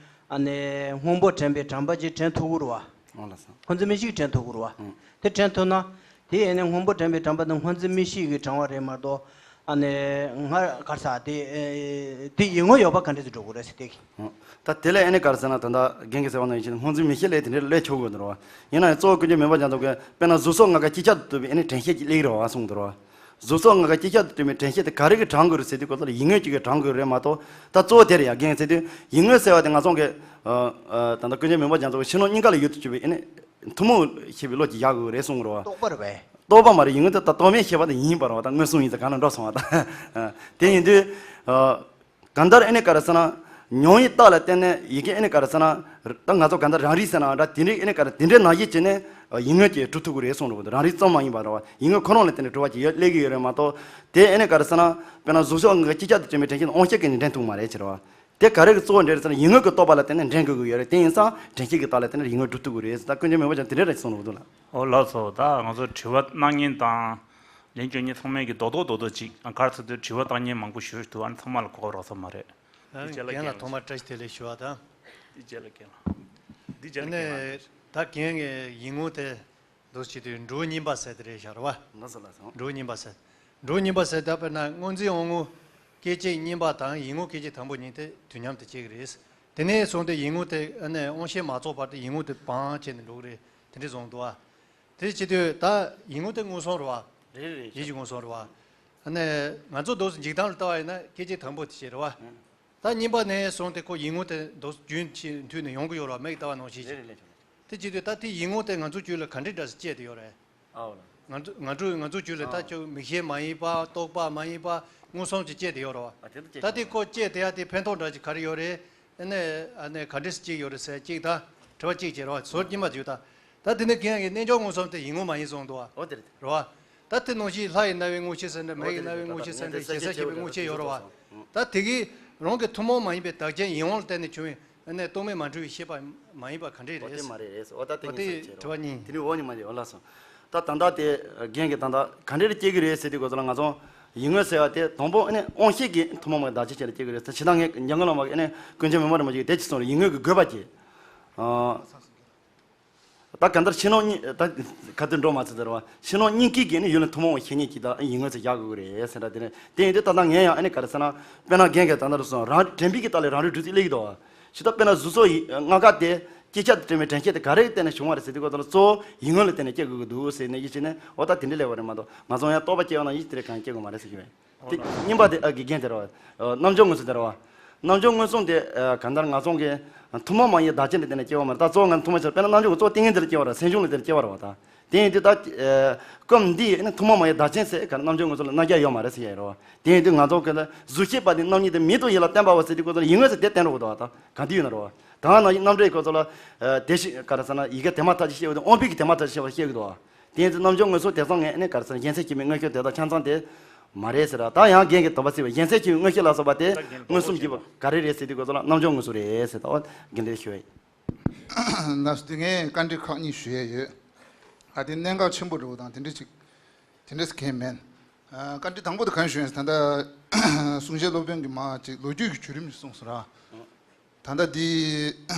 ཨ་ནི་སྔོན་པོ་དྲན་པའི་དྲན་པ་ཅིག་དྲན་ཐུབ་ཀྱི་རེད་བ། འོང་ལགས་སོ། སྔོ་འཛིན་མིག་ཤེས་ཀྱིས་དྲན་ཐུབ་ཀྱི་རེད་བ། ཨང་། དེ་དྲན་ཐུབ་ན། དེ་ཨ་ནི་སྔོན་པོ་དྲན་པའི་དྲན་པ་དེ་སྔོ་འཛིན་མིག་ཤེས་ཀྱིས་དྲན་པ་རེད་མ་གཏོགས། ཨ་ནི་སྔར་ག་རེ་ཟེར་དེ་ཨེ་དེ་ཡིད་ངོར་ཡོད་པ་ག་འདྲ་ཟེར་འགྲོ་དགོས་རེད་ཟེར་དེ། ཨང་། ད་དེ་ལས་ཨ་ནི་ག་རེ་ཟེར་ན་ད་ལྟ་རྒན་གྱིས་ཟེར་བ་ནང་བཞིན་སྔོ་འཛིན་མིག་ཤེས་ལས་དེ་འདྲའི་ལས་ཆོག་དགོས་འདུག་རེད་བ། ཡིན་ན་ཡང་གཙོ་བོ་ཀུན་མཁྱེན་མུན་པ་རྒྱ་མཚོ་གིས་དཔེར་ན་གཟུགས་སོགས་ལྔ་ཀ་ཅིག་ཅར་དུ་གྲུབ་པའི་ཨ་ནི་དྲན་ཤེས་ཀྱི་གླེགས་རེད་བ་གསུངས་འདུག་རེད་བ། གཟུགས་སོགས་ལྔ་ཀ་ཅིག་ཅར་དུ་གྲུབ་པའི་དྲན་ཤེས་དེ་ག་རེ་གིས་དྲངས་དགོས་རེད་ཟེར་དུས་ཁོ་ཚོ་ལ་ཡིད་ངོ་གཅིག་གིས་དྲངས་དགོས་རེད་མ་གཏོགས། ད་གཙོ་བོ་དེ་རེད་ཡ། རྒན་ཟེར་དུས་ཡིད་ངོ་ཟེར་བ་དེ་ང་ཚོ་གི་ཨ་ཨ་ད་ལྟ་ཀུན་མཁྱེན་མུན་པ་རྒྱ་མཚོ་གི་ཕྱི་ནང་གཉིས་ཀ་ལ་ཡོད་དུ་གྱུར་པའི་ཨ་ནི་ཐུན་མོང་ཤེས་པའི་བློ་གཅིག་བཞག་དགོས་རེད་གསུངས་རེད་བ། རྟོག་པ་རེད་པས། རྟོག་པ་མ་རེད། ཡིད་ངོ་དེ་ད་རྟོག་མེད་ཤེས་པ་དེ་ཡིན་པ་རེད་བ། ད་མངོན་སུམ་ཡིན་ཙང་གང་ལ་འགྲོ་སོང་བ་ད། དེ་ཡིན་དུས་ཨ་གང་ལྟར་ཨ་ནི་ག་རེ་ཟེར་ན། མྱོང་བའི་རྟགས་ལ་བརྟེན་ནས་ཡི་གེ་ཨ་ནི་ག་རེ་ཟེར་ན། ད་ང་ཚོ་གང་ལྟར་རང་རིག་ཟེར་ན་འདྲ་དེ་འདྲའི་ཨ་ནི་ག་རེ་དེ་འདྲའི་ནང་བཞིན་བྱས་ནས་ཡིད་ངོ་གཅིག་གྲུབ་ཐུབ་ཀྱི་རེད་གསུངས་རེད་བ། རང་རིག་ཙམ་མ་ཡིན་པ་རེད་བ། ཡིད་ངོ་ཁོ་རང་ལ་བརྟེན་ནས་གྲུབ་པ་ཅིག་ཡོད་སླེབས་ཀྱི་ཡོད་རེད་མ་གཏོགས། དེ་ཨ་ནི་ག་རེ་ཟེར་ན། དཔེར་ན་གཟུགས་སོགས་ལྔ་ཀ་ཅིག་ཅར་དུ་གྲུབ་པའི་དྲན་ཤེས་དབང་ཤེས་ཀྱིས་ནི་དྲན་ཐུབ་མ་རེད་ཟེར་བ། དེ་ག་རེ་གི་གཙོ་བོ་འདྲེན་རེད་ཟེར་ན། ཡིད་མངོན་གྱི་རྟོགས་པ་ལ་བརྟེན་ནས་འདྲེན་དགོས་ཀྱི་ཡོད་རེད། དེ་ཡིན་ཙང་དྲན་ཤེས་ཀྱི་རྟགས་ལ་བརྟེན་ནས་ཡིད་མངོན་སྒྲུབ་ཐུབ་ཀྱི་རེད་ཟེར། ད་ཀུན་མཁྱེན་མེས་པོ་ཅན་དེ་འདྲ་རེད་གསུངས་འདུག་ལ། ཨོ་ལགས་སོ། ད་ང་ཚོ་དྲི་བ་གནང་མཁན་དང་ལན་སྐྱོན་མཁན་ཚང་མས་ཀྱི་རྡོག་རྡོག་རྡོག་རྡོག་ཅིག་ག་རེ་ཟེར་དུས་དྲི་བ་བཏང་མཁན་མང་པོ་ཞེ་པོ་ཅིག་འདུག་ཨ་ནི་ཚང་མ་ལ་གོ་སྐབས་རག་ས་མ་རེད། འདི་རྒན་རྒན་ལ་ལགས་ཐོག་མར་བཀྲ་ཤིས་བདེ་ལེགས་ཞུ་བ་དང་། འདི་རྒན་ལགས་རྒན་ལགས། འདི་རྒན་ལགས་རྒན་ལགས། ནས་ད་རྒན་གྱི་ཡིད་མངོན་དེ་འདུག་བྱེད་དུས་འགྲོ་བ་གཉིས་པ་ཟེར་དེ་རེད་ཤག་རེད་བ། ལགས་སོ་ལགས་སོ། འགྲོ་བ་གཉིས་པ་ཟེར། འགྲོ་བ་གཉིས་པ་ཟེར་ད་དཔེར་ན་སྔོ་འཛིན་དབང་པོ་སྐད་ཅིག་གཉིས་པ་དང་ཡིད་མངོན་སྐད་ཅིག་དང་པོ་གཉིས་དེ་དུས་མཉམ་དུ་སྐྱེ་གི་རེད། དེ་ནས་བཟུང་སྟེ་ཡིད་མངོན་དེ་ཨ་ནི་དབང་ཤེས་མ་རྫོགས་བར་དུ་ཡིད་མངོན་དེ་བང་བྱས་ནས་འགྲོ་གི་རེད། དེ་འདྲ་བཟུང་འདུག་བ། དེ་བྱེད་དུས་ད་ཡིད་མངོན་དེ་མངོན་སུམ་རེད་བ། རེད་རེད། ཡིད་ཀྱི་མངོན་སུམ་རེད་བ། ཨ་ནི་ང་ཚོ་འདུག་སེ་འཇིག་རྟེན་ལ་ལྟ་བ་ཡིན་ན་སྐད་ཅིག་དང་པོ་དེ་བྱས་རེད་བ། ད་གཉིས་པ་ནས་བཟུང་སྟེ་ཁོ་ཡིད་མངོན་དེ་འདུག་རྒྱུན་ཆད་མཐུད་ནས་ཡོང་གི་ཡོད་རེད་བ། མིག་ལྟ་བ་ནང་བཞིན་བྱས། རེད་རེད་རེད། དེ་བྱེད་དུས་ད་དེ་ཡིད་མངོན་དེ་ང་ཚོ་རྒྱུད་ལ་ག་འདྲ་འདྲ་ཞིག་སྐྱེས་བསྡད་ཡོད་རེད། ཨའོ་ལགས། ང་ཚོ་ང་ཚོ་ང་ཚོ་རྒྱུད་ལ་ད་ཨ་ཁྱོད་མིག་ཤེས་མ་ཡིན་པ་རྟོག་པ་མ་ཡིན་པ་མངོན་སུམ་གྱིས་སྐྱེས་བསྡད་ཡོད་རེད་བ། ཨ་དེ་ཚོ་སྐྱེས་ད་དེ་ཁོ་སྐྱེས་བསྡད་ཡ་དེ་ཕན་ཐོགས་འདྲ་ཞིག་ག་རེ་ཡོད་རེད། ཨ་ནི་ཨ་ནི་ག་འདྲ་ཞིག་སྐྱེས་ཡོད་རེད་ཟེར་གཅིག་དང་། དྲི་བ་གཅིག་བྱས་རེད་བ། ཟུར་གཉིས་པ་བརྗོད་ད། ད་དེ་ནས་རྒན་གྱི་རྣལ་འབྱོར་མངོན་སུམ་དེ་ཡིད་མངོན་མ་ཡིན་གསུངས་འདུག་བ། ཨོ་དེ་རེད། རེད་བ། ད་དེ་ནང་བཞིན་ལྷ་ཡི་རྣ་བའི་དངོས་ཆས་ཟེར་འདྲ། མེ་ཡི་རྣ་བའི་དངོས་ཆས་ཟེར་འདྲ། ཞེ་ས་མཁས་པའི་དངོས་ཆས་ཡོད་རེད་བ། ད་དེ་གིས་རང་གི་ཐུན་མོང་མ་ཡིན་པའི་བདག་རྐྱེན་ཡིད་དབང་ལ་བརྟེན་ནས་བྱུང་བའི་ཨ་ནི་རྟོག་མེད་མ་འཁྲུལ་བའི་ཤེས་པ་མ་ཡིན་པ་ག་འདྲས་ཨོ་དེ་རེད། མ་རེད་རེད། ཨོ་ད་དེ་ཨོ་ངས་དེ་ཟེར་གྱི་དྲི་བ་རེད། གཉིས། དེ་ནི་འོ་ཉི་མ་རེད། ཨོ་ལགས་སོ། ད་ད་ལྟ་དེ་རྒན་གྱིས་ད་ལྟ་ག་འདྲས་སྐྱེ་གི་རེད་ཟེར་དུས་སྐབས་སུ་ལ་ང་ཚོ་ཡིད་མངོན་ཟེར་བ་དེ་དང་པོ་ཨ་ནི་དབང་ཤེས་ཀྱིས་ཐུན་མོང་མ་ཡི་བདག་རྐྱེན་བྱས་ནས་སྐྱེ་གི་རེད་ཟེར། ཇི་ལྟར་ངས་འཇམ་མགོན་བླ་མ་གིས་ཨ་ནི་ཀུན་མཁྱེན་མེ་མོ་རིན་པོ་ཆེ་གིས་དེ་ཅིག་གསུངས་རེད། ཡིད་མངོན་གྱི་དགོས་པ་གྱིས། ཨ། ད་གང་ལྟར་ཕྱི་ནང་གཉིས་ད་ག་དུས་འགྲོ་མ་ཚུད་ཟེར་བ། ཕྱི་ནང་གཉིས་ཀའི་གིས་ནི་ཡུལ་ལ་ཐུན་མོང་བ་ཤེས་ཉིད་ཀྱིས་ད་ཡིད་མངོན་ཟེར་བཞག་དགོས་ཀྱི་རེད་ཟེར་འདྲ། དེ་ནི་དེ་ཡིན་དུས་ད་ལྟ་ངས་ཡང་ཨ་ནི་ག་རེ་ཟེར་ན། དཔེར་ན་རྒན་གྱིས་ད་ལྟ་རུ་སོང་རང་དྲན་པའི་གི་ཐོག་ལས་རང་རིག་གྲུབ་ཚུལ་སླེབས་ཀྱི་འདུག་བ། ཇི་ལྟར་དཔེར་ན་གཟུགས་སོགས་ཡི་ལྔ་ཀ་དེ་སྐྱེ་ཆ་དང་བྲལ་བའི་དྲན་ཤེས་དེ་ག་རེ་བརྟེན་ནས་བྱུང་བ་རེད་ཟེར་དུས་སྐབས་དེ་ལ་གཙོ་བོ་ཡིད་མངོན་ལ་བརྟེན་ནས་སྐྱེ་དགོས་ཀྱི་འདུག་ཟེར་ནས་ཡིད་ཆེས་ནས། འོ་ད་དེ་འདྲ་སླེབས་པ་རེད་མ་གཏོགས་ང་ཚོ་ཡང་རྟོག་པ་སྐྱེ་བ་ན་ཡིད་དེ་རེད་གང་སྐྱེ་དགོས་མ་རེད་ཟེར་གྱི་བས། དེ་རྙིང་པ་དེ་ཨ་དགེ་རྒན་དེ་རེད་བ། རྣལ་འབྱོར་མངོན་སུམ་དེ་ཨ་གང་ལྟར་ང་ཚོ་གི་ཐུན་མོང་མ་ཡིན་བདག་རྐྱེན་དེ་བརྟེན་ནས་སྐྱེ་བ་མ་རེད། ད་གཙོ་བོ་ང་ཐུན་མོང་ཆ་དཔེར་ན་རྣལ་འབྱོར་གྱི་གཙོ་བོ་ཏིང་ངེ་འཛིན་ལ་སྐྱེ་བ་རེད་བ། ད་དེ་ཡིན་དུས་ད་ཨ་སྐབས་འདི་ཨ་ནི་ཐུན་མོང་མ་ཡིན་བདག་རྐྱེན་ཟེར་ག་རེ་རྣལ་འབྱོར་མངོན་སུམ་ལ་གནང་རྒྱུ་ཡོད་མ་རེད་ཟེར་ཡ་རེད་བ། དེ་ཡིན་དུས་ང་ཚོ་གི་ད་གཟུགས་ཤེས་པ་དེ་རྣམ་གཉིས་དེ་མིང་དང་ཡུལ་ལ་བརྟེན་པའོ་ཟེར་དུས་སྐབས་སུ་ཡིད་མངོན་ཟེར་དེ་བརྟེན་འགྲོ་གི་འདུག་བ། ད་གང་དུ་ཡོད་ན་རེད་བ། ད་ནང་བཞིན་རྣམ་འགྲེལ་སྐབས་སུ་ལ་ཨ་དེ་ཞིག་ག་རེ་ཟེར་ན་ཡི་གེ་དེ་མ་ཐག་ཅིག་ཤེས་པ་དེ་དབང་པོའི་གི་དེ་མ་ཐག་ཅིག་ཤེས་པ་ཤེས་ཀྱི་འདུག་བ། དེ་ཡིན་ཚེ་རྣལ་འབྱོར་མངོན་སུམ་དེ་ཚང་ངས་ནི་ག་རེ་ཟེར་ན་གཞན་སེལ་ཆེན་པོའི་མངོན་ཤེས་དེ་དག་ཆ་ཚང་དེ་མ་རེད་ཟེར། ད་ཡང་རྒན་གྱིས་དོགས་པ་བརྩིས་པ། གཞན་སེལ་ཆེན་པོའི་མངོན་ཤེས་ལ་སོགས་པ་དེ་མངོན་སུམ་གྱི་བ་ག་རེ་རེད་ཟེར་དུས་སྐབས་སུ་ལ་རྣལ་འབྱོར་མངོན་སུམ་རེད་ཟེར། ད་འོ་དགེ་འདུན་ཞུ་བ་ཡིན། ལགས་སོ། དེ་ངས་བཀའ་འདྲི་ཁག་གཉིས་ཞུ་ཡས་ཡོད། ཨ་དེ་གནད་འགག་ཆེན་པོ་འགྲོ་བ་དང་དེ་འདྲ་ཅིག་དེ་འདྲ་ཟེར་མཁན་མིན། ཨ་བཀའ་འདྲི་དང་པོ་དེ་གང་ཞུ་ཡིན་ཟེར་ད་ལྟ་གསུང་བཤད་སློབ་དཔོན་གྱིས་མ་ཅིག་ལོ་རྒྱུས་ཀྱི་བརྒྱུད་རིམ་ཞིག་གསུངས་སོང་ར། ད་ལྟ་འདི་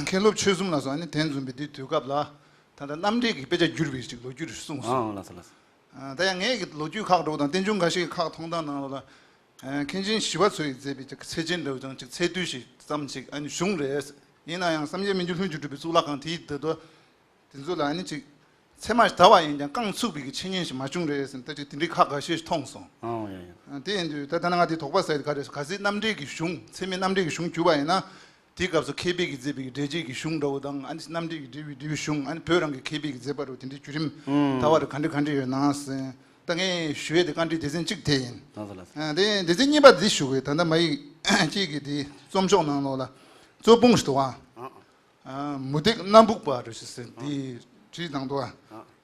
མཁན་སློབ་ཆོས་གསུམ་ལ་སོགས་ནི་དེ་འཛོམས་པའི་འདི་དུས་སྐབས་ལ་ད་ལྟ་རྣམ་འགྲེལ་གྱི་དཔེ་ཆ་བསྒྱུར་བའི་ཅིག་ལོ་རྒྱུས་རེ་གསུངས་སོང་། ཨང་ལགས་སོ་ལགས་སོ། ཨ་ད་ཡང་ངས་ཀྱི་ལོ་རྒྱུས་ཁག་འགྲོ་དང་རྟེན་འབྱུང་འགའ་ཤས་ཀྱི་ཁག་མཐོང་སྟངས་ནང་ལ་ཨ་མཁན་ཆེན་ཞི་བ་འཚོ་ཡི་མཛད་པའི་ཅིག་ཚད་ཆེན་འདྲ་བོ་དང་ཅིག་ཚད་བསྡུས་ཤིག་ཙམ་ཅིག་ཨ་ནི་བྱུང་རེད། ཡིན་ན་ཡང་སངས་རྒྱས་མི་འགྱུར་ལྷུན་གྱིས་གྲུབ་པའི་གཙུག་ལག་ཁང་དེའི་འདི་དུ་དེ་ཚོ་ལ་ཨ་ནི་ཅིག་ཚད་མ་ཞིག་དར་བ་ཡིན་ཀྱང་རྐང་ཚུགས་པའི་གི་འཆད་ཉན་ཞིག་མ་བྱུང་རེད་ཟེར་ད་ཅིག་དེ་འདྲའི་ཁག་འགའ་ཤས་ཤིག་མཐོང་སོང་། ཨང་ཡ་ཡ། ཨ་དེ་ཡིན་དུས་ད་ད་ནང་ང་དེ་དོགས་པ་ཟེར་ག་རེ་གལ་སྲིད་རྣམ་འགྲེལ་གྱི་གཞུང་ཚད་མའི་རྣམ་འགྲེལ་གྱི་གཞུང་བསྒྱུར་བ་ཡིན་ན། དེའི་སྐབས་སུ་མཁས་པས་ཀྱིས་མཛད་པའི་འགྲེལ་བྱེད་ཀྱི་གཞུང་འདྲ་བོ་དང་ཨ་ནི་རྣམ་འགྲེལ་གྱིས་འགྲེལ་བའི་འགྲེལ་བའི་གཞུང་ཨ་ནི་བོད་རང་གི་མཁས་པས་ཀྱིས་མཛད་པ་རུ་དེ་འདྲའི་བརྒྱུད་རིམ་ཨུམ་ད་བར་ག་འདྲ་ག་འདྲ་ཡོད་ན་ཟེར། ད་ངས་ཞུ་ཡས་དེ་བཀའ་འདྲི་སྡེ་ཚན་གཅིག་དེ་ཡིན། ལགས་སོ་ལགས་སོ། ཨ་དེ་སྡེ་ཚན་གཉིས་པ་འདི་ཞུ་དགོས། ད་ལྟ་མ་ཡིག་གཅིག་གི་དེ་རྩོམ་ཤོག་ནང་ལོགས་ལ་གཙོ་བོ་ཞིག་འདུག་ཨ། ཨ་མུ་སྟེགས་རྣམ་སྦུག་པ་རུ་ཞིག་ཟེར་འདི་བྲིས་བཏང་འདུག་ཨ།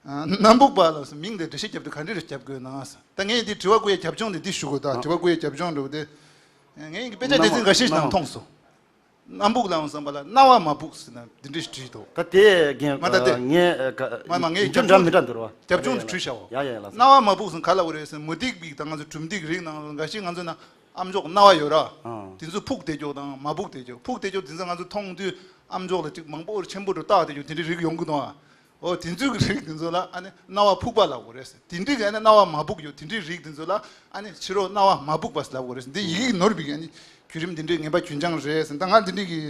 ཨ་རྣམ་སྦུག་པ་ལ་སོགས་མིང་དེ་འགྲེལ་བཤད་རྒྱབ་དུས་ག་འདྲ་རེ་རྒྱབ་དགོས་ན་ཟེར། ད་ངས་འདི་དྲི་བ་བཀོད་ཡས་རྒྱབ་ལྗོངས་དེ་འདི་ཞུ་དགོས། ད་དྲི་བ་བཀོད་ཡས་རྒྱབ་ལྗོངས་འདྲ་བོ་དེ་ངས་ཀྱི་དཔེ་ཆ་སྡེ་ཚན་འགའ་ཤས་ཤིག་ནང་མཐོང་སོང་། རྣམ་སྦུག་ལ་ཡང་བསམ་པ་ལ་རྣ་བ་མ་སྦུག་ཟེར་ན་འདི་འདྲ་ཞིག་བྲིས་འདུག་ད་དེ་རྒན་མ་ད་དེ་ངས་མ་མ་ངས་རྒྱབ་ལྗོངས་འདྲ་མི་འདྲ་འདུག་རོ། རྒྱབ་ལྗོངས་དེ་བྲིས་བཞག་འོ། ཡ་ཡ་ཡ་ལགས་སོ། རྣ་བ་མ་སྦུག་ཟེར་ག་ལ་བ་རེད་ཟེར། མུ་སྟེགས་པའི་ད་ང་ཚོ་གྲུབ་འདེགས་རིགས་ནང་ལ་འགའ་ཤས་ང་ཚོ་ན་ཨམ་ཅོག་རྣ་བ་ཡོད་ར། ཨང་། དེ་ཚོ་ཕུག་བསྡད་ཀྱོག་དང་མ་ཕུག་བསྡད་ཀྱོག་ཕུག་བསྡད་ཀྱོག་དེ་ཚོ་ང་ཚོ་མཐོང་དུས་ཨམ་ཅོག་ལ་ཅིག་མང་པོ་ཆེན་པོ་འགྲོ་བཏགས་བསྡད་ཀྱོག་དེ་འདྲའི་རིགས་ཡོང་གི་འདུག་ཨ། འོ་དེ་ཚོའི་གི་རིགས་དེ་ཚོ་ལ་ཨ་ནི་རྣ་བ་ཕུག་པ་ལབ་དགོས་རེད་ཟེར། དེ་འདྲའི་གི་ཨ་ནི་རྣ་བ་མ་ཕུག་ཡོད་དེ་འདྲའི་རིགས་དེ་ཚོ་ལ་ཨ་ནི་ཕྱི་རོལ་རྣ་བ་མ་ཕུག་པ་ཟེར་ལབ་དགོས་རེད་ཟེར། འདི་ཡི་གེ་ནོར་བའི་གི་ཨ་ནི་བརྒྱུད་རིམ་དེ་འདྲའི་ངན་པ་རྒྱུན་འབྱམས་རེད་ཟེར། ད་ང་དེ་འདྲའི་གི་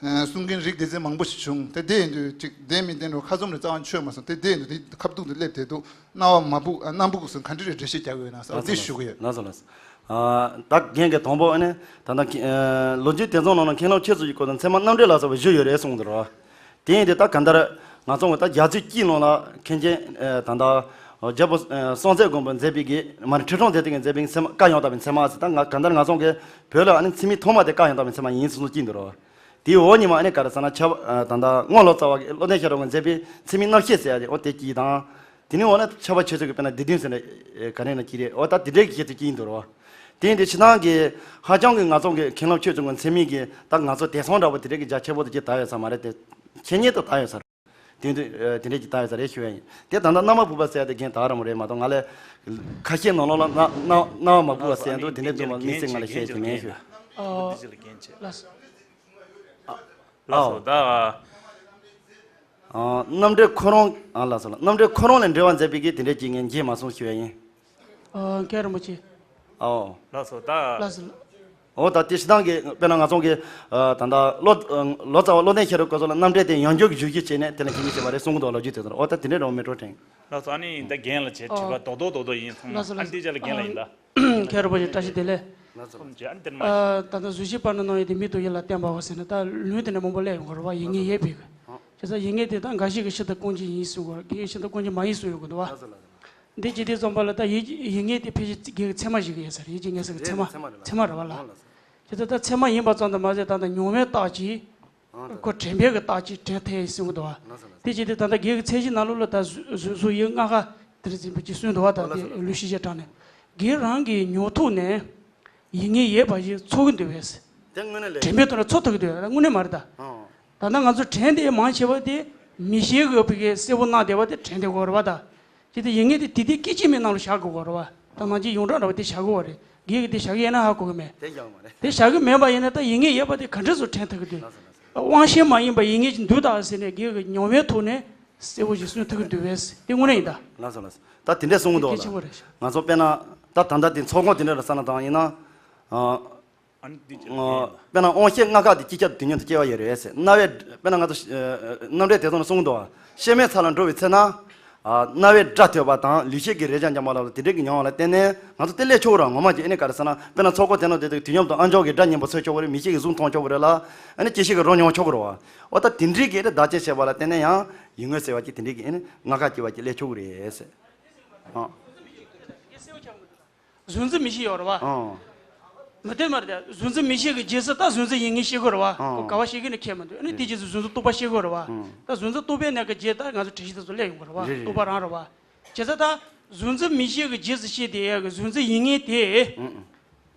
ཨ་གསུང་མཁན་རིགས་སྡེ་ཚན་མང་པོ་ཞིག་བྱུང་། དེ་དེ་ཡིན་དུས་ཅིག་བདེན་མི་བདེན་རུ་ཁ་ཙུམ་རེ་རྩ་བ་ནས་ཆོད་མ་སོང་། དེ་དེ་ཡིན་དུས་དེ་ཁ་བཏུག་ཏུ་སླེབས་བསྡད་འདུག་རྣ་བ་མ་ཕུག་ཨ་རྣ་ཕུག་ཟེར་ག་འདྲ་རེ་འགྲེལ་བཤད་རྒྱག་དགོས་ན་ཟེར་འདི་ཞུ་གི་ཡོད། ལགས་སོ་ལགས་སོ། ཨ་ད་རྒན་གྱི་དང་པོ་ཨ་ནི་ད་ལྟ་ཁྱེད་ཨ་ལོ་རྒྱུས་དེ་ཚོ་ནང་ན་མཁན་སློབ་ཆོས་ཚོ་ཡི་སྐོར་དང་ཚད་མ་རྣམ་འགྲེལ་ལ་སོགས་པ་བཞུགས་ཡོད་རེད་གསུངས་འདུག་རོ། དེ་ཡིན་དུས་ད་གང་ལྟར་ང་ཚོ་ད་རྒྱལ་རྩེ་སྐྱིད་ལུང་ལ་མཁན་ཆེན་ཨ་ད་ལྟ་རྒྱལ་པོ་ཨ་སྲོང་བཙན་སྒམ་པོས་མཛད་པའི་གི་མ་རེད། ཁྲི་སྲོང་ལྡེ་བཙན་གྱི་མཛད་པའི་ཚད་མ་བཀའ་ཡང་དག་པའི་ཚད་མ་ཟེར། ད་ང་གང་ལྟར་ང་ཚོ་གི་བོད་ལ་ཨ་ནི་ཚད་མའི་ཐོག་མ་དེ་བཀའ་ཡང་དག་པའི་ཚད་མ་ཡིན་ཟེར་ཚུལ་གྱིས་འདུག་རོ། དེའི་འོག་ཉི་མ་ཨ་ནི་ག་རེ་ཟེར་ན་ཆབ་ཨ་ད་ལྟ་རྔོག་ལོ་ཙཱ་བ་གིས་བློ་ལྡན་ཤེས་རབ་ཀྱིས་མཛད་པའི་ཚད་མའི་རྣམ་བཤད་ཟེར་ཡ་དེ་འོ་དེ་གཅིག་དང་། དེ་ནས་འོ་ན་ཆབ་པ་ཆོས་ཚོགས་ཀྱིས་དཔེར་ན་སྡེ་བདུན་ཟེར་ན་ཨེ་ག་རེ་ན་གཅིག་རེད། འོ་ད་དེ་འདྲའི་གི་བཤད་ཚུལ་གཅིག་ཡིན་འདུག་རོ། དེ་ཡིན་དུས་སྤྱིར་བཏང་གི་ཧ་ཅང་གི་ང་ཚོ་གི་མཁན་སློབ་ཆོས་ཚོ་གི་མཚན་མིང་གི་ད་ང་ཚོ་དེང་སང་འདྲ་པོ་དེ་འདྲ་གི་རྒྱ་ཆེ་པོ་དེ་ཅིག་ད་ཡོད་ས་མ་རེད་དེ། ཁྱེད་ཉིད་དུ་ད་ཡོད་ས་རེད། དེ་དུས་དེ་འདྲ་ཅིག་ད་ཡོད་ས་རེད་ཞུ་ཡ་ཡིན། དེ་ད་ལྟ་རྣམ་པ་ཕུ་པ་ཟེར་ཡ་དེ་རྒན་ད་ར་མོ་རེད་མ་གཏོགས་ང་ལས་ཁ་ཤས་ནང་ལོགས་ལ་རྣ་རྣ་རྣ་བ་མ་ཕུ་བ་ཟེར་ཡ་འདུག་དེ་འདྲ་འདུག་མ་དམིགས་བསལ་ང་ལ་བཤད་ཀྱི་མེད་ཞུ། ཨོ། ལགས་སོ། ལགས་སོ། ད། ཨ། རྣམ་འགྲེལ་ཁོ་རང་། ཨ། ལགས་སོ་ལགས། རྣམ་འགྲེལ་ཁོ་རང་ལ་འབྲེལ་བ་མཛད་པའི་གི་དེ་འདྲས་ཀྱི་ངས་མཇལ་མ་སོང་ཞུ་ཡ་ཡིན། ཨ། མཁན་རིན་པོ་ཆེ། ཨོ། ལགས་སོ་ད། ལགས་སོ་ལགས། ཨོ་ད་དེ་སྤྱིར་བཏང་གི་དཔེར་ན་ང་ཚོ་གི་ཨ། ད་ལྟ་ལོ་ལོ་ཙཱ་བ་བློ་ལྡན་ཤེས་རབ་སྐུ་ཚོགས་ལ་རྣམ་འགྲེལ་དེ་ཡང་བསྐྱར་གྱི་བསྒྱུར་བཅོས་བྱས་ནས་དེ་ལ་མཁན་ཉིད་བྱས་པ་རེད་གསུང་གི་འདུག་ལོ་རྒྱུས་དེ་ཚོར། ཨོ་ད་དེ་འདྲས་རང་མེད་འགྲོ་དྲན། ལགས་སོ། ཨ་ནི་ད་རྒན་ལ་བྱས་དྲི་བ་རྡོག་རྡོག་རྡོག་རྡོག་ཡིན་ཚང་མ། ལགས་སོ་ཨ་ནི་ལགས་སོ། དེ་ཅག་ལ་རྒན་ལ་ཡིན་ད། མཁན་རིན་པོ་ཆེ་བཀྲ་ཤིས་བདེ་ལེགས། ལགས་སོ། ཨ། ད་ལྟ་གཟུགས་ཅན་པ་ན་སྣང་བའི་དེ་མིག་ཏུ་ཡིད་ལ་བརྟན་པའོ་ཟེར་ནས་ད་ལུང་དེ་འདྲ་མང་པོ་སླེབས་ཡོང་གི་རེད་བ། ཡིད་ངེས་ཡོད་པའི་གི། ཨ། བྱས་ཙང་ཡིད་ངེས་དེ་ད་འགའ་ཞིག་གིས་ཕྱི་དང་ཀུན་གྱི་ཡིན་གསུང་གི་རེད། འགའ་ཞིག་ཕྱི་དང་ཀུན་གྱི་མ་ཡིན་གསུང་ཡོང་གི་འདུག་བ། ལགས་སོ་ལགས་སོ། འདི་བྱེད་དུས་ཙམ་པ་ལ་ད་ཡིད་ཡིད་ངེས་དེ་ཕལ་ཆེར་སྒེར་གྱི་ཚད་མ་ཞིག་ཡིན་ས་རེད། ཡིད་ཀྱི་ངེས་ས་གི་ཚད་མ། རེད་རེད། ཚད་མ་རེད་བ། ཚད་མ་རེད་བ། ལགས་སོ། བྱས་ཙང་ད་ཚད་མ་ཡིན་པ་ཙམ་དུ་མ་ཟད་ད་ལྟ་མྱོང་བའི་རྟགས་ཀྱིས། ཨང་། ཁོ་དྲན་པའི་གི་རྟགས་ཀྱིས་དྲན་ཐལ་ཡིན་གསུང་གི་འདུག་བ། ལགས་སོ་ལགས་སོ། དེ་བྱས་ཏེ་ད་ལྟ་སྒེར་གྱི་ཚད་གཞིའི་ནང་ལོགས་ལ་ད་གཟུགས་གཟུགས་གཟུགས་ཡིད་ལྔ་ཀ་དེ་རེད་ཟིན་པ་ཅིག་གསུངས་འདུག་བ། ད། ཨོ་ལགས་དེ་སོ་ལགས་ལུགས་ཤེས་བྱས་དྲངས་ནས་སྒེར་རང་གི་མྱོང་ཐོག་ནས་ཡིད་ངེས་ཡོད་པ་ཞིག་ཚོར་གི་འདུག་བས། དེ་དངོས་གནས་ལས། དྲན་པའི་ཐོག་ནས་ཚོར་ཐུབ་ཀྱི་འདུག་བས། ད་དངོས་གནས་མ་རེད་ད། ཨང་། ད་ལྟ་ང་ཚོ་དྲན་དེ་མང་ཆེ་བ་དེ་མིག་ཤེས་ཀྱི་ཕ་གིའི་གསལ་པོ་སྣང་བསྡད་པ་དེ་དྲན་བསྡད་ཀྱི་ཡོད་རེད་བ་ད། དེ་དེ་ཡིད་ངེས་དེ་དེ་དེ་སྐད་ཅིག་མའི་ནང་ལ་བཞག་དགོས་པ་རེད་བ། ད་ནང་བཞིན་ཡོངས་གྲགས་འདྲ་བ་དེ་བཞག་དགོས་པ་རེད། སྒེར་གྱི་དེ་བཞག་གི་ཡོད་ན་ཧ་གོ་གི་མེད། དེ་བཞག་མ་རེད། དེ་བཞག་གི་མེད་པ་ཡིན་ན་ད་ཡིད་ངེས་ཡོད་པ་དེ་ག་འདྲས་སུ་དྲན་ཐུབ་ཀྱི་འདུག་ལགས་སོ་ལགས་སོ། དབང་ཤེས་མ་ཡིན་པ་ཡིད་ངེས་ཀྱི་འདུག་ད་ཟེར་ནས་སྒེར་གྱི་མྱོང་བའི་ཐོག་ནས་གསལ་པོ་ཞིག་གསུང་ཐུབ་ཀྱི་འདུག་བས་དེ་དངོས་གནས་ཡིན་ད། ལགས་སོ་ལགས་སོ། ད་དེ་འདྲས་གསུང་གི་འདུག་གལ་ཆེན་པོ་རེད། ང་ཚོ་དཔེར་ན་ད་ད་ལྟ་དེ་ཚོགས་ཁང་དེ་འདྲ་ལ་ས་ན་དང་ཡིན་ན། ཨ། ཨ་ནི་འདི་ཅི་ལ་ཨ། དཔེར་ན་དབང་ཤེས་ལྔ་ཀ་དེ་སྤྱི་ཁྱབ་དུས་མཉམ་དུ་སྐྱེ་བ་ཡོད་རེད་ཟེར། རྣ་བའི། དཔེར་ན་ང་ཚོ་ཨ་རྣམ་འགྲེལ་དེ་ཚོ་ནས་གསུངས་འདུག་བ། ཤེས་མེད་ཚ་ལ་འགྲོ་བའི་ཚེ་ན། ཨ། རྣ་བས་སྒྲ་ཐོས་པ་དང་ལུས་ཤེས་ཀྱིས་རེག་བྱ་འཇམ་པ་ལ་སོགས་དེ་འདྲའི་གི་མྱོང་བ་ལ་བརྟེན་ནས་ང་ཚོ་དེ་སླེབས་ཆོག་གི་རེད། ངོ་མ་ཅིག་ཨ་ནི་ག་རེ་ཟེར་ན་དཔེར་ན་ཚོགས་འཁོར་དེ་ནང་དེ་དུས་དུས་མཉམ་དུ་ཨ་མཆོག་གི་སྒྲ་སྙན་པོ་གསོ་ཆོག་གི་རེད། མིག་ཤེས་ཀྱིས་གཟུགས་མཐོང་ཆོག་གི་རེད་ལ། ཨ་ནི་ལྕེ་ཤེས་ཀྱིས་རོ་མྱོང་ཆོག་གི་རེད་བ། འོ་ད་དེ་འདྲའི་གི་ཨ་ནི་བདག་གཅེས་བྱས་པ་ལ་བརྟེན་ནས་ཡང་ཡིད་ངེས་ཟེར་བ་ཅིག་དེ་འདྲའི་གི་ཨ་ནི་ལྔ་ཀ་སྐྱེ་བ་ཅིག་སླེབས་ཆོག་གི་རེད་ཟེར། ཨ། གཟུགས་འཛིན་མིག་ཤེས་ཡོད་རེད་བ། ཨང་། མི་དེ་མ་རེད་དེ། གཟུགས་འཛིན་མིག་ཤེས་ཀྱི་རྗེས་སུ་ད་གཟུགས་འཛིན་ཡིད་ངེས་ཤེས་དགོས་རེད་བ། ཨང་། ཁོ་ག་བ་ཤེས་ཀྱི་ནི་ཁྱད་མི་འདུག་ཨ་ནི་དེ་རྗེས་སུ་གཟུགས་འཛིན་རྟོག་པ་ཤེས་དགོས་རེད་བ། ཨང་། ད་གཟུགས་འཛིན་རྟོག་པའི་གནས་ཀྱི་རྗེས་ད་ང་ཚོ་དྲན་ཤེས་དེ་ཚོ་སླེབས་ཡོང་གི་རེད་བ། རེད་རེད། རྟོག་པ་རང་རེད་བ། བྱས་ཙང་ད་གཟུགས་འཛིན་མིག་ཤེས་ཀྱི་རྗེས་སུ་སྐྱེས་དེ་གཟུགས་འཛིན་ཡིད་ངེས་དེ། ཨང་ཨང་།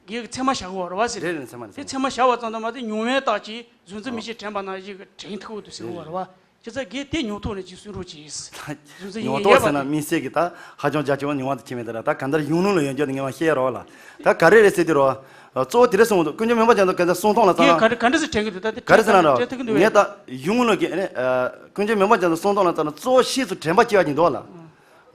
སྒེར་གྱི་ཚད་མ་བཞག་དགོས་རེད་བ་ཟེར། རེད་རེད། ཚད་མ་རེད། དེ་ཚད་མ་བཞག་པ་ཙམ་དུ་མ་ཟད་མྱོང་བའི་རྟགས་ཀྱིས་གཟུགས་འཛིན་མིག་ཤེས་དྲན་པ་ནང་བཞིན་གྱི་དྲན་ཐུབ་ཀྱི་འདུག་ཟེར་དགོས་རེད་བ། བྱས་ཙང་སྒེར་དེ་མྱོང་ཐོག་ནས་ཅིག་གསུང་རོགས་གྱིས། གཟུགས་འཛིན་ཡིད་ངེས་ཡོད་པ་ཟེར་ན་དེ། དམིགས་བསལ་གྱི་ད་ཧ་ཅང་རྒྱ་ཆེ་བ་མྱོང་བ་དེ་ཁྱད་མེད་དེ་ར། ད་ག་འདྲ་ཡོང་ལུགས་ལ་ཡོང་རྒྱུ་དེ་ངས་མ་བཤད་རོགས་ལ། ད་ག་རེ་རེད་ཟེར་དུས་རོ། གཙོ་བོ་དེ་རེད་གསུངས་འདུག་ཀུན་མཁྱེན་མུན་པ་ཅན་དུ་ག་ཚད་གསུང་སྟངས་ལ་ཙང་། སྒེར་ག་རེ་ག་འདྲ་ཟེར་དྲན་གྱི་འདུག་ད་དེ་ག་རེ་ཟེར་ན་རོ། དྲན་ཐུབ་ཀྱི་འདུག་ངས་ད་ཡོང་ལུགས་ཀྱི་ཨ་ནི་ཀུན་མཁྱེན་མུན་པ་ཅན་དུ་གསུང་སྟངས་ལ་ཙང་ན་གཙོ་བོ་ཤེས་སུ་དྲན་པ་སྐྱེ་བ་ཅིག་འདུག་ལ།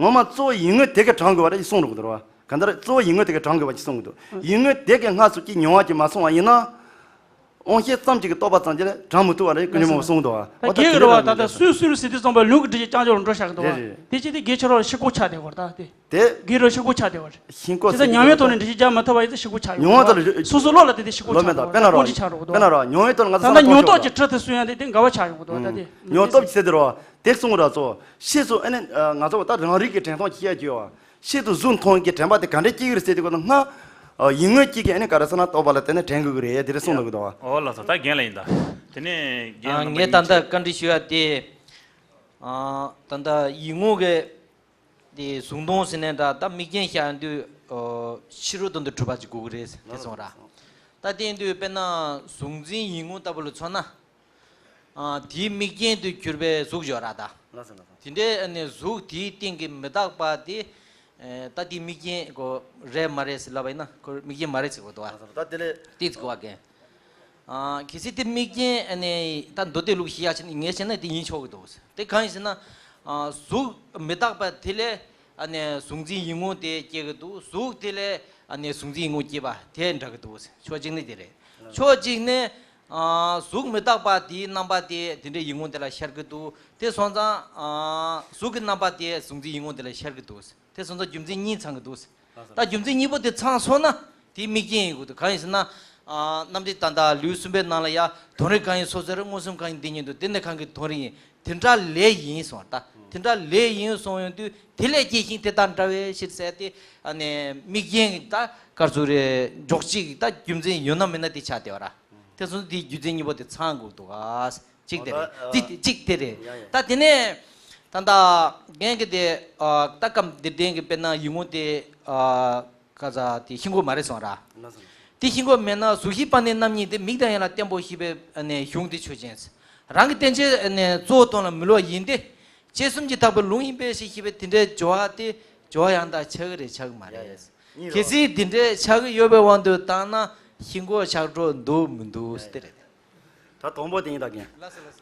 ངོ་མ་གཙོ་བོ་ཡིད་ངེས་དེ་ག་དྲན་དགོས་པ་རེད་ཅེས་གསུངས་འགྲོ་གི་འདུག་ར། ག་འདྲ་གཙོ་བོ་ཡིད་ངེས་དེ་ག་དྲན་དགོས་པ་ཅིག་གསུངས་འདུག་ཡིད་ངེས་དེ་ག་སྔར་སོང་ཅིག་མྱོང་བ་ཅིག་མ་སོང་བ་ཡིན་ན། དབང་ཤེས་ཙམ་ཅིག་གིས་རྟོགས་པ་ཙམ་གྱིས་དྲན་མི་ཐུབ་པ་རེད་ཀུན་མཁྱེན་མུན་པ་གསུངས་འདུག་བ། ད་འོ་ད་སྒེར་གྱི་དེ་རེད་བ། འདྲ་ད་ལྟ་སུས་སུ་ལ་ཟེར་དུས་ཙམ་པ་ལུང་གི་སྒྲིག་གཞི་རྐྱང་ཕྱོགས་ལ་འགྲོ་བཞག་གི་འདུག་བ། རེད་རེད། དེ་བྱས་ཏེ་སྒེར་ཕྱི་རོལ་ཤི་ཁོག་ཆགས་བསྡད་ཡོད་རེད་ད་དེ། དེ། སྒེར་རོ་ཤི་ཁོག་ཆགས་བསྡད་ཡོད་རེད། ཤི་ཁོག་ཟེར་གྱི་འདུག་དེ་ད་ཉམས་མྱོང་ཐོག་ནས་འགྲེལ་བཤད་རྒྱག་མ་ཐུབ་པ་ཡིན་ཙང་ཤི་ཁོག་ཆགས་ཡོད་རེད་བ། མྱོང་བ་དང་སོ་སོ་བློ་ལ་དེ་དེ་ཤི་ཁོག་ཆགས་ཡོད་རེད་བ། དཔེར་ན་རོ། དཔེར་ན་རོ། མྱོང་བའི་དོན་ལ་ང་ཚོ་ད་ལྟ་མྱོང་རྟོག་ཅིག་འཕྲོ་མཐུད་སོང་ཡ་དེ་དེ་འགལ་བ་ཆགས་ཡོང་གི་འདུག་བ་ད་དེ། མྱོང་སྟོབས་ཀྱི་ཚད་དེ་རོ། དེ་གསུངས་ར་ཚོ། ཤེས་སུ་ཨ་ནི་ང་ཚོ་ད་རང་རིག་གི་དྲན་སྟངས་ཀྱི་བཤད་རྒྱུ་ཡོད་བ། ཤེས་སུ་གཟུགས་མཐོང་གི་དྲན་པ་དེ་ག་འདྲས་སྐྱེ་གི་རེད་ཟེར་དུས་གོ་ན་སྔ། ཡིད་ངེས་ཀྱི་གི་ཨ་ནི་ག་རེ་ཟེར་ན་རྟོགས་པ་ལ་བརྟེན་ནས་དྲན་དགོས་ཀྱི་རེད་དེ་རེད་གསུངས་འདུག་གི་འདུག་བ། ཨོ་ལགས་སོ། ད་རྒན་ལ་ཡིན་ད། དེ་ནས་རྒན་ཨ་རྣམ་པ་ངས་ད་གཉིས་ལྟར་ཀྱིས། བཀའ་འདྲི་ཞུ་ཡ་དེ། ཨ། ད་ལྟ་ཡིད་ངོ་གི་དེ་གཟུགས་མཐོང་ཟེར་ནས་འདྲ་ད་དམིགས་རྐྱེན་བཞག་དུས་ཕྱི་རོལ་དོན་དུ་གྲུབ་པ་ཅིག་དགོས་ཀྱི་རེད་དེ་གསུངས་ར། ད་དེ་ཡིན་དུས་དཔེར་ན་གཟུགས་འཛིན་ཡིད་ངོ་ལྟ་བུ་ལ་མཚོན་ན། ཨ། དེའི་དམིགས་རྐྱེན་དུ་གྱུར་པའི་གཟུགས་ཡོད་ར་ད། ལགས་སོ་ལགས་སོ། དེ་འདྲའི་ཨ་ནི་གཟུགས་དེའི་སྟེང་གི་མི་རྟག་པ་དེ། ཨེ། ད་དེའི་དམིགས་རྐྱེན་གོ་རེད་མ་རེད་ཟེར་ལབ་པ་ཡིན་ན་ཁོ་དམིགས་རྐྱེན་མ་རེད་ཟེར་གོ་འདུག་བ། ལགས་སོ་ད་དེ་ལས། དེ་ཟེར་གོ་བ་གན། ཨ། གལ་སྲིད་དེ་དམིགས་རྐྱེན་ཨ་ནི་ད་མདོ་སྡེ་ལུགས་ཤེས་ཡག་ཆེ་ན་ངས་བྱས་ན་དེ་ཡིན་ཆོག་གི་འདུག་དེ་གང་ཡིན་ཟེར་ན། ཨ། གཟུགས་མི་རྟག་པ་དེ་ལས་ཨ་ནི་གཟུགས་འཛིན་ཡིད་ངོ་དེ་སྐྱེ་གི་འདུག་གཟུགས་དེ་ལས་ཨ་ནི་གཟུགས་འཛིན་ཡིད་ངོ་སྐྱེ་བ་དེ་འདྲ་གི་འདུག་ཕྱོགས་གཅིག་ནས་དེ་རེད། ཕྱོགས་གཅིག་ནས། ཨ། གཟུགས་མི་རྟག་པ་དེའི་རྣམ་པ་དེ་དེ་འདྲའི་ཡིད་ངོ་དེ་ལ་ཤར་གི་འདུག་དེ་སོང་ཙང་། ཨ། གཟུགས་ཀྱི་རྣམ་པ་དེ་གཟུགས་འཛིན་ཡིད་ངོ་དེ་ལ་ཤར་གི་འདུག་དེ་སོང་ཙང་རྒྱུ་མཚན་གཉིས་ཚང་གི་འདུག་ད་རྒྱུ་མཚན་གཉིས་པོ་དེ་ཚང་སོང་ན་དེ་དམིགས་རྐྱེན་ཡིན་དགོས་འདུག་གང་ཡིན་ཟེར་ན། ཨ། རྣམ་འགྲེལ་ད་ལྟ་ལེའུ་གསུམ་པའི་ནང་ལ་ཡ་དོན་རིག་གང་ཡིན་སོ་སོར་མངོན་སུམ་གང་ཡིན་འདི་ཉིད་དུ་དེ་ནི་གང་གི་དོན་རིག་ཡིན། དེ་འདྲ་ལས་ཡིན་སོང་ད། དེ་འདྲ་ལས་ཡིན་སོང་ཡོང་དུས་དེ་ལས་སྐྱེས་ཤིང་དེ་དང་འདྲ་བའི་ཕྱིར་ཟེར་ཏེ། ཨ་ནི་དམིགས་རྐྱེན་གྱི་ད་ག་རེ་ཟེར་རེད་འཇོག་བྱེད་ཀྱི་ད་རྒྱུ་མཚན་ཡོད་ན་མེད་ན་དེ་ཆགས་བསྡད་པ་ར། དེ་སོང་དེའི་རྒྱུ་མཚན་གཉིས་པོ་དེ་ཚང་དགོས་འདུག་ག་གཅིག་དེ་རེད། ཨོ་ད། གཅིག་དེ་གཅིག་དེ་རེད། ཡ་ཡ། ད་དེ་ནས་ད་ལྟ་རྒན་གྱི་དེ། ཨ། ད་སྐབས་འདིར་བསྟན་གྱི་དཔེར་ན་ཡིད་ངོ་དེ། ཨ། ཀ་ཙ་དེ་ཤིན་ཀོ་མ་རེད་སོང་ར། དེ་ཤིན་ཀོ་མེད་ན་གཟུགས་གཞི་དཔལ་ལྡན་རྣམ་གཉིས་དེ་མིག་དང་ཡན་ལག་བརྟན་པོ་ཞེས་པའི་ཨ་ནི་གཞུང་དེ་ཆོས་ཅན། རང་གི་བསྟན་བཅོས་ཨ་ནི་གཙོ་བོ་དོན་ལ་མི་སླུ་བ་ཡིན་ཏེ། དཔྱད་གསུམ་གྱིས་དག་པའི་ལུང་ཡིན་པས་ཞེས་བཤད་པའི་དེ་འདྲའི་སྦྱོར་བ་དེ་སྦྱོར་བ་ཡང་དག་ཆགས་ཀྱི་རེད་ཆགས་ཀྱི་མ་རེད། གལ་སྲིད་དེ་འདྲའི་ཆགས་ཀྱི་ཡོད་པའི་དབང་དུ་བཏང་ན་ཤིན་ཀོ་ཆགས་འགྲོ་འདུག་མི་འདུག་ཟེར་དེ་རེད། ད་དང་པོ་དེ་ཡིན་ད་རྒན།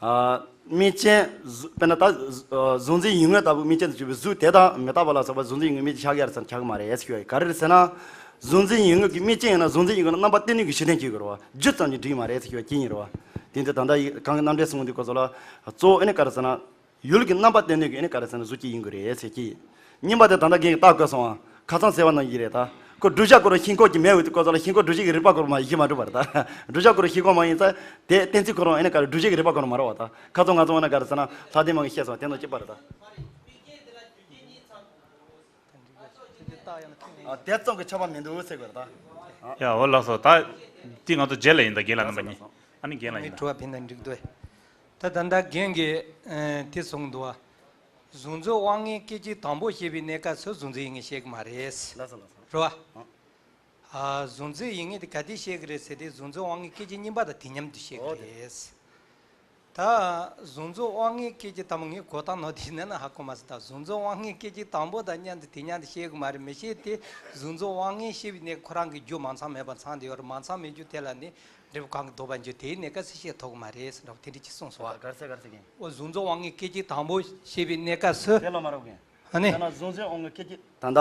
ཨ། དམིགས་རྐྱེན་གཟུ- དཔེར་ན་ད་གཟུ- ཨ་གཟུང་འཛིན་ཡུལ་དངོས་ལྟ་བུ་དམིགས་རྐྱེན་དུ་གྱུར་པའི་གཟུགས་དེ་དང་མི་རྟག་པ་ལ་སོགས་པ་གཟུང་འཛིན་ཡུལ་དངོས་དམིགས་རྐྱེན་ཆགས་ཀྱི་ཡ་རེད་ཟེར་ན་ཆགས་ཀྱི་མ་རེད་ཟེར་ཞུ་ཡ་ཡིན། ག་རེ་རེད་ཟེར་ན། གཟུང་འཛིན་ཡུལ་དངོས་ཀྱི་དམིགས་རྐྱེན་ཡིན་ན་གཟུང་འཛིན་ཡུལ་དངོས་ལ་རྣམ་པ་གཏན་ནས་ཀྱི་ཕྱིར་ལྡན་གྱི་ཡོད་རེད་བ། རྒྱུ་ཙམ་གྱིས་འགྲིག་གི་མ་རེད་ཟེར་ཞུ་ཡ་གཅིག་ཡིན་རེད་བ། དེ་འདི་ད་ལྟ་ཡི་གང་གི་རྣམ་འགྲེལ་གསུང་འདི་སྐོར་སོགས་ལ་གཙོ་བོ་ཨེ་ནི་ག་རེ་ཟེར་ན། ཡུལ་གྱི་རྣམ་པ་བསྟན་ནས་ཀྱི་ཨེ་ནི་ག་རེ་ཟེར་ན་གཟུགས་ཅིག་ཡིན་དགོས་རེད་ཟེར་གྱི། གཉིས་པ་དེ་ད་ལྟ་རྒན་གྱིས་རྟགས་བཀོད་སོང་བ། ཁ་སང་ཟེར་བ་ནང་བཞིན་རེད་ད། ཁོ་བསྒྲུབ་བྱ་སྐོར་ཤིན་ཀོ་གྱི་མེད་འོས་དུས་སྐོར་ལ་ཤིན་ཀོ་བསྒྲུབ་བྱའི་རིགས་པ་སྐོར་མ་ཡིན་གཞི་མ་གྲུབ་པ་རེད་ད། བསྒྲུབ་བྱ་སྐོར་ཤིན་ཀོ་མ་ཡིན་ཙང་དེ་གཏན་ཚིགས་ཁོ་རང་ཨེ་ནི་ག་རེ་བསྒྲུབ་བྱའི་རིགས་པ་སྐོར་མ་རེད་བ་ད། ཁ་སང་ང་ཚོ་ཨེ་ནི་ག་རེ་ཟེར་ན་ལྷ་ལྡན་མ་གིས་བཤད་སོང་དེ་ནང་གཅིག་པ་རེད་ད། ཨ། དེ་ཙམ་གྱི་ཁྱད་པར་མི་འདུག་ཟེར་དགོས་རེད་ད། ཡ་འོ་ལགས་སོ་ད། འདི་ང་ཚོ་རྗེས་ལ་ཡིན་ད་རྒན་ལགས་རྣམ་པ་གཉིས། ཨ་ནི་རྒན་ལགས་ནི་ཡིན། དྲི་བ་ཕན་ན་འགྲིག་འདུག་ད་ད་ལྟ་རྒན་གྱིས་ཨ་དེ་གསུངས་འདུག་བ། གཟུང་འཛིན་དབང་མངོན་སྐད་ཅིག་དང་པོ་བཤད་པའི་གནས་སྐབས་སུ་གཟུང་འཛིན་ཡིན་ངེས་བཤད་ཀྱི་མ་རེད། ལགས་སོ་ལགས་སོ། རེད་བ། ཨ། ཨ། གཟུང་འཛིན་ཡིན་ངེས་དེ་ག་དུས་བཤད་ཀྱི་རེད་ཟེར་དུས་གཟུང་འཛིན་དབང་མངོན་སྐད་ཅིག་གཉིས་པ་དང་དེ་མཉམ་དུ་བཤད་ཀྱི་རེད། ད་གཟུང་འཛིན་དབང་མངོན་སྐད་ཅིག་དང་པོ་ངས་གོ་སྟངས་ནོར་དེ་ནས་ན་ཧ་གོ་མ་སོང་། ད་གཟུང་འཛིན་དབང་མངོན་སྐད་ཅིག་དང་པོ་དང་མཉམ་དུ་དེ་མཉམ་དུ་བཤད་ཀྱི་མ་རེད། མི་བཤད་དེ་གཟུང་འཛིན་དབང་མངོན་བཤད་པའི་གནས་ཁོ་རང་གི་རྒྱུ་མ་ཚང་མེད་པ་ཚང་དེ་ཡོད་རེད། མ་ཚང་མེད་རྒྱུ་དེ་ལ་ནི་འབྲས་བུ་གང་གིས་ལྡོག་པར་འགྱུར་དེའི་གནས་སྐབས་སུ་བཤད་ཐུབ་ཀྱི་མ་རེད་ཟེར་འདྲ་བོ་དེ་འདྲ་ཅིག་གསུངས་སོང་བ། ག་རེ་ཟེར་ག་རེ་ཟེར་གིན། འོ་གཟུང་འཛིན་དབང་མངོན་སྐད་ཅིག་དང་པོ་བཤད་པའི་གནས་སྐབས་སུ། དེ་ལ་མ་རོགས་གིན། ཨ་ནི། ད་ན་གཟུང་འཛིན་དབང་མངོན་སྐད་ཅིག་ད་ལྟ་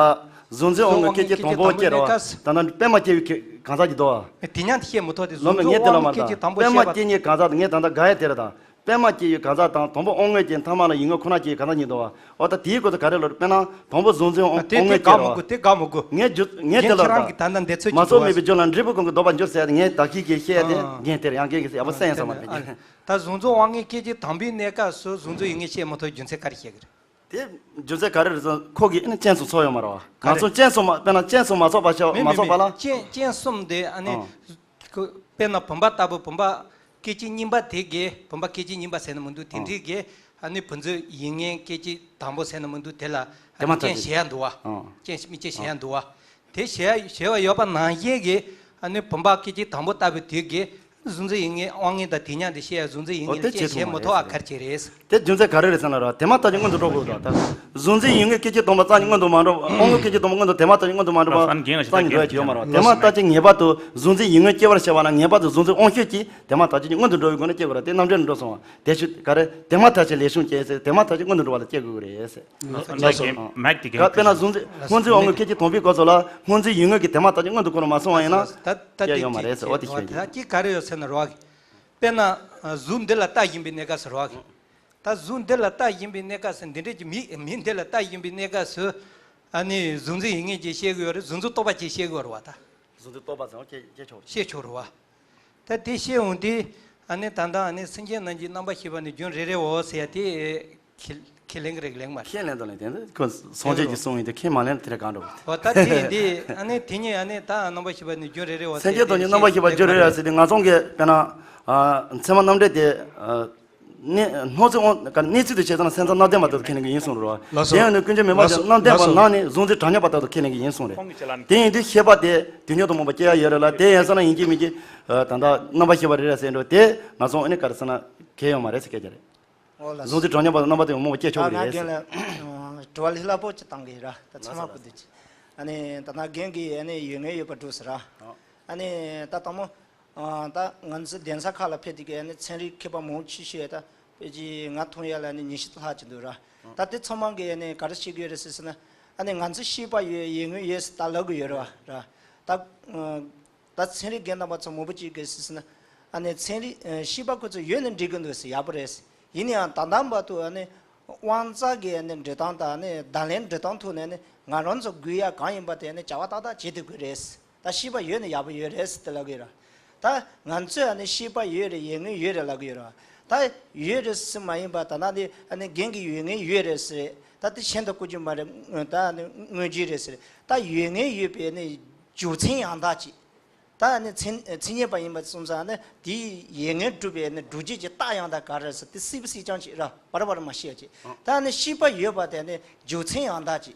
གཟུང་འཛིན་དབང་མངོན་སྐད་ཅིག་དང་པོ་སྐྱེ་རོ། ད་ལྟ་པད་མ་སྐྱེ་བའི་གང་ཟག་གི་དོ། དེ་ཉན་དུ་བཤད་མི་ཐུབ་དེ་ལོ་མི་ངས་དེ་ལ་མ་གཟུང་འཛིན་དབང་མངོན་སྐད་ཅིག་དང་པོ་བཤད་པ། པད་མ་སྐྱེ་ཉིད་གང་ཟག་ངས་ད་ལྟ་དགག་ཡ་དེ་རེད་ད། པད་མ་སྐྱེ་བའི་གང་ཟག་དང་དང་པོ་དབང་མངོན་གྱི་མཐའ་མ་ལ་ཡུལ་དངོས་ཁོ་ན་སྐྱེ་བའི་གང་ཟག་གཉིས་དོ། འོ་ད་དེའི་སྐོར་དུ་ག་རེ་ལབ་པས་ན་དང་པོ་གཟུང་འཛིན་དབང་དེ་དབང་དེ་མངོན་དགག་སྐྱེ་མི་རོ། དགོས་དེ་དགག་མི་དགོས། ངས་རྒྱུ་ངས་དེ་ལ་ལབ་ད། མ་རྩོལ་མེད་པའི་རྒྱུ་ལ་འབྲས་བུ་གང་གིས་ལྡོག་པར་འགྱུར་ཟེར་ཡ་དེ་ངས་ད་གིན་གྱིས་བཤད་ཡ་དེ་རྒན་དེར་ཡང་རྒན་གྱིས་ཟེར་ཡ་པོ་གསན་ཡ་ས་མ་རེད། ད་གཟུང་འཛིན་དབང་མངོན་སྐད་ཅིག་དང་པོའི་གནས་སྐབས་སུ་གཟུང་འཛིན་ཡིན་ངེས་བཤད་མི་ཐུབ་རྒྱུ་མཚན་ག་རེ་བཤད་ཀྱི་རེད། དེ་རྒྱུ་མཚན་ག་རེ་རེད་ཟེར་ན་ཁོ་གིས་ཨ་ནི་རྐྱེན་གསུམ་ཚོགས་ཡོད་མ་རེད་བ། ག་ང་རེ། ཚོ་རྐྱེན་གསུམ་མ་དཔེར་ན་རྐྱེན་གསུམ་མ་ཚོགས་པ་ཤ་མེད་མ་མེད་ཚོགས་པ་མེད། ལ། རྐྱེན་རྐྱེན་གསུམ་དེ་ཨ་ནི། ཨང་། ཁོ་དཔེར་ན་བུམ་པ་ལྟ་བུ་བུམ་པ་སྐད་ཅིག་གཉིས་པ་དེ་གས་བུམ་པ་སྐད་ཅིག་གཉིས་པ་ཟེར་ན་མི་འདུག་དེ་ཨང་། འདྲའི་གས་ཨ་ནི་བུམ་འཛིན་ཡིན་ངེས་སྐད་ཅིག་དང་པོ་ཟེར་ན་མི་འདུག་དེ་ལ་ཨ་དེ་མ་ནི་ཐག་རྐྱེན་ཆོད། བྱེད་ཡ་འདུག་བ། ཨང་། རྐྱེན་དམིགས་རྐྱེན་བྱེད་ཡ་འདུག་བ། དེ་བྱེད་ཡ་བྱེད་པ་ཡོད་པ་ནང་བཞིན་གྱི་ཨ་ནི་བུམ་པ་སྐད་ཅིག་དང་པོ་ལྟ་བུ་དེ་གས། གཟུང་འཛིན་ཡིན་ངེས་དབང་མངོན་དང་དེ་མཉམ་དུ་བཤད་ཡ་གཟུང་འཛིན་ཡིན་འོ་ངེས་དེ་ལ་བྱེད་ཐུབ་མ་རེད་ཟེར། དེ་རྒྱུ་མཚན་ག་རེ་རེད་ཟེར་ན་ར་དེ་མ་ཐག་ཆོད་སྔོན་དུ་འགྲོ་དགོས་ར། དེ་མ་ཐག་ཆོད་སྔོན་དུ་འགྲོ་དགོས་ར་ད། གཟུང་འཛིན་ཡིན་ངེས་སྐད་ཅིག་དང་པོ་རྩ་ནས་སྔོན་དུ་མ་འགྲོ། དབང་མངོན་སྐད་ཅིག་དང་པོ་སྔོན་དུ་དེ་མ་ཐག་ཆོད་སྔོན་དུ་མ་འགྲོ་བ། རྩ་ནས་འགྲོ་ཡ་ཆེ་ཡོད་མ་རེད་བ། དེ་མ་ཐག་ཆོད་ངེས་པར་དུ་གཟུང་འཛིན་ཡིན་ངེས་སྐྱེ་བར་བྱ་བ་ན་ངེས་པར་དུ་གཟུང་འཛིན་དབང་ཤེས་ཀྱིས་དེ་མ་ཐག་ཆོད་ཀྱི་སྔོན་དུ་འགྲོ་བའི་སྒོ་ནས་སྐྱེ་དགོས་ར། དེ་རྣམ་འགྲེལ་ནས་འགྲོ་སོང་བ། དེ་ཆོས་ག་རེ་དེ་མ་ཐག་ཆོད་ལས་བྱུང་སྐྱེ་ཟེར་དེ་མ་ཐག་ཆོད་སྔོན་དུ་འགྲོ་བ་ལ་སྐྱེ་དགོས་ཀྱི་རེད་ཟེར། ལགས་སོ། ལགས་སོ། ཨང་། མེག་དེ་ག་དཔེར་ན་གཟུང་འཛིན་སྔོན་འཛིན་དབང་མངོན་སྐད་ཅིག་དང་པོའི་སྐབས་སུ་ལ་སྔོན་འཛིན་ཡིན་ངེས་ཀྱིས་དེ་མ་ཐག་ཆོད་སྔོན་དུ་འགྲོ་ར་མ་སོང་བ་ཡིན་ན། ད་ད་སྐྱེ་དེ་ཡོད་མ་རེད་ཟེར། འོ་དེ་ཤེས་ད་ཀྱི་ག་རེ་ཡོད་ཟེར་ན་རོགས། དཔེར་ན་གཟུགས་འདི་ལ་ལྟ་བཞིན་པའི་གནས་སྐབས་སུ་རོགས། ད་གཟུགས་འདི་ལ་ལྟ་བཞིན་པའི་གནས་སྐབས་སུ་འདི་འདྲ་གྱི་མི་མི་འདི་ལ་ལྟ་བཞིན་པའི་གནས་སྐབས་སུ། ཨ་ནི་གཟུགས་འཛིན་ཡིན་ངེས་ཀྱིས་བཤད་གི་ཡོད་རེད། གཟུགས་འཛིན་རྟོག་པ་གྱིས་བཤད་གི་ཡོད་རེད་བ་ད། གཟུགས་འཛིན་རྟོག་པ་ཟེར་བ་སྐྱེ་སྐྱེ་ཆོག་རེད། བཤད་ཆོག་རེད་བ། ད་དེ་བཤད་འོང་དུས་ཨ་ནི་ད་ལྟ་ཨ་ནི་སེམས་ཅན་རྣམས་ཀྱི་རྣམ་པར་ཤེས་པ་ནི་རྒྱུན་རེ་རེའོ་ཟེར་ཡ་དེ་ཁས་ཁས་ལེན་གི་རེད་ལེན་མ་རེད། ཁས་ལེན་དང་ལེན་དེ་ཁོ་སངས་རྒྱས་ཀྱིས་གསུངས་ཡིན་དེ་ཁས་མ་ལེན་དེ་རེད་གང་འགྲོ། འོ་ད་དེ་ཡིན་དུས་ཨ་ནི་དེ་ཉིད་ཨ་ནི་ད་རྣམ་པར་ཤེས་པ་ནི་རྒྱུན་རེ་རེའོ་ཟེར་སེམས་ཅན་དང་ནི་རྣམ་པར་ཤེས་པ་རྒྱུན་རེ་རེ་ཟེར་དུས་ང་ཚོ་གིས་དཔེར་ན་ཨ་ཚད་མ་རྣམ་འགྲེལ་དེ་ཨ་གནས་སྣང་ཚུལ་དབང་གནས་ཚུལ་དུ་བྱས་ཙང་སེམས་ཙམ་རྣམ་བདེན་པ་ལྟར་དུ་ཁས་ལེན་གྱི་ཡིན་གསུངས་རེད་བ། ལགས་སོ། དེ་ཡང་ནི་ཀུན་འབྱུང་མུན་པ་ལགས་སོ་ཅན་རྣམ་བདེན་པ་ལགས་སོ། ནང་ནས་གཟུང་འཛིན་གྲངས་ཉུང་པ་ལྟར་དུ་ཁས་ལེན་གྱི་ཡིན་གསུངས་རེད། དེ་ཡིན་དུས་ཤེས་པ་དེ་དུས་མཉམ་དུ་རྨོངས་པ་སྐྱེ་ཡ་ཡོད་རེད་ལ་དེ་ཡིན་ས་ན་ཡིན་གཅིག་མིན་གཅིག་ད་ལྟ་རྣམ་པར་ཤེས་པ་རེ་རེ་ཟེར་འགྲོ་དེ་ང་ཚོ་ཨ་ནི་ག་རེ་ཟེར་ན་གལ་ཡོད་མ་རེད་ཟེར་སྐད་ཆ་རེད། འོ་ལགས་སོ། གཟུང་འཛིན་གྲངས་ཉུང་པ་དང་རྣམ་པ་དེ་རྨོངས་པ་སྐྱེ་ཆོག་གི་རེད་ཟེར། ད་ང་རྒན་ལ་དྲི་བ་ལྷུག་ལྷུག་པོ་ཅིག་བཏང་གི་ར་ད་ཚང་མ་ལགས་སོ་ལགས་སོ། ཀུ་དུ་ཅིག་ཨ་ནི་ད་ང་རྒན་གྱིས་ཨ་ནི་ཡོད་ངེས་ཡོད་པ་འགྲོ་ཟེར་ར། ཨ་ནི་ད་དང་པོ། ཨ་ད་ང་ཚོ་གདན་ས་ཁག་ལ་ཕེབས་དུས་ཀྱི་ཨ་ནི་ཚན་རིག་མཁས་པ་མང་ཆེ་ཤོས་ད་ཕལ་ཆེར་ང་མཐོང་ཡ་ལ་ཨ་ནི་ཉི་ཤུ་ལྷག་ཅིག་འདུག་ར། ད་དེ་ཚང་མ་གིས་ཨ་ནི་ག་རེ་བཤད་ཀྱི་ཡོད་རེད་ཟེར་ཟེར་ན། ཨ་ནི་ང་ཚོ་ཤེས་པ་ཡོད་ཡོད་ངེས་ཡོད་ཟེར་ད་ལབ་ཀྱི་ཡོད་རེད་བ་ར། ད་ད་ཚན་རིག་རྒན་རྣམ་པ་ཚོ་མང་པོ་ཅིག་གིས་ཟེར་ཟེར་ན། ཨ་ནི་ཚན་རིག་ཤེས་པ་ཁོ་ཚོ་ཡོད་ན་འགྲིག་གི་འདུག་ཟེར་ཡག་པོ་རེད་ཟེར། ཡིན་ན་ཡང་ད་ལྟ་བར་དུ་ཨ་ནི་དབང་རྩ་གི་ཨ་ནི་འགྲོ་སྟངས་དང་ཨ་ནི་བརྡ་ལན་འགྲོ་སྟངས་ཐོག་ནས་ཨ་ནི་ང་རང་ཚོ་དགོས་ཡ་གང་ཡིན་པ་དེ་ཨ་ནི་བྱ་བ་ཏག་ཏག་བྱེད་ཐུབ་ཀྱི་རེད་ཟེར། ད་ཤེས་པ་ཡོད་ན་ཡག་པོ་ཡོད་རེད་ཟེར་ཏེ་ལབ་ཀྱི་ཡོད་ར། ད་ང་ཚོས་ཨ་ནི་ཤེས་པ་ཡོད་རེད་ཡོད་ངེས་ཡོད་རེད་ལབ་ཀྱི་ཡོད་ར། ད་ཡོད་རེད་ཟེར་མ་ཡིན་པ་ད་ནང་དེ་ཨ་ནི་རྒན་གྱིས་ཡོད་ངེས་ཡོད་རེད་ཟེར། ད་དེ་གཞན་དུ་བཀོད་རྒྱུ་མ་རེད། ད་ཨ་ནི་དངོས་རྒྱུ་རེད་ཟེར། ད་ཡོད་ངེས་ཡོད་པའི་ཨ་ནི་རྒྱུ་མཚན་ཡང་དག་ཅིག་ད་ཨ་ནི་མཚན་མཚན་ཉིད་པ་ཡིན་པ་སོང་ཙང་ཨ་ནི་དེ་ཡོད་ངེས་སྒྲུབ་པའི་ཨ་ནི་སྒྲུབ་བྱེད་ཀྱི་རྟགས་ཡང་དག་ག་རེ་ཟེར་དེ་སྲིད་པ་སྲིད་རྐྱང་ཅིག་ར་བར་བར་མ་ཤེས་ཅིག་ད་ཨ་ནི་ཤེས་པ་ཡོད་པ་དེ་ཨ་ནི་རྒྱུ་མཚན་ཡང་དག་ཅིག་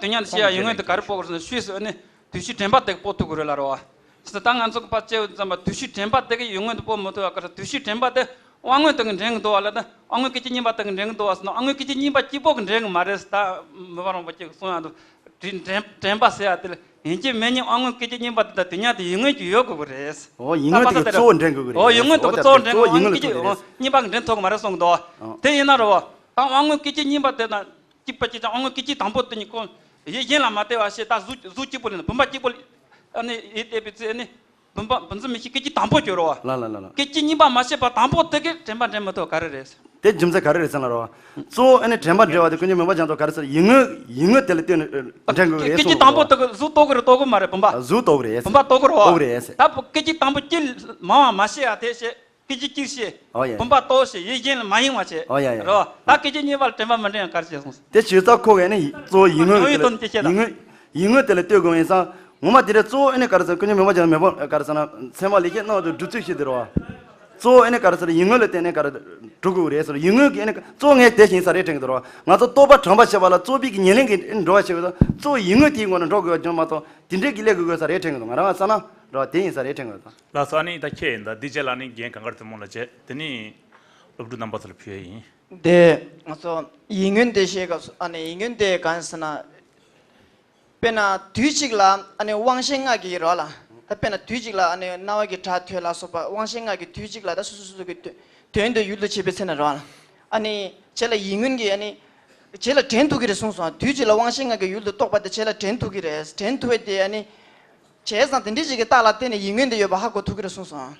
དོན་སྙིང་དེ་ཤེས་ཡ་ཡོད་ངེས་དེ་ག་རེ་སྤོ་དགོས་ཟེར་ན། ཤུལ་སུ་ཨ་ནི་དུས་ཕྱིས་དྲན་པ་དེ་སྤོ་ཐུབ་དགོས་རེད་ལབ་རེད་བ། ཅི་ད་ང་ཚོ་གི་ཕར་བྱས་ཙམ་པ་དུས་ཕྱིས་དྲན་པ་དེ་གི་ཡོད་ངེས་དེ་སྤོ་མི་ཐུབ་པ་ག་རེ། དུས་ཕྱིས་དྲན་པ་དེ་ དབང་མངོན་དེ་གིས་འདྲེན་གྱི་འདུག་བ་ལ། ད་དབང་མངོན་སྐད་ཅིག་གཉིས་པ་དེ་གིས་འདྲེན་གྱི་འདུག་བ་ཟེར་ན། དབང་མངོན་སྐད་ཅིག་གཉིས་པ་གཅིག་པོ་གིས་འདྲེན་གྱི་མ་རེད་ཟེར། ད་མི་ཕམ་རིན་པོ་ཆེ་གིས་གསུངས་ཡག་འདུག་དྲན་དྲན་དྲན་པ་ཟེར་ཡག་དེ་ལ་ཡིན་གཅིག་མིན་གཉིས་དབང་མངོན་སྐད་ཅིག་གཉིས་པ་དེ་དང་དེ་ཉིད་དེ་ཡིད་མངོན་གྱིས་ཡོད་དགོས་ཀྱི་རེད། ཨོ་ཡིད་མངོན་དེ་གིས་གཙོ་བོ་འདྲེན་དགོས་ཀྱི་རེད། ཨོ་ཡིད་མངོན་དེ་གིས་གཙོ་བོ་འདྲེན་དགོས། དབང་མངོན་སྐད་ཅིག་གཉིས་པ་དེ་འདྲེན་ཐུབ་ཀྱི་མ་རེད་གསུངས་འདུག་དེ་ཡིན་ན་རེད་བ། ད་དབང་མངོན་སྐད་ཅིག་གཉིས་པ་དེ་དང་གཅིག་པ་གཅིག་རྐྱང་། དབང་མངོན་སྐད་ཅིག་དང་པོ་དེ་ཉིད་ཁོ་ཡིད་གཞན་ལ་མ་ལྟོས་པ་ཞེས། ད་གཟུགས་གཟུགས་གཅིག་པོ་ལ་ནི་བུམ་པ་གཅིག་པོ་ལ་ཨ་ནི་ཡིད་གཏད་པའི་ཚེ་ནི་བུམ་པ་བུམ་འཛིན་མིག་ཤེས་སྐད་ཅིག་དང་པོ་གྱུར་རོ། ལ་ལ་ལ་ལ། སྐད་ཅིག་གཉིས་པ་མ་སྐྱེས་པ་དང་པོ་དེ་གིས་དྲན་པ་འདྲེན་མི་ཐུབ་ག་རེ་རེད། དེ་རྒྱུ་མཚན་ག་རེ་རེད་ཟེར་ན་རོ། གཙོ་བོ་ཨ་ནི་དྲན་པ་འདྲེན་པ་དེ་ཀུན་མཁྱེན་མོས་པ་ཅན་ཚོ་ག་རེ་ཟེར། ཡིད་མངོན་ཡིད་མངོན་དེ་ལ་ལྟོས་ནས་འདྲེན་དགོས་ཀྱི་རེད་སྐད་ཅིག་གསུངས་དང་པོ་འདུག་དེ་གིས་གཟུགས་རྟོགས་ཀྱི་རེད་རྟོགས་ཀྱི་མ་རེད། བུམ་པ། གཟུགས་རྟོགས་ཀྱི་རེད། བུམ་པ་རྟོགས་ཀྱི་རེད་བ། རྟོགས་ཀྱི་རེད། ད་སྐད་ཅིག་དང་པོ་སྐྱེས་མ་མ་སྐྱེས་ཡ་དེ་བྱས། སྐད་ཅིག་གཅིག་ཤེས། ཨོ་ཡ། བུམ་པ་རྟོགས་ཤེས། ཡིད་གཞན་ལ་མ་ཡེངས་པ་བྱེད། ཨོ་ཡ་ཡ། རོ། ད་སྐད་ཅིག་གཉིས་པ་ལ་དྲན་པ་མི་འདྲེན་ཡང་ག་རེ་བྱེད་གསུངས། དེ་བྱས་ཙང་ཁོ་གིས་ནི་གཙོ་བོ་ཡིད་མངོན་ཡོད་དེ་ལ་དོན་དེ་བཤད་དང་། ཡིད་མངོན་ཡིད་མངོན་དེ་ལ་ལྟོས་དགོས་ཡིན་ཙང་། ངོ་མ་དེ་རེད། གཙོ་བོ་ཨ་ནི་ག་རེ་ཟེར། ཀུན་མཁྱེན་མོས་པ་ཅན་མེས་པོ་ག་རེ་ཟེར་ན་ཚད་མ་ལེགས་བཤད་གནང་བ་དེ་སྒྲུབ་ཚུལ་ཞིག་དེ་རེད་བ། གཙོ་བོ་ཨ་ནི་ག་རེ་ཟེར། ཡིད་མངོན་ལ་བརྟེན་ནས་ག་རེ་འགྲོ་དགོས་རེད་ཟེར། ཡིད་མངོན་གྱིས་ཨ་ནི་གཙོ་བོ་ངས་དེ་བཞིན་ས་རེད་དྲན་གྱི་འདུག་རེད་བ། ང་ཚོ་རྟོགས་པ་དྲངས་པ་བྱེད་པ་ལ་རྩོལ་བའི་གི་ཉེར་ལེན་གྱིས་འགྲོ་བ་བྱེད་དགོས་དང་། གཙོ་བོ་ཡིད་མངོན་དེའི་ངོ་ནས་འགྲོ་དགོས་པ་ཅང་མ་གཏོགས། དེ་འདྲའི་གི་སླེབས་དགོས་དགོས་ས་རེད་དྲན་གྱི་འདུག་ང་རང་ས་ན་རེད་བ། དེ་ཡིན་ས་རེད་དྲན་གྱི་འདུག་ལགས་སོ། ཨ་ནི་ད་ཁྱེད་ཡིན་ད་འདི་རྗེས་ལ་ནི་རྒན་གངས་དཀར་རྩེ་མོ་ལ་བྱས། དེ་ནི་སློབ་ཕྲུག་རྣམ་པ་ཚོ་ལ་ཕུལ་ཡ་ཡིན། དེ་ང་ཚོ་ཡིད་མངོན་དེ་བཤད་སྐབས་སུ། ཨ་ནི་ཡིད་མངོན་དེ་གང་ཟེར་ན། དཔེར་ན་དུས་གཅིག་ལ་ཨ་ནི་དབང་ཤེས་ལྔ་གི་རོ་ལ། ད་དཔེར་ན་དུས་གཅིག་ལ་ཨ་ནི་རྣ་བ་གི་སྒྲ་ཐོས་ལ་སོགས་པ་དབང་ཤེས་ལྔ་གི་དུས་གཅིག་ལ་ད་སོ་སོ་སོ་སོ་གི་དོན་དོན་དུ་ཡུལ་དུ་བྱེད་པའི་ཚེ་ན་རོ་ལ། ཨ་ནི་རྗེས་ལ་ཡིད་མངོན་གྱིས་ཨ་ནི་རྗེས་ལ་དྲན་ཐུབ་ཀྱི་རེད་གསུངས་སོང་། དུས་གཅིག་ལ་དབང་ཤེས་ལྔ་གི་ཡུལ་དུ་རྟོགས་པ་དེ་རྗེས་ལ་དྲན་ཐུབ་ཀྱི་རེད། དྲན་ཐུབ་པ་དེ་ཨ་ནི། བྱས་ཙང་དེ་འདྲའི་ཅིག་གི་རྟགས་ལ་བརྟེན་ནས་ཡིད་མངོན་དེ་ཡོད་པ་ཧ་གོ་ཐུབ་ཀྱི་རེད་གསུངས་སོང་།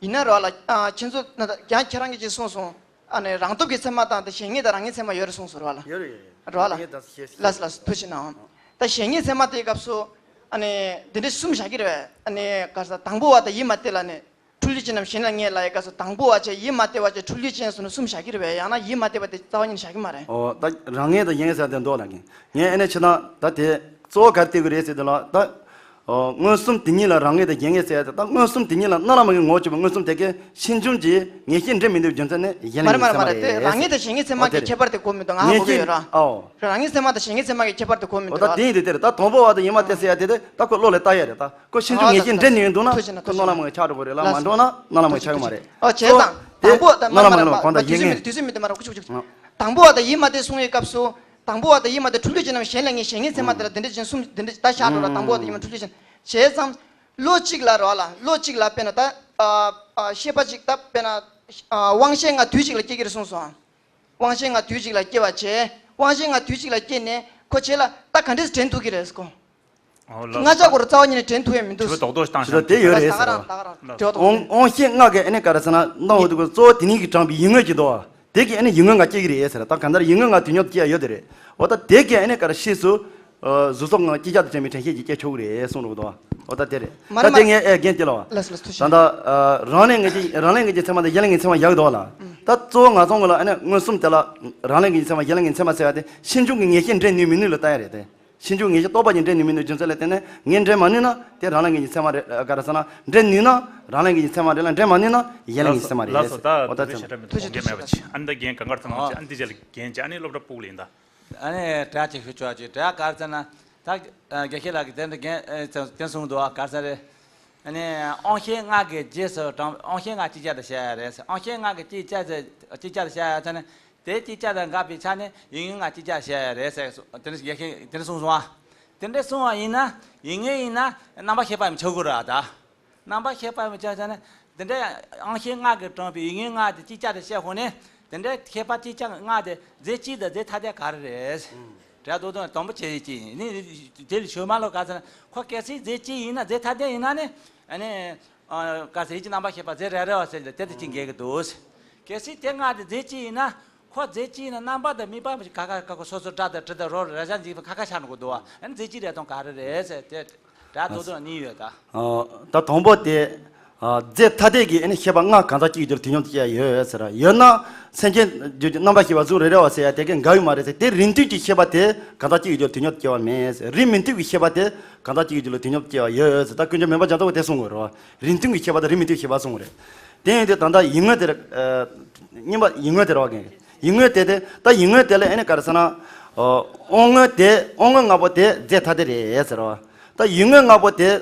ཡིན་ན་རོ་ལ། ཨ་ཁྱེད་ཚོ་ན་ད་ཀྱང་ཁྱེད་རང་གིས་ཅིག་གསུངས་སོང་། ཨ་ནི་རང་སྟོབས་ཀྱི་ཚད་མ་དང་དེ་གཞན་ངེས་དང་རང་ངེས་ཚད་མ་ཡོད་རེད་གསུངས་སོང་རོ་ལ། ཡོད་རེད་ཡོད་རེད། རོ་ལ། ཡིན་དང་ཞེས། ལགས་སོ་ལགས་སོ། ཐུགས་རྗེ་གནང་། ད་གཞན་ངེས་ཚད་མ་དེའི་སྐབས་སུ། ཨ་ནི་དེ་འདྲའི་གསུམ་བཞག་གི་རེད་པས། ཨ་ནི་ག་རེ་ཟེར། དང་པོ་བ་དང་ཡིད་མ་གཏད་ལ་ནི། འཁྲུལ་རྒྱུའི་རྐྱེན་རྣམས་གཞན་ལ་ངེས་ལ་ཡི་ག་སོ། དང་པོ་བ་བྱས་ཡིད་མ་གཏད་པ་བྱས་འཁྲུལ་རྒྱུའི་རྐྱེན་ཟེར་ནས་གསུམ་བཞག་གི་རེད་པས། ཡང་ན་ཡིད་མ་གཏད་པ་དེ་རྩ་བ་ཉིད་ནས་བཞག་གི་མ་རེད། ཨོ་ད་རང་ངེས་དང་གཞན་ངེས་ཟེར་དེ་འདུག་ལ། ངས་ངས་ཨ་ནི་ཕྱི་ནང་ད་དེ་གཙོ་བོ་ག་རེ་བལྟ་དགོས་རེད་ཟེར་དུས་ལ་ད། ཨོ་མངོན་སུམ་དེ་ཉིད་ལ་རང་ངེས་དང་གཞན་ངེས་ཟེར་ཡ་དེ། ད་མངོན་སུམ་དེ་ཉིད་ལ་རྣམ་སྨིན་གྱི་ངོ་བོ་གཅིག་པ་མངོན་སུམ་དེ་གའི་ཕྱིས་འབྱུང་གི་ངེས་ཤེས་འདྲེན་མི་ནུས་པའི་རྒྱུ་མཚན་ནི་གཞན་ལ་མ་རེད་ངེས་མ་ཚད་མ་རེད། མ་རེད་དེ། རང་ངེས་དང་གཞན་ངེས་ཚད་མ་གི་ཁྱད་པར་དེ་གོ་མི་འདུག་ང་ཧ་གོ་གི་ཡོད་ར། ངེས་ཤེས་ཨོ། རང་ངེས་ཚད་མ་དང་གཞན་ངེས་ཚད་མ་གི་ཁྱད་པར་དེ་གོ་མི་འདུག་ཨོ་ད་དེ་ཡིན་དུས་དེ་རེད། ད་དང་པོ་བ་དང་ཡིད་མ་གཏད་ཟེར་ཡ་དེ་དེ་ད་ཁོ་བློ་ལ་བཏགས་ཡ་རེད། ད་ཁོ་ཕྱིས་འབྱུང་ངེས་ཤེས་འདྲེན་ནུས་ཡོད་འདུག་ན་ཁོ་རྣམ་སྨིན་ཆགས་འགྲོ་གི་རེད་ལ། མ་འགྲོ་ན་རྣམ་སྨིན་ཆགས་ཀྱི་མ་རེད། ཨོ་བྱས་ཙང་དང་པོ་དང་མ་མ་མ་མ་གང་དང་ཡིན་ངེས། དུས་ཚོད་མི་འདུག་མ་ར་ཁུ་ཆུ་ཁུ་ཆུ། དང་པོ་བ་དང་ཡིད་མ་གཏད་གསུང་བའི་སྐབས་སུ། དང་པོ་བ་དང་ཡིད་མ་གཏད་འཁྲུལ་རྒྱུའི་རྐྱེན་རྣམས་གཞན་ལ་ངེས། གཞན་ངེས་ཚད་མ་དེ་ལ་དེ་འདྲ་ཅན་གསུམ་དེ་འདྲ་ད་བཞག་འགྲོ་ལ། དང་པོ་བ་དང་ཡིད་མ་འཁྲུལ་རྒྱུའི་རྐྱེན། བྱས་ཙང་། བློ་གཅིག་ལ་རོ་ལ། བློ་གཅིག་ལ་དཔེར་ན་ད། ཨ་ཨ་ཤེས་པ་གཅིག་ད་དཔེར་ན། ཨ་དབང་ཤེས་ལྔ་དུས་གཅིག་ལ་སྐྱེ་གི་རེད་གསུངས་སོང་། དབང་ཤེས་ལྔ་དུས་གཅིག་ལ་སྐྱེ་བ་བྱས། དབང་ཤེས་ལྔ་དུས་གཅིག་ལ་སྐྱེས་ནས་ཁོ་བྱས་ལ་ད་ག་འདྲས་དྲན་ཐུབ་ཀྱི་རེད་ཁོ། ཨོ་ལགས་ལྔ་ཆ་སྐོར་རྩ་བ་ཉིད་ནས་དྲན་ཐུབ་ཡ་མི་འདུག་དྲི་བ་རྡོག་རྡོག་བཏང་ཤག་དེ་ཡོད་རེད་ཟེར་བ། ད་ག་རང་ད་ག་རང་དྲི་བ་རྡོག་རྡོག་དབང་དབང་ཤེས་ལྔ་གི་ཨ་ནི་ག་རེ་ཟེར་ན་སྣང་བ་འདུག་གི། གཙོ་བོ་དེ་ཉིད་ཀྱིས་དྲངས་པའི་ཡིད་མངོན་གྱི་འདུག་བ། དེ་གིས་ཨ་ནི་ཡིད་མངོན་ལྔ་སྐྱེ་གི་རེད་ཟེར། ད་གང་ལྟར་ཡིད་མངོན་ལྔ་དུས་མཉམ་དུ་སྐྱེ་ཡ་ཡོད་དེ་རེད། འོ་ད་དེ་གིས་ཨ་ནི་ག་རེ་ཤེས་སུ། གཟུགས་སོགས་ལྔ་ཅིག་ཅར་དུ་དྲན་པའི་དྲན་ཤེས་ཀྱིས་སྐྱེ་ཆོག་གི་རེད་གསུངས་འདུག་གི་འདུག་བ། འོ་ད་དེ་རེད། མ་རེད་ད་དེ་མ་རེད། ངས་ཨེ་རྒན་དེ་ལ་བ། ལགས་སོ་ལགས་སོ། ཐུགས་ད་རྗེ་ཆེ། ད་རང་ལས་ངེས་ཀྱི་རང་ལས་ངེས་ཀྱི་ཚད་མ་དང་གཞན་ལས་ངེས་ཚད་མ་ཡག་གི་འདུག་བ་ལ། ད་གཙོ་བོ་ང་ཚོ་ངོས་ལ་ཨ་ནི་མངོན་སུམ་དེ་ལ་རང་ལས་ངེས་ཀྱི་ཚད་མ་གཞན་ལས་ངེས་ཚད་མ་ཟེར་བ་དེ་ཕྱིས་འབྱུང་གི་ངེས་ཤེས་འདྲེན་ནུས་མི་ནུས་ལ་ལྟ་ཡ་རེད་དེ། ཕྱིས་འབྱུང་ངེས་ཤེས་རྟོག་པ་ཉིད་འདྲེན་ནུས་མི་ནུས་རྒྱུ་མཚན་ལ་བརྟེན་ནས་ངས་འདྲེན་མ་ནུས་ན་དེ་རང་ལས་ངེས་ཀྱི་ཚད་མ་རེད། ག་རེ་ཟེར་ན་འདྲེན་ནུས་ན་རང་ལས་ངེས་ཀྱི་ཚད་མ་རེད་ལ། འདྲེན་མ་ནུས་ན་གཞན་ལས་ངེས་ཀྱི་ཚད་མ་རེད། ལགས་སོ། ད་འོ་ད་དེ་ཚོ་བཤད་གྲྭ་མི་ཐུགས་རྗེ་ཐུགས་རྗེ་ཆེ། མེད་པ་ཆེ། ཨ་ནི་ད་རྒན་གངས་དཀར་ཚང་མ་ཆེ། ཨ་ནི་དེ་རྗེས་ལ་རྒན་ཆེ། ཨ་ནི་སློབ་གྲྭ་ཕྲུ་གུ་ལ་ཡིན་ད། ཨ་ནི་དྲ་ཅིག་ཞུ་ཆོག་ཅིག་དྲ་ག་རེ་ཟེར་ན། ད་དགེ་བཤེས་ལགས་ཀྱིས་དེ་འདྲ་རྒན་དེ་གསུངས་འདུག་ག་རེ་ཟེར་རེད། ཨ་ནི་དབང་ཤེས་ལྔ་གི་རྗེས་སུ་འབྲང་། དབང་ཤེས་ལྔ་ཅིག་ཅར་དུ་བཤད་ཡ་རེད་ཟེར། དབང་ཤེས་ལྔ་གི་ཅིག་ཅར་དུ་ཅིག་ཅར་དུ་བཤད་ཡ་ཚ་ནི། དེ་ཅིག་ཅར་དང་འགག་པའི་ཆ་ནས་ཡིད་མངོན་ལྔ་ཅིག་ཅར་བཤད་ཡ་རེད་ཟེར། དེ་འདྲ་རྒན་གསུངས་སོང་བ། དེ་འདྲ་གསུངས་པ་ཡིན་ན་ཡིད་མངོན་ཡིན་ན་རྣམ་པ་ཤེས་པ་མི་ཆགས་ཀྱི་རེད་ད། རྣམ་པ་ཤེས་པ་མི་ཆགས་ས་ནི། འདི་འདྲའི་དབང་ཤེས་ལྔ་གིས་དྲངས་པའི་ཡིད་མངོན་ལྔ་དེ་ཅིག་ཅར་དུ་བཤད་ཧོ་ནས། དེ་འདྲའི་ཤེས་པ་ཅིག་ཅར་ལྔ་དེ་རྫས་གཅིག་དང་རྫས་ཐ་དད་ག་རེ་རེད། དྲ་དོ་དོན་དང་པོ་བྱེད་ཀྱི་ནི་དེ་ལ་ཞུ་མ་ལོ་ག་ཟེར་ན། ཁོ་གལ་སྲིད་རྫས་གཅིག་ཡིན་ན་རྫས་ཐ་དད་ཡིན་ན་ནི། ཨ་ནི། ཨ་ག་ཟེར་ཡིད་ཀྱི་རྣམ་པ་ཤེས་པ་རྫས་རེ་རེ་བ་ཟེར་ཏེ་དེ་དེ་ཅིག་འགལ་གྱི་འདུག་གལ་སྲིད་དེ་ལྔ་དེ་རྫས་གཅིག་ཡིན་ན། ཁོ་རྫས་གཅིག་ཡིན་ན་རྣམ་པ་དང་དམིགས་པ་ག་ག་ག་ག་སོ་སོ་སྒྲ་དང་དྲི་དང་རོ་རེག་བྱ་འཇིག་པ་ཁ་ཁ་ཆགས་འགྲོ་གི་འདུག་བ། ཨ་ནི་རྫས་གཅིག་རེད་དང་ག་རེ་རེད་ཟེར་ཏེ། སྒྲ་དོ་དོན་གཉིས་ཡོད་ད། ཨ་ད་དང་པོ་དེ། ཨ་རྫས་ཐ་དད་ཀྱི་ཨ་ནི་ཤེས་པ་ལྔ་གང་ཟག་གཅིག་གི་རྒྱུད་ལ་དུས་མཉམ་དུ་སྐྱེ་ཡ་ཡོད་ཟེར། ཡོད་ན་སེམས་ཅན་རྒྱུད་ཀྱི་རྣམ་པ་ཤེས་པ་གཟུགས་རེ་རེ་བ་ཟེར་ཡ་དེ་གའི་འགལ་ཡོད་མ་རེད་ཟེར། དེ་རིང་ཐུང་གི་ཤེས་པ་དེ་གང་ཟག་གཅིག་གི་རྒྱུད་ལ་དུས་མཉམ་དུ་སྐྱེ་བ་མེད་ཟེར། རིང་མི་ཐུང་གི་ཤེས་པ་དེ་གང་ཟག་གཅིག་གི་རྒྱུད་ལ་དུས་མཉམ་དུ་སྐྱེ་བ་ཡོད་ཟེར། ད་ཀུན་མཁྱེན་མོས་པ་ཅན་ཚོ་གིས་དེ་གསུངས་དགོས་རེད་བ། རིང་ཐུང་གི་ཤེས་པ་དང་རིང་མི་ཐུང་གི་ཤེས་པ་གསུངས་དགོས་རེད། དེ་ཡིན་དུས་ད་ལྟ་ཡིད་མངོན་དེ་རེད། ཨ་གཉིས་པ་ཡིད་མངོན་དེ་རེད་བ། ཡིད་མངོན་དེ་དེ་ད་ཡིད་མངོན་དེ་ལ་ཨ་ནི་ག་རེ་ཟེར་ན། ཨོ་དབང་མངོན་དེ་དབང་མངོན་ལྔ་པོ་དེ་རྫས་ཐ་དད་རེད་ཟེར་བ། ད་ཡིད་མངོན་ལྔ་པོ་དེ།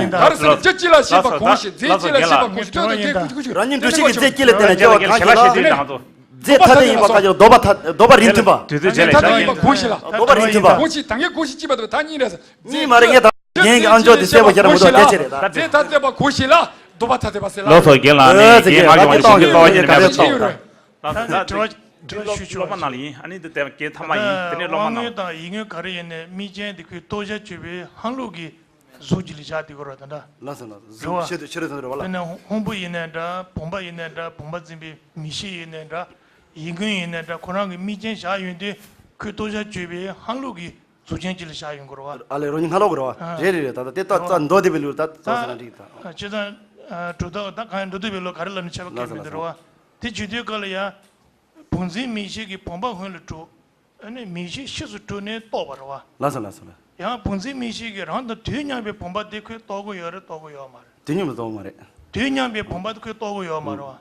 ཡིན་ད། ག་རེ་ཟེར་ན་སྐྱེ་དཀྱིལ་ལ་སྐྱེས་པ་གང་ཞིག་རྫས་དཀྱིལ་ལ་སྐྱེས་པ་གང་ཞིག་རང་ཉིད་འདུ་ཤེས་ཀྱི་རྫས་དཀྱིལ་ལ་བརྟེན་ནས་སྐྱེ་བ་གང་ཞིག་ལ། རྫས་ཐ་དད་ཡིན་པ་གང་ཞིག་ལ་ལྡོག་པ་ཐ་ལྡོག་པ་རིམ་མཐུན་པ། རྫས་ཐ་དད་ཡིན་པ་གང་ཞིག་ལ། ལྡོག་པ་རིམ་མཐུན་པ། གང་ཞིག་ད་ངས་གང་ཞིག་ཅི་པ་དང་ད་གཉིས་རེད། གཉིས་མ་རེད། ངས་ད་རྒན་གྱི་ཨམ་ཅོག་དེ་གསལ་པོ་ཤར་མི་འདུག་དེ་ཅི་རེད་ད། རྫས་ཐ་དད་པ་གང་ཞིག་ལ་ལྡོག་པ་ཐ་དད་པ་ཟེར་ལ། ལགས་སོ། རྒན་ལགས་ནས་རྒན་ང་ཡོང་བ་ཞིག་གི་ལྟ་བ་ཅི་ནས་མེད་པ་ཅི་ཡོད་རེད། ད་ད་ད་དྲི་བ་དྲི་བ་ཞུ་ཆོག་སློབ་མ་ནང་ལ་ཡིན། ཨ་ནི་འདི་ལྟ་བ་རྒན་ཐ་མ་ཡིན། དེ་ནས་སློབ་མ་ནང་། དབང་མངོན་དང་ཡིད་མངོན་ག་རེ་ཡིན་ནའི་དམིགས་རྐྱེན་དེ་ཁོའི་རྟོགས་བྱ་དཔྱོད་པའི་ཧང་ལུགས་ཀྱི་གཟུགས་ཀྱི་ལས་བྱ་དེ་གོ་ར་ད་འདྲ། ལགས་སོ་ལགས་སོ། རེད་བ། ཤེས་དུ་ཤེས་རེ་ཐོན་རེ་བ་ལ། དཔེར་ན་ཧོང་པོ་ཡིན་ནའི་འདྲ། བུམ་པ་ཡིན་ནའི་འདྲ། བུམ་པ་འཛིན་པའི་མིག་ཤེས་ཡིན་ནའི་འདྲ། ཡིད་མངོན་ཡིན་ནའི་འདྲ། ཁོ་རང་གི་དམིགས་རྐྱེན་བཞག་ཡོང་དུས་ཁོའི་རྟོགས་བྱ་དཔྱོད་པའི་ཧང་ལུགས་ཀྱི་གཟུགས་ཅན་གཅིག་ལ་བཞག་ཡོང་དགོས་རེད་བ། ཨ་ལས་རང་ཉིད་སྔ་ལོག་གི་རེད་བ། ཨ། རེད་རེད་རེད། ད་ལྟ་དེ་ལྟ་རྩ་མདོ་སྡེ་པའི་ལུགས་ལ་ད་རྩ་ཟེར་ན་འགྲིག་ད། ད་ཅི་ཙང་གྲུབ་མཐའ་ད་གང་ཡང་མདོ་སྡེ་པའི་ལུགས་ག་རེ་ལབ་ནས་ཆད་པ་ཁེལ་མི་འདུག་རེད་བ། དེ་བྱེད་དུས་སྐབས་ལ་ཡང་། བུམ་འཛིན་མིག་ཤེས་ཀྱིས་བུམ་པ་སྔོན་ལ་གྲུབ། ཨ་ནི་མིག་ཤེས་ཕྱིས་སུ་གྲུབ་ནས་རྟོགས་པ་རེད་བ། ལགས་སོ་ལགས་སོ་ལགས། ཡང་བུམ་འཛིན་མིག་ཤེས་ཀྱིས་རང་དང་དུས་མཉམ་པའི་བུམ་པ་དེ་ཁོས་རྟོགས་ཀྱི་ཡོད་རེད་རྟོགས་ཀྱི་ཡོད་མ་རེད། དུས་མཉམ་དུ་རྟོགས་མ་རེད། དུས་མཉམ་པའི་བུམ་པ་དེ་ཁོས་རྟོགས་ཀྱི་ཡོད་མ་རེད་བ།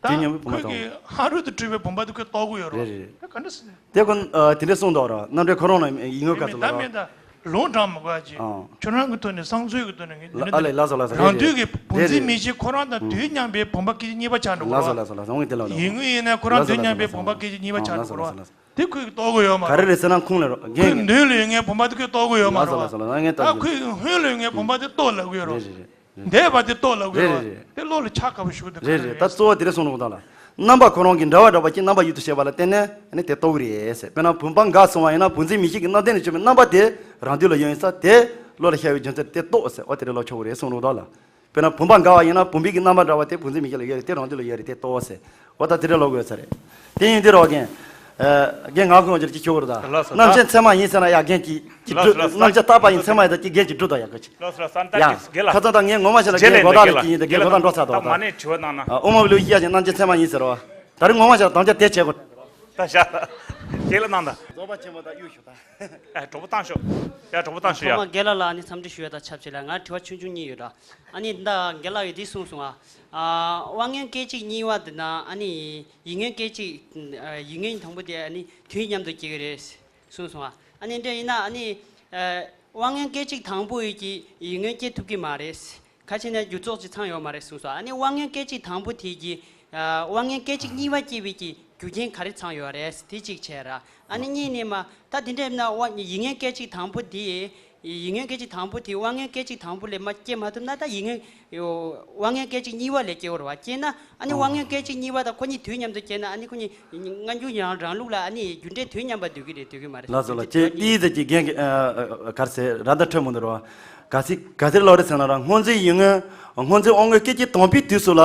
དུས་མཉམ་པའི་བུམ་པ་རྟོགས། ཁོས་ཀྱི་ཧ་རུ་དུ་གྲུབ་པའི་བུམ་པ་དེ་ཁོས་རྟོགས་ཀྱི་ཡོད་རེད། རེད་རེད་རེད། ད་ག་འདྲ་ཟེར། དེ་ཁོ་ཨ་དེ་འདྲ་གསུངས་འདུག་ར། རྣམ་འགྲེལ་ཁོ་རང་ལ་ཡིད་མངོན་དཀར་ཚོགས་ལ་ར། མེད་མེད་ད་ལུང་དྲངས་མི་དགོས་ཀྱི། ཨང་། ཁྱོད་རང་གི་ཐོག་ནས་བསམ་ཚུལ་གྱི་ཐོག་ནས་ངས་འདི་ལ་ཨ་ལས་ལགས་སོ་ལགས་སོ། རང་རེད་དུས་ཀྱི་བུམ་འཛིན་མིག་ཤེས་ཁོ་རང་དང་དུས་མཉམ་པའི་བུམ་པ་སྐད་ཅིག་གཉིས་པ་ཆགས་འགྲོ་བ། ལགས་སོ་ལགས་སོ་ལགས་སོ། ངས་དེ་ལ་ཡིད་མངོན་ཡིན་ན་ཁོ་རང་དུས་མཉམ་པའི་བུམ་པ་སྐད་ཅིག་གཉིས་པ་ཆགས་འགྲོ་བ། དེ་ཁོས་རྟོགས་ཀྱི་ཡོད་མ་རེད། ག་རེ་རེད་ཟེར་ན་ཁུངས་ལས་རོ། རྒན་ཁོའི་གྱིས་མདུན་ལ་ཡོད་ངའི་བུམ་པ་དེ་ཁོས་རྟོགས་ཀྱི་ཡོད་མ་རེད་བ། ལགས་སོ་ལགས་སོ་ལགས་སོ། ངས་ད་རྟོགས་ཀྱི་ཡོད། ཁོས་སྔོན་ལ་ཡོད་ངའི་བུམ་པ་དེ་རྟོགས་ལབ་ཀྱི་ཡོད་རོ། རེད་རེད་རེད། འདས་པ་དེ་རྟོགས་ལབ་ཀྱི་རེད་རོ། རེད་རེད། དེ་བློ་ལ་ཆགས་དཀའ་བ་ཞིག་འདུག་རེད་ག་རེ་རེད། ད་རེད། གཙོ་བོ་དེ་རེད་གསུངས་རོགས་དང་ལ། རྣམ་པ་ཁོ་རང་གི་འདྲ་བ་འདྲ་བ་གཅིག་རྣམ་པ་ཡུལ་དུ་ཤེས་པ་ལ་བརྟེན་ནས་ཨ་ནི་དེ་རྟོགས་ཀྱི་རེད་ཟེར། དཔེར་ན་བུམ་པ་འགགས་སོང་བ་ཡིན་ན་བུམ་འཛིན་མིག་ཤེས་ཀྱི་རྣམ་ལྡན་ལས་བྱུང་བའི་རྣམ་པ་དེ་རང་དུས་ལ་ཡོད་ཡིན་ས་དེ་བློ་ལ་ཤར་བའི་རྒྱུ་མཚན་དེ་རྟོགས་ཟེར། འོ་དེ་རེད་ལབ་ཆོག་གི་རེད་གསུངས་རོགས་དང་ལ། དཔེར་ན་བུམ་པ་འགགས་པ་ཡིན་ན་བུམ་པའི་གི་རྣམ་པ་འདྲ་བ་དེ་བུམ་འཛིན་མིག་ཤེས་ལ་ཡོད་རེད། དེ་རང་དུས་ལ་ཡོད་རེད། དེ་རྟོགས་ཟེར། འོ་ད་དེ་འདྲ་ལབ་དགོས་ས་རེད། དེ་ཡིན་དུས་རོགས་རྒན། ཨ། རྒན་ང་ཁོང་ཅིག་ཅིག་ཞུ་དགོས་རེད་ད། ལགས་སོ། རྣམ་མཁྱེན་ཚད་མ་ཡིན་ཟེར་ན་ཡ་རྒན་གྱིས་ཅིག་ལགས་སོ་ལགས་སོ། རྣམ་མཁྱེན་བརྟག་པ་ཡིན་ཚད་མ་ཡིན་ད་ཅིག་རྒན་གྱིས་སྒྲུབ་དང་ཡ་གོ་ཅིག་ལགས་སོ་ལགས་སོ། ཨ་ནི་ད་ཡ། རྒན་ལགས། ཁ་སང་ད་ངས་ངོ་མ་བྱས་ན་རྒན་གོ་བརྡ་ལ་ཅིག་ཡིན་ད་རྒན་གོ་བརྡ་འགྲོ་ཚར་འདུག་ད་མ་ད་ནས་དྲི་བ་གནང་ན། ཨ། དབུ་མ་པའི་ལུགས་ཡ་ཅིག་རྣམ་མཁྱེན་ཚད་མ་ཡིན་ཟེར་བ། ད་རེས་ངོ་མ་བྱས་ན་དམ་བཅའ་དེ་བྱེད་དགོས། ད་བཞག་རྒན་ལགས་གནང་ད། རྫོགས་པ་ཆེན་པོ་ད་གཡུག་ཞུ་ད། ཨ། གྲོགས་པོ་བཏང་ཤོག་ཡ་གྲོགས་པོ་བཏང་ཤོག་ཡ། ཐོག་མ་རྒན་ལགས་ལ་ཨ་ནི་འཚམས་འདྲི་ཞུ་ཡ་དང་ཆབས་ཅིག་ལ་ང་དྲི་བ་ཆུང་ཆུང་གཉིས་ཡོད་ད། ཨ་ནི་ད་རྒན་ལགས་ཀྱིས་འདི་གསུངས་སོང་ཨ། ཨ། དབང་མངོན་སྐད་ཅིག་གཉིས་པ་འདི་ན་ཨ་ནི་ཡིད་མངོན་སྐད་ཅིག་ཨ། ཡིད་མངོན་དང་པོ་དེ་ཨ་ནི་དུས་མཉམ་དུ་སྐྱེ་གི་རེད་གསུངས་སོང་ཨ། ཨ་ནི་འདྲ་ཡིན་ན་ཨ་ནི་ཨ། དབང་མངོན་སྐད་ཅིག་དང་པོ་ཡིས་ཀྱི་ཡིད་མངོན་སྐྱེ་ཐུབ་ཀྱི་མ་རེད། ཁ་ཕྱེ་ནས་རྒྱུ་ཚོགས་ཅིག་ཚང་ཡོད་མ་རེད་གསུངས་སོང་། ཨ་ནི་དབང་མངོན་སྐད་ཅིག་དང་པོ་དེ་གི་ཨ། དབང་མངོན་སྐད་ཅིག་གཉིས་པ་སྐྱེ་བའི་གི་རྒྱུ་རྐྱེན་ག་རེ་ཚང་ཡོད་རེད་དེ་གཅིག་བྱས་ར། ཨ་ནི་གཉིས་ནས་མ་ད་དེ་འདྲ་ཡིན་ན་དབང་ཡིད་མངོན་སྐད་ཅིག་དང་པོ་དེ། ཡིད་མངོན་སྐད་ཅིག་དང་པོ་དེ་དབང་མངོན་སྐད་ཅིག་དང་པོ་ལས་མ་སྐྱེ་མ་ཐུབ་ན་ད་ཡིད་མངོན། དབང་མངོན་སྐད་ཅིག་གཉིས་པ་ལས་སྐྱེ་བ་རེད་བ། སྐྱེ་ན་ཨ་ནི་དབང་མངོན་སྐད་ཅིག་གཉིས་པ་དང་ཁོ་གཉིས་དུས་མཉམ་དུ་སྐྱེ་ན་ཨ་ནི་ཁོ་གཉིས་སྔ་འགྱུར་ཡང་རང་ལུགས་ལ་ཨ་ནི་རྒྱུ་འབྲས་དུས་མཉམ་པ་འདོད་ཀྱི་རེད་འདོད་ཀྱི་མ་རེད། ལགས་སོ་ལགས། ཁྱེད་ཏིའི་ཟེར་གྱི་རྒན་གྱི་ཨ། ག་རེ་ཟེར་ར་ད་ཁྲོད་མོ་འདུག་ར་བ། ག་ཚིག་ག་ཚིག་ལོག་རེད་ཟེར་ན་ར་སྔོ་འཛིན་ཡིད་མངོན། སྔོ་འཛིན་དབང་མངོན་སྐད་ཅིག་དང་པོའི་དུས་སུ་ལ་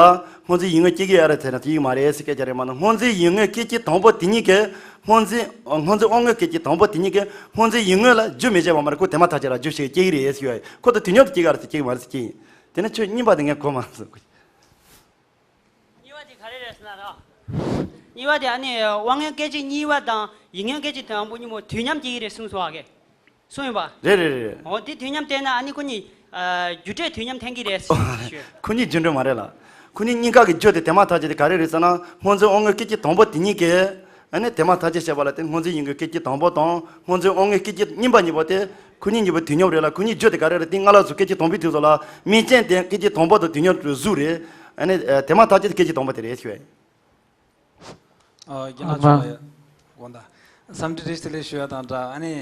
སྔོ་འཛིན་ཡིད་མངོན་སྐྱེ་གི་ཨ་རེད་ཟེར་ན་དེ་ཡིག་མ་རེད་ཟེར་སྐད་ཆ་རེད་མ་གཏོགས་སྔོ་འཛིན་ཡིད་མངོན་སྐད་ཅིག་དང་པོ་དེ་གཉིས་ཀས་ སྔོ་འཛིན་སྔོ་འཛིན་དབང་མངོན་སྐད་ཅིག་དང་པོ་དེ་ཉིད་ཀྱིས་སྔོ་འཛིན་ཡིད་མངོན་ལ་རྒྱུ་མི་བྱེད་པ་མ་རེད། ཁོ་དེ་མ་ཐག་ཆོད་ལ་རྒྱུ་ཞིག་སྐྱེ་གི་རེད་ཞུ་ཡ་ཡིན། ཁོ་དང་དུས་མཉམ་དུ་སྐྱེ་གི་རེད་ཟེར། སྐྱེ་གི་མ་རེད་ཟེར། སྐྱེ་ཡིན། དེ་ནས་ཁྱོད་གཉིས་པ་དེ་ངས་གོ་མ་སོང་། གཉིས་པ་དེ་ག་རེ་རེད་ཟེར་ན་ར། གཉིས་པ་དེ་ཨ་ནི་དབང་མངོན་སྐད་ཅིག་གཉིས་པ་དང་ཡིད་མངོན་སྐད་ཅིག་དང་པོ་གཉིས་པོ་དུས་མཉམ་སྐྱེ་གི་རེད་གསུངས་སོང་བ་གས། གསུངས་ཡོད་པ། རེད་རེད་རེད་རེད། འོ་དེ་དུས་མཉམ་བལྟས་ན་ཨ་ནི་ཁོ་གཉིས་ཨ་རྒྱུ་འབྲས་དུས་མཉམ་འཐེན་གྱི་རེད་ཞུ། ཁོ་གཉིས་རྒྱུ་འབྲས་མ་རེད་ལ། ཁོ་གཉིས་གཉིས་ཀ་གི་རྒྱུ་དེ་དེ་མ་ཐག་ཆོད་དེ་ག་རེ་རེད་ཟེར་ན། སྔོ་འཛིན་དབང་མངོན་སྐད་ཅིག་དང་པོ་དེ་གཉིས་ཀས་ཨ་ནི་དེ་མ་ཐག་ཆོད་བཤད་པ་ལ་དེ་སྔོ་འཛིན་ཡིད་མངོན་སྐད་ཅིག་དང་པོ་དང་སྔོ་འཛིན་དབང་མངོན་སྐད་ཅིག་གཉིས་པ་གཉིས་པོ་དེ་ཁོ་གཉིས་གཉིས་པོ་དུས་མཉམ་རེད་ལ། ཁོ་གཉིས་རྒྱུ་དེ་ག་རེ་རེད། དེ་སྔ་ལ་གཟུགས་སྐད་ཅིག་དང་པོའི་དུས་སུ་ལ་དམིགས་རྐྱེན་དེ་སྐད་ཅིག་དང་པོ་དང་དུས་མཉམ་དུ་གཟུགས་རེད། ཨ་ནི་དེ་མ་ཐག་ཆོད་དེ་སྐད་ཅིག་དང་པོ་དེ་རེད་ཞུ་བས། ཨ་རྒན་ལགས་མཆོག་ལ་དགོངས་དག་བསམ་འདྲི་རེ་ཞིག་ལས་ཞུ་ཡ་དང་འདྲ། ཨ་ནི་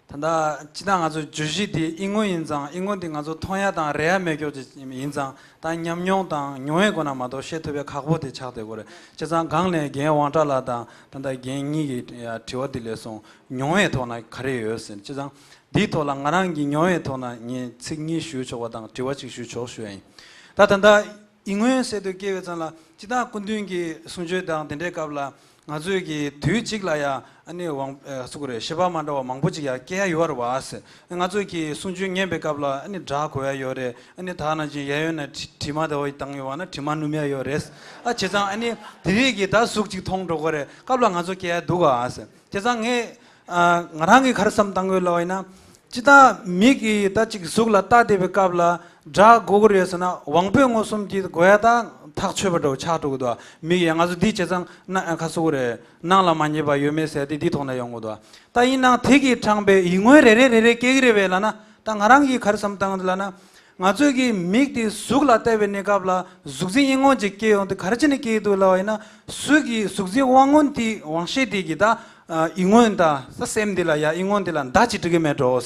ད་ལྟ་སྤྱི་བཏང་ང་ཚོ་བརྗོད་གཞི་འདི་ཡིད་མངོན་ཡིན་ཙང་། ཡིད་མངོན་འདི་ང་ཚོ་མཐོང་ཡ་དང་རེག་ཡ་མེད་སྐྱོ་ཅིག་ཡིན་ཙང་། ད་ཉམས་མྱོང་དང་མྱོང་བའི་སྒོ་ནས་མ་གཏོགས་བཤད་ཐུབ་པའི་ཁག་པོ་དེ་ཆགས་བསྡད་ཀྱི་རེད། བྱས་ཙང་སྒང་ནས་རྒན་དབང་གྲགས་ལགས་དང་ད་ལྟ་རྒན་གཉིས་ཀྱི་དྲི་བ་འདི་ལས་སོང་། མྱོང་བའི་ཐོག་ན་ག་རེ་ཡོད་ཟེར། བྱས་ཙང་འདིའི་ཐོག་ལ་ང་རང་གི་མྱོང་བའི་ཐོག་ན་ངས་ཚིག་གཉིས་ཞུ་ཆོག་པ་དང་དྲི་བ་གཅིག་ཞུ་ཆོག་ཞུ་ཡ་ཡིན། ད་ད་ལྟ་ཡིད་མངོན་ཟེར་དུས་སྐྱེ་བའི་ཙང་ལ་སྤྱི་བཏང་སྐུ་མདུན་གྱི་གསུང་ཆོས་དང་དེ་འདྲའི་སྐབས་ལ་ང་ཚོས་ཀྱི་དུས་གཅིག་ལ་ཡ་ཨ་ནི་དབང་ཨ་སུ་གུ་རེ་ཤེས་པ་མ་འདྲ་བ་མང་པོ་ཅིག་ཡ་སྐྱེ་ཡ་ཡོད་རེད་བ་ཟེར། ང་ཚོས་ཀྱི་གསུང་ཆོས་ཉན་པའི་སྐབས་ལ་ཨ་ནི་སྒྲ་གོ་ཡ་ཡོད་རེད། ཨ་ནི་ད་ནང་བཞིན་ཡ་ཡོད་ན་དྲི་དྲི་མ་དེ་བ་བཏང་ཡོད་བ་ན་དྲི་མ་སྣུམ་ཡ་ཡོད་རེད། ཨ་བྱས་ཙང་ཨ་ནི་དེ་རིགས་ཀྱི་ད་གཟུགས་ཅིག་མཐོང་འགྲོ་གི་རེད། སྐབས་ལ་ང་ཚོ་སྐྱེ་ཡ་འདུག་ག་ཟེར། བྱས་ཙང་ངས་ཨ་ང་རང་གིས་ག་རེ་བསམ་བཏང་དགོས་ལབ་པ་ཡིན་ན། སྤྱི་བཏང་མིག་གིས་ད་ཅིག་གཟུགས་ལ་ལྟ་བསྡད་པའི་སྐབས་ལ་སྒྲ་གོ་གི་རེད་ཟེར་ན་དབང་པོའི་མངོན་སུམ་གྱིས་གོ་ཡ་ད་ཐག་ཆོད་པ་འདྲ་བོ་ཆགས་འགྲོ་གི་འདུག་མིག་ཡ་ང་ཚོ་འདི་བྱས་ཙང་ན་ཁ་སུ་གི་རེད། སྣང་ལ་མ་ཉེས་པ་ཡོད་མེད་ཟེར་དེ་འདི་ཐོག་ན་ཡོང་གི་འདུག་ད་ཡིན་ནའང་དེ་གིས་དྲངས་པའི་ཡིད་མངོན་རེ་རེ་རེ་རེ་སྐྱེ་གི་རེད་པས་ལབ་ན། ད་ང་རང་གིས་ག་རེ་བསམ་བཏང་གི་འདུག་ལབ་ན། ང་ཚོས་ཀྱི་མིག་དེ་གཟུགས་ལ་བལྟས་པའི་གནས་སྐབས་ལ་གཟུགས་འཛིན་ཡིད་མངོན་ཅིག་སྐྱེ་ཡོང་དུས་ག་རེ་བྱས་ནས་སྐྱེ་ཡི་འདུག་ལབ་པ་ཡིན་ན། གཟུགས་ཀྱི་གཟུགས་འཛིན་དབང་མངོན་དེ་དབང་ཤེས་དེ་གི་ད་ཡིད་མངོན་ད་ས་སེམས་དེ་ལ་ཡ་ཡིད་མངོན་དེ་ལ་མདའ་ཅིག་སྤྲད་གི་མེད་འགྲོ།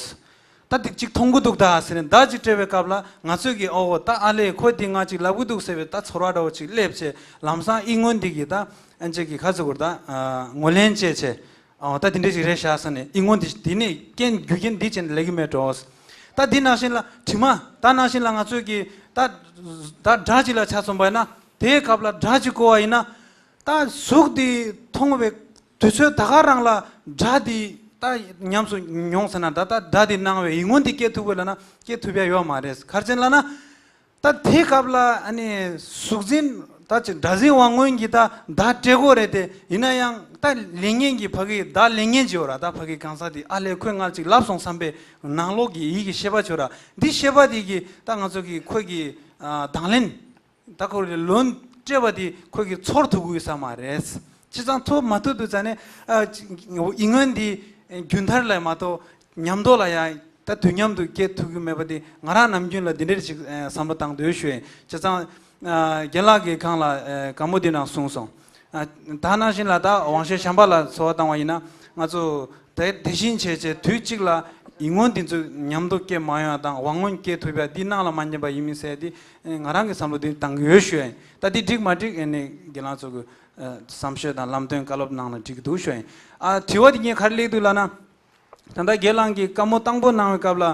ད་དེ་ཅིག་མཐོང་གི་འདུག་ད་ཟེར་ནས་མདའ་ཅིག་སྤྲད་པའི་སྐབས་ལ་ང་ཚོས་ཀྱི་ཨོ་ད་ཨ་ལས་ཁོ་དེ་ང་ཅིག་ལབ་གི་འདུག་ཟེར་བའི་ད་ཚོར་བ་འདྲ་བོ་ཅིག་སླེབས་བྱས་ལམ་སང་ཡིད་མངོན་དེ་གི་ད་ཨན་ཅིག་གི་ཁ་ཚུགས་ཀྱི་ད་ངོས་ལེན་བྱས་བྱས། ཨོ་ད་དེ་འདྲ་ཞིག་རེད་ཤག་ཟེར་ནས་ཡིད་མངོན་དེ་དེ་ནས་རྐྱེན་རྒྱུ་རྐྱེན་འདི་བྱས་ནས་ལས་ཀྱི་མེད་འགྲོ། ད་འདི་ནང་བཞིན་ལ་དྲི་མ་ད་ནང་བཞིན་ལ་ང་ཚོས་ཀྱི་ད་ད་སྒྲ་ཅིག་ལ་ཆ་མཚོན་པ་ཡིན་ན་དེའི་སྐབས་ལ་སྒྲ་ཅིག་གོ་བ་ཡིན་ན། ད་གཟུགས་འདི་མཐོང་བའི་དུས་ཚོད་ད་ག་རང་ལ་སྒྲ་འདི་ད་ཉམས་སུ་མྱོང་ཟེར་ན་ད་ད་སྒྲ་འདི་སྣང་བའི་ཡིད་མངོན་འདི་སྐྱེ་ཐུབ་དགོས་ལབ་ན་སྐྱེ་ཐུབ་ཡ་ཡོད་མ་རེད། ག་རེ་བྱས་ལབ་ན། ད་དེ་སྐབས་ལ་ཨ་ནི་གཟུགས་འཛིན་ད་ཅི་སྒྲ་འཛིན་དབང་མངོན་གྱིས་ད་མདའ་སྤྲད་དགོས་རེད་དེ། ཡིན་ན་ཡང་ད་ལེན་མཁན་གྱི་ཕ་གི་བདག་ལེན་མཁན་ཅིག་ཡོད་ར། ད་ཕ་གི་གང་ཟག་དེ་ཨ་ལས་ཁོས་ང་ཅིག་ལབ་སོང་བསམ་པའི་ནང་ལོགས་ཀྱི་ཡིད་ཀྱི་ཤེས་པ་ཅིག་ཡོད་ར། འདི་ཤེས་པ་དེ་གིས་ད་ང་ཚོ་གི་ཁོས་གི་ཨ་དང་ལེན་ད་ཁོ་རེ་ལོན་སྤྲད་པ་དེ་ཁོས་གི་ཚོར་ཐུབ་ཀྱི་ཡོད་ས་མ་རེད། བྱས་ཙང་ཚོར་མ་ཐུབ་དུས་ཙ་ནས་ཨ་ཡིད་མངོན་དེ་རྒྱུན་མཐར་ལ་མ་གཏོགས། ཉམས་རྟོགས་ལ་ཡང་ད་དུས་མཉམ་དུ་སྐྱེ་ཐུབ་ཀྱི་མེད་པ་དེ་ང་རང་ནམ་རྒྱུན་ལ་འདི་འདྲ་ཞིག་ཨ་བསམ་བློ་བཏང་འདོད་ཞུ་ཡིན། བྱས་ཙང་ཨ་རྒན་ལགས་ཀྱིས་གང་ལ་ཨ་དཀའ་མོ་འདི་ནང་གསུངས་སོང་། ཨ་ད་ནང་བཞིན་ལ་ད་དབང་ཤེས་གཞན་པ་ལ་ཚོར་བ་བཏང་བ་ཡིན་ན་ང་ཚོ་དེ་དེ་བཞིན་བྱས་བྱས་དུས་གཅིག་ལ་ཡིད་མངོན་འདི་ཚོ་མཉམ་དུ་སྐྱེ་མ་ཡོང་བ་དང་དབང་མངོན་སྐྱེ་ཐུབ་ཡ་འདི་སྣང་ལ་མ་ཉེན་པ་ཡིན་མིན་ཟེར་འདི་ཨ་ང་རང་གི་བསམ་བློ་འདི་བཏང་གི་ཡོད་ཞུ་ཡིན། ད་འདི་འགྲིག་མ་འགྲིག་ཨ་ནི་རྒན་ལགས་ཚོ་གི་ཨ་བསམ་ཤེས་དང་ལམ་སྟོན་བཀའ་སློབ་གནང་ན་འགྲིག་གི་འདུག་ཞུ་ཡིན། ཨ་དྲི་བ་འདི་ངས་ག་རེ་སླེབས་འདུག་ལབ་ན། ད་ལྟ་རྒན་ལགས་ཀྱིས་བཀའ་མོལ་དང་པོ་གནང་བའི་སྐབས་ལ།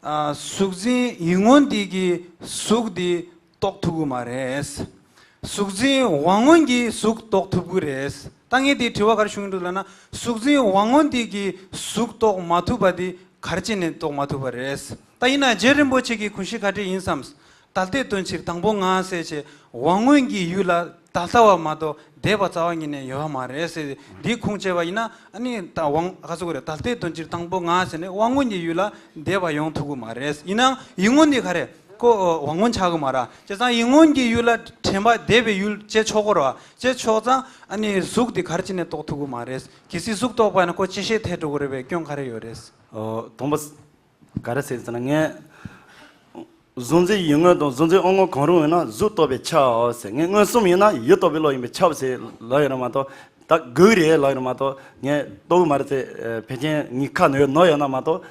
ཨ་གཟུགས་འཛིན་ཡིད་མངོན་འདི་གིས་གཟུགས་འདི་རྟོགས་ཐུབ་ཀྱི་མ་རེད། གཟུགས་འཛིན་དབང་མངོན་གྱིས་གཟུགས་རྟོགས་ཐུབ་ཀྱི་རེད། ད་ངས་དེའི་དྲི་བ་ག་རེ་ཞུ་གི་འདུག་ལབ་ན། གཟུགས་འཛིན་དབང་མངོན་འདི་གིས་གཟུགས་རྟོགས་མ་ཐུབ་པ་འདི་ག་རེ་བྱས་ནས་རྟོགས་མ་ཐུབ་པ་རེད། ད་ཡིན་ན་རྗེ་རིན་པོ་ཆེ་གི་གུང་གཞི་ག་འདྲ་ཡིན་བསམ། ད་ལྟའི་དོན་ཕྱིར་དང་པོ་ང་ཟེར་བྱས་དབང་མངོན་གྱི་ཡུལ་ལ་ད་ལྟ་བ་མ་གཏོགས་འདས་པ་རྩ་བ་ཉིད་ནས་ཡོད་པ་མ་རེད་ཟེར། འདི་ཁུངས་བཅད་པ་ཡིན་ན་ཨ་ནི་ད་དབང་ག་ཚོད་རེད། ད་ལྟའི་དོན་ཕྱིར་དང་པོ་ང་ཟེར་ནས་དབང་མངོན་གྱི་ཡུལ་ལ་འདས་པ་ཡོང་ཐུབ་ཀྱི་མ་རེད། ཡིན་ནའང་ཡིད་མངོན་འདི་ག་རེད། ཁོ་དབང་མངོན་ཆགས་ཀྱི་མ་རེད། བྱས་ཙང་ཡིད་མངོན་གྱི་ཡུལ་ལ་དྲན་པ་འདས་པའི་ཡུལ་བྱས་ཆོག་གི་རེད་བ། བྱས་ཆོག་ཙང་ཨ་ནི་གཟུགས་འདི་ག་རེ་བྱས་ནས་རྟོགས་ཐུབ་ཀྱི་མ་རེད། གལ་སྲིད་གཟུགས་རྟོགས་པ་ཡིན་ན་ཁོ་བཅད་ཤེས་ཐལ་འགྲོ་གི་རེད་པས་སྐྱོན་ག་རེ་ཡོད་རེད། ཨོ་དང་པོ། ག་རེ་ཟེར་ཟེར་ན་ངས། གཟུགས་འཛིན་ཡིད་མངོན་དང་གཟུགས་འཛིན་དབང་མངོན་གང་རུང་ཡིན་ན་གཟུགས་རྟོགས་པས་ཁྱབ་ཟེར། ངས་མངོན་སུམ་ཡིན་ན་ཡུལ་རྟོགས་པའི་བློ་ཡིན་པས་ཁྱབ་ཟེར་ལབ་ཡོད་ན་མ་གཏོགས། ད་དགོས་རེད་ལབ་ཡོད་ན་མ་གཏོགས། ངས་རྟོགས་མ་རེད་ཟེར་ཕལ་ཆེར་ངའི་ཁ་ནས་ནོར་ཡོད་ན་མ་གཏོགས་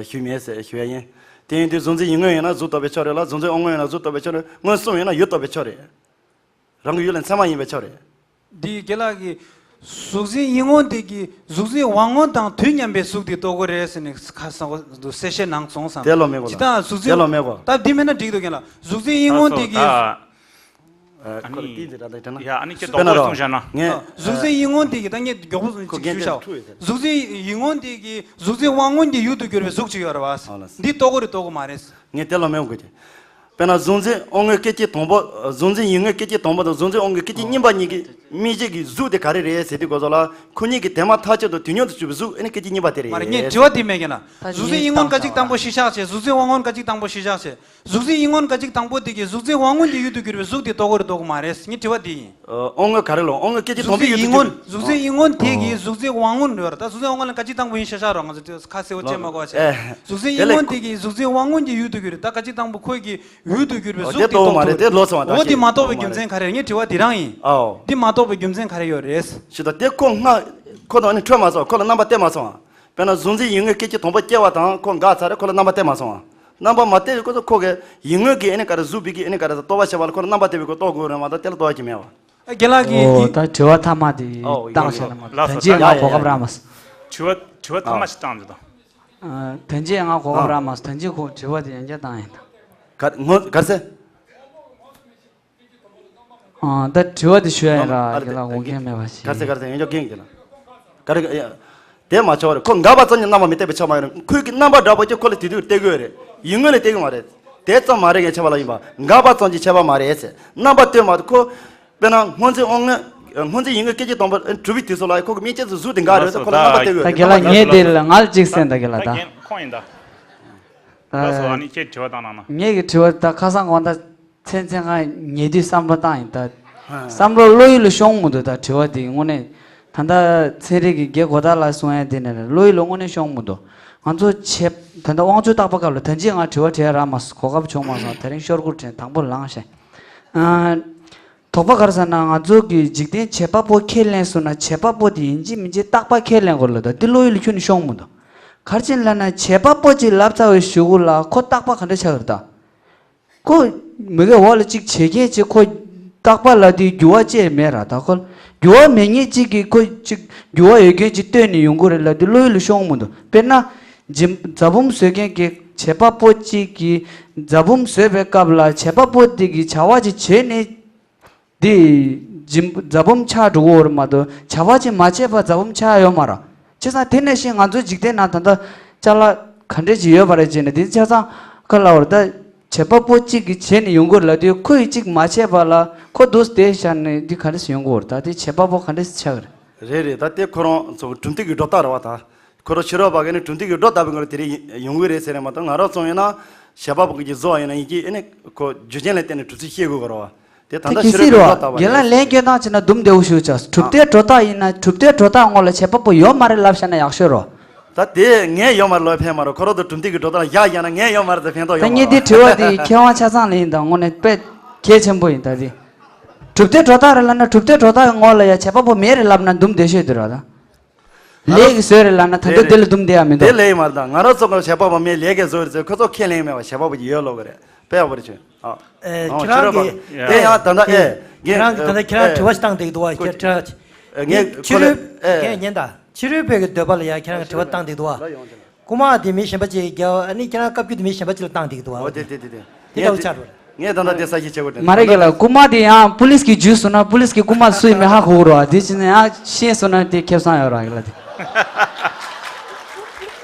ཞུས་མེད་ཟེར་ཞུ་ཡ་ཡིན། དེ་ཡིན་དུས་གཟུགས་འཛིན་ཡིད་མངོན་ཡིན་ན་གཟུགས་རྟོགས་པས་ཁྱབ་རེད་ལ། གཟུགས་འཛིན་དབང་མངོན་ཡིན་ན་གཟུགས་རྟོགས་པས་ཁྱབ་རེད། མངོན་སུམ་ཡིན་ན་ཡུལ་རྟོགས་པས་ཁྱབ་རེད། རང་གི་ཡུལ་ལ་མཚན་མ་ཡིན་པས་ཁྱབ་རེད། འདི་རྒན་ལགས་ཀྱིས་གཟུགས་འཛིན་ཡིད་མངོན་དེ་གིས་གཟུགས་འཛིན་དབང་མངོན་དང་དུས་མཉམ་པའི་གཟུགས་དེ་རྟོགས་ཀྱི་རེད་ཟེར་ནས་ཁ་སང་གསལ་བཤད་གནང་སོང་བསམ། དེ་ལོ་མེད་གོ་ལ། ཇི་ལྟར་གཟུགས་འཛིན། དེ་ལོ་མེད་གོ། ད་འདི་མེད་ན་འགྲིག་འདུག་རྒན་ལགས། གཟུགས་འཛིན་ཡིད་མངོན་དེ་གིས། ད་སོ་ད། ཨ་ཁོ་ལ་ཏིན་ཟེར་ར་ད་དྲན་ན། ཡ་ཨ་ནི་ཁྱེད་དཔེར་ན་རོ། གཟུགས་ཅན་ཡིད་མངོན་དེ་གི་ད་ངས་མགྱོགས་པོ་ཅིག་ཞུ་བྱའོ། གཟུགས་ཅན་ཡིད་མངོན་དེ་གི་གཟུགས་ཅན་དབང་མངོན་གྱི་ཡུལ་དུ་གྱུར་པའི་གཟུགས་ཅིག་ཡོད་རེད་བ། འདི་རྟོགས་ཀྱི་རེད་རྟོགས་ཀྱི་མ་རེད། ངས་དེ་ལ་མེད་དགོས་ཀྱི། དཔེར་ན་གཟུགས་ཅན་དབང་མངོན་སྐད་ཅིག་དང་པོ། གཟུགས་ཅན་ཡིད་མངོན་སྐད་ཅིག་དང་པོ་དང་གཟུགས་ཅན་དབང་མངོན་སྐད་ཅིག་གཉིས་པ་གཉིས་ཀྱི་མིག་ཤེས་ཀྱི་གཟུགས་དེ་ག་རེ་རེད་ཟེར་དུས་གོ་ཚོད་ལ་ཁོ་གཉིས་ཀྱི་དེ་མ་ཐག་ཆོད་དུ་དུས་མཉམ་དུ་གྱུར་པའི་གཟུགས་ཨ་ནི་སྐད་ཅིག་གཉིས་པ་དེ་རེད། མ་རེད། ངས་དྲི་བ་དེ་མེད་ཀྱི་ན། གཟུགས་ཅན་ཡིད་མངོན་སྐད་ཅིག་དང་པོ་གཞི་བཞག་བྱས། གཟུགས་ཅན་དབང་མངོན་སྐད་ཅིག་དང་པོ་གཞི་བཞག་བྱས། གཟུགས་ཅན་ཡིད་མངོན་སྐད་ཅིག་དང་པོ་དེ་གིས་གཟུགས་ཅན་དབང་མངོན་གྱི་ཡུལ་དུ་གྱུར་པའི་གཟུགས་དེ་རྟོགས་ཀྱི་རེད་རྟོགས་ཀྱི་མ་རེད། ངའི་དྲི་བ་དེ་ཡིན། ཨ་དབང་མངོན་ག་རེ་ལོ། དབང་མངོན་སྐད་ཅིག་དང་པོའི་ཡུལ་དུ་གྱུར། གཟུགས་ཅན་ཡིད་མངོན་དེ་གིས་གཟུགས་ཅན་དབང་མངོན་རེད་བ། ད་གཟུགས་ཅན་དབང་མངོན་ལ་སྐད་ཅིག་དང་པོ་ཡིན་ཤ་ཤ་རོགས། ང་ཚོ་ཁ་གསལ་པོ་བྱེད་མ་དགོས་བྱས། གཟུགས་ཅན་ཡིད་མངོན་དེ་གིས་གཟུགས་ཅན་དབང་མངོན་གྱི་ཡུལ་དུ་གྱུར་རེད། ད་སྐད་ཅིག་དང་པོ་ཁོ་གི་ཡུལ་དུ་གྱུར་པའི་གཟུགས་དེ་རྟོགས་མ་རེད། དེ་ལོགས་སུ་བ། འོ་དེ་མ་རྟོགས་པའི་རྒྱུ་མཚན་ག་རེ་རེད། ངའི་དྲི་བ་དེ་རང་ཡིན། ཨའོ། དེ་མ་རྟོགས་པའི་རྒྱུ་མཚན་ག་རེ་ཡོད་རེད། ཞེས་དང་དེ་ཁོ་སྔ་ཁོ་དང་ནི་འཕྲོད་མ་སོང་། ཁོ་ལ་རྣམ་པ་སྟེར་མ་སོང་། དཔེར་ན་གཟུགས་ཅན་ཡིད་མངོན་སྐད་ཅིག་དང་པོ་སྐྱེ་བ་དང་ཁོ་འགག་ཚར་རེད། ཁོ་ལ་རྣམ་པ་སྟེར་མ་སོང་། རྣམ་པ་མ་སྟེར་བའི་སྐོར་དུ་ཁོ་གི་ཡིད་མངོན་གྱི་ཨེ་ནི་ག་རེ་གཟུགས་པའི་གི་ཨེ་ནི་ག་རེ་རྟོགས་པ་བྱེད་པ་ལ་ཁོ་ལ་རྣམ་པ་སྟེར་བའི་སྐོར་རྟོགས་དགོས་རེད་མ་གཏོགས་དེ་ལ་རྟོགས་ཡ་གི་མེད་བ། རྒན་ལགས་ཀྱིས། ཨོ་ད་དྲི་བ་མཐའ་མ་དེ་ཨོ་བཏང་ཡོང་ཤག་ཡོང་ལ་མ། ལགས་སོ། ད་ལྟ་ཡ་ཡ་གོ་སྐབས་ཡ། རག་མ་སོང་། དྲི་བ་དྲི་བ་མཐའ་མ་ཞིག་བཏང་འདུག་དང་། ཨ། ད་ལྟ་ང་གོ་སྐབས་རག་མ་སོང་། ད་ཅི་ཁོ་དྲི་བ་དེ་ཡང་བསྐྱར་བཏང་ཡིན་ད། ག་ངོ་ག་རེ་ཟེར། ཨ། ད་དྲི་བ་དེ་ཞུ་ཡ་ཡིན་ར། ཨ་རྒན་ལགས་འོས་འགན་མེད་པ་ཞིག་ག་རེ་ཟེར་ག་རེ་ཟེར། ཡང་བསྐྱར་རྒན་གྱིས་ལ། ག་རེ་ཡ། དེ་མ་ཆོག་རེད། ཁོ་འགག་པ་ཙམ་གྱིས་རྣམ་པ་མི་སྟེར་བའི་ཆ་མ་ཡོད་རེད། ཁོས་ཀྱི་རྣམ་པ་འདྲ་པོ་ཅིག་ཁོ་ལ་དེ་དུས་སྟེར་དགོས་རེད། ཡིད་མངོན་ལ་སྟེར་གི་མ་རེད། དེ་ཙམ་མ་རེད། ངས་ཁྱད་པར་ལ་ཡིན་པ་འགག་པ་ཙམ་གྱིས་ཁྱད་པར་མ་རེད་ཟེར། རྣམ་པ་སྟེར་མ་ཐུབ་ཁོ། དཔེར་ན་སྔོ་འཛིན་དབང་མངོན། སྔོ་འཛིན་ཡིད་མངོན་སྐད་ཅིག་དང་པོ་གྲུབ་པའི་དུས་སུ་ལ་ཁོ་གི་མིག་ཅན་གྱི་གཟུགས་དེ་འགག་རེད་ཟེར། ཁོ་ལ་རྣམ་པ་སྟེར་དགོས་རེད། ད་རྒན་ལགས་ངས་དེ་ལ་ང་ལ་གཅིག་གསན་ད་རྒན་ལགས་ད། ད་རྒན་ཁོང་ཡིན་ད། ད་ལགས་སོ། ཨ་ནི་ཁྱེད་དྲི་བ་བཏང་གནང་ན། ངེད་ཀྱི་དྲི་བ་ད་ཁ་སང་དགོང་དག་མཚན་མཚན་ཁ་ཉལ་དུས་བསམ་བློ་བཏང་ཡིན་ད། ཧ། བསམ་བློ་བློ་ཡུལ་ལ་ཤོང་མི་འདུག་ད་དྲི་བ་དེ་དངོས་གནས་ད་ལྟ་ཚན་རིག་གི་རྒན་གོ་ཐར་ལགས་གསུང་ཡ་དེ་ནས་བློ་ཡུལ་ལ་དངོས་གནས་ཤོང་མི་འདུག་ང་ཚོ་བྱས་ད་ལྟ་དབང་ཕྱུག་བརྟག་པ་སྐབས་ལ་ད་ཅི་ང་དྲི་བ་དྲི་ཡ་རག་མ་སོང་། གོ་སྐབས་བྱུང་མ་སོང་། དེ་རིང་ཤོར་དགོས་དྲན། དང་པོ་ལངས་ཤག་ཨ། དོགས་པ་ག་རེ་ཟེར་ན། ང་ཚོ་གི་འཇིག་རྟེན་བྱེད་པ་པོ་ཁས་ལེན་སོང་ན་བྱེད་པ་པོ་དེ་ཡིན་གཅིག་མིན་གཅིག་བརྟག་པ་ཁས་ལེན་དགོས་ལ། ད་འདི་བློ་ཡུལ་ལ་ཁྱོན་ནས་ཤོང་མི་འདུག་ག་རེ་བྱས་ལབ་ན་བྱེད་པ་པོ་གཅིག་ལབ་ཚར་བའི་གཞུག་གུ་ལ་ཁོ་བརྟག་པ་ག་འདྲ་ཆགས་ཀྱི་རེད་ད། ཁོ་མི་དགེ་བ་ལ་གཅིག་བྱེད་མཁན་གཅིག་ཁོ་བརྟག་པ་ལབ་དུས་འགྱུར་བ་ཅི་ཡང་མེད་ར། ད་ཁོ་འགྱུར་བ་མེད་མཁན་གཅིག་གིས་ཁོ་གཅིག་འགྱུར་བ་ཡོད་མཁན་གཅིག་བཏོན་ནས་ཡོང་གི་རེད་ལབ་དུས་བློ་ཡུལ་ལ་ཤོང་མི་འདུག་དཔེར་ན་འཇིམ་རྫ་བུམ་བཟོ་མཁན་གྱིས་བྱེད་པ་པོ་གཅིག་གིས་རྫ་བུམ་བཟོས་པའི་སྐབས་ལ་བྱེད་པ་པོ་དེ་གིས་བྱ་བ་ཅིག་བྱས་ནས། འདི་འཇིམ་རྫ་བུམ་ཆགས་འགྲོ་གི་ཡོད་རེད་མ་གཏོགས་བྱ་བ་ཅིག་མ་བྱས་པར་རྫ་བུམ་ཆགས་ཡོད་མ་རེད། བྱས་ཙང་དེ་ནང་བཞིན་ང་ཚོའི་འཇིག་རྟེན་ནང་ད་ལྟ་ཅ་ལག་ག་འདྲས་ཅིག་ཡོད་པ་རེད་ཅེ་ན། དེ་ཆ་ཚང་ཁ་ལ་བར་ད་བྱེད་པ་པོ་གཅིག་གིས་བྱས་ནས་ཡོང་གི་རེད་ལབ་དུས་ཁོ་ཡིས་གཅིག་མ་བྱས་པ་ལ་ཁོ་འདུག་སེ་བསྡད་བཞག་ནས་འདི་ག་འདྲས་སེ་ཡོང་གི་ཡོད་རེད། ད་དེ་བྱེད་པ་པོ་ག་འདྲས་སེ་ཆགས་ཀྱི་རེད། རེད་རེད། ད་དེ་ཁོ་རང་ཚོ་གྲུབ་མཐའ་གི་སྒྲོ་བཏགས་རེད་བ་ད། ཁོ་རང་ཕྱི་རོལ་པ་གིས་ནི་གྲུབ་མཐའ་གི་སྒྲོ་བཏགས་པའི་ངོ་ལ་དེ་རིགས་ཡོང་གི་རེད་ཟེར་ནས་མ་གཏོགས། ང་རང་ཚོ་ཡིན་ན་བྱེད་པ་པོ་གིས་བཟོ་བ་ཡིན་ན་ཡིན་གྱི་ཨེ་ནི་ཁོ་རྒྱུ་རྐྱེན་ལ་བརྟེན་ནས་གྲུབ་ཚུལ་ཤེས་དགོས་ཀྱི་རེད་བ། དེ་ད་ལྟ་དེ་གལ་སྲིད་ཕྱི་རོལ་རོ། པའི་སྒྲོ་བཏགས་པ་རེད། རྒན་ལགས་ལན་སྐྱོན་སྟངས་བྱས་ན་འདུམ་བདེ་བོ་ཞུ་བྱ། གྲུབ་མཐའི་སྒྲོ་བཏགས་ཡིན་ན་གྲུབ་མཐའི་སྒྲོ་བཏགས་ངོ་ལ་བྱེད་པ་པོ་ཡོད་མ་རེད་ལབ་བཞག་ན་ཡག་ཤོས་རོ། ད་དེ་ངས་ཡོད་མ་རེད་ལབ་ཕན་མ་རེད། ཁོ་རང་ཚོ་གྲུབ་མཐའ་གི་སྒྲོ་བཏགས་ལ་བཞག་བཞག་ན་ངས་ཡོད་མ་རེད་ཟེར་ཕན་ཐོགས་ད་ཡོད་མ་ངས་འདི་རེད་བ། དྲི་བ་དེ་མཁས་དབང་ཆ་ཚང་ལ་ཡིན་ད། དངོས་གནས་དཔེ་གལ་ཆེན་པོ་ཡིན་ད་དེ། གྲུབ་མཐའི་སྒྲོ་བཏགས་རེད་ལབ་ན་གྲུབ་མཐའི་སྒྲོ་བཏགས་ངོ་ལ་ཡ་བྱེད་པ་པོ་མེད་རེད་ལབ་ན་འདུམ་བདེ་ཤོས་དེ་རེད་བ་ད། ལས་ཀྱིས་བཟོས་རེད་ལབ་ན་ད་དུང་དེ་ལ་འདུམ་བསྡད་ཡ་མི་འདུག་དེ་ལས་མ་རེད་ད། ང་རང་ཚོ་གི་བྱེད་པ་པོ་མི་ལས་ཀྱིས་བཟོས་རེད་ཟེར། ཁོ་ཚོ་ཁས་ལེན་མེད་པ་བྱེད་པ་པོ་ཡོད་ལོག་གི་རེད། དཔེ་ཡག་པོ་རེད་བྱུང་། ཨ། ཨེ། ཨོ་ཁྱེད་ཕྱི་རོལ་རང་པ་གིས། དེ་ཡང་ད་ལྟ་ཨེ། ཁྱེད་རང་གིས་ད་ལྟ་ཁྱེད་རང་དྲི་བ་ཞིག་བཏང་བསྡད་འདུག་བ། ཁྱེད་དྲི་བ་ཅིག་ངས་ཕྱི་རོལ་ཁོ་ལ་ཨེ། ངས་ཉན་ད། ཕྱི་རོལ་པའི་གི་འདོད་པ་ལ་ཡ་ཁྱེད་རང་གིས་དྲི་བ་བཏང་བསྡད་འདུག་བ། རྐུ་མ་དེ་མི་གཞན་པ་ཅིག་རྒྱབ། ཨ་ནི་ཁྱེད་རང་བཀའ་བཀྱོན་དེ་མི་གཞན་པ་ཅིག་ལ་བཏང་བསྡད་འདུག་བ། ཨོ་དེ་དེ་དེ་དེ། དེ་འདྲ་བོ་ཆགས་འགྲོ། ངས་ད་ལྟ་དེ་གསལ་བཤད་བྱེད་དགོས་དྲན། མ་རེད་རྒན་ལགས། རྐུ་མ་དེ་ཡང་པུ་ལིས་ཀྱིས་འཇུས་སོང་ན་པུ་ལིས་ཀྱིས་རྐུ་མ་སུ་ཡིན་མིན་ཧ་གོ་གི་རེད་བ། དེ་བྱས་ན་ཡང་ཤེས་སོང་ན་དེ་ཁེ་བཟང་ཡོད་རེད་རྒན་ལགས་དེ།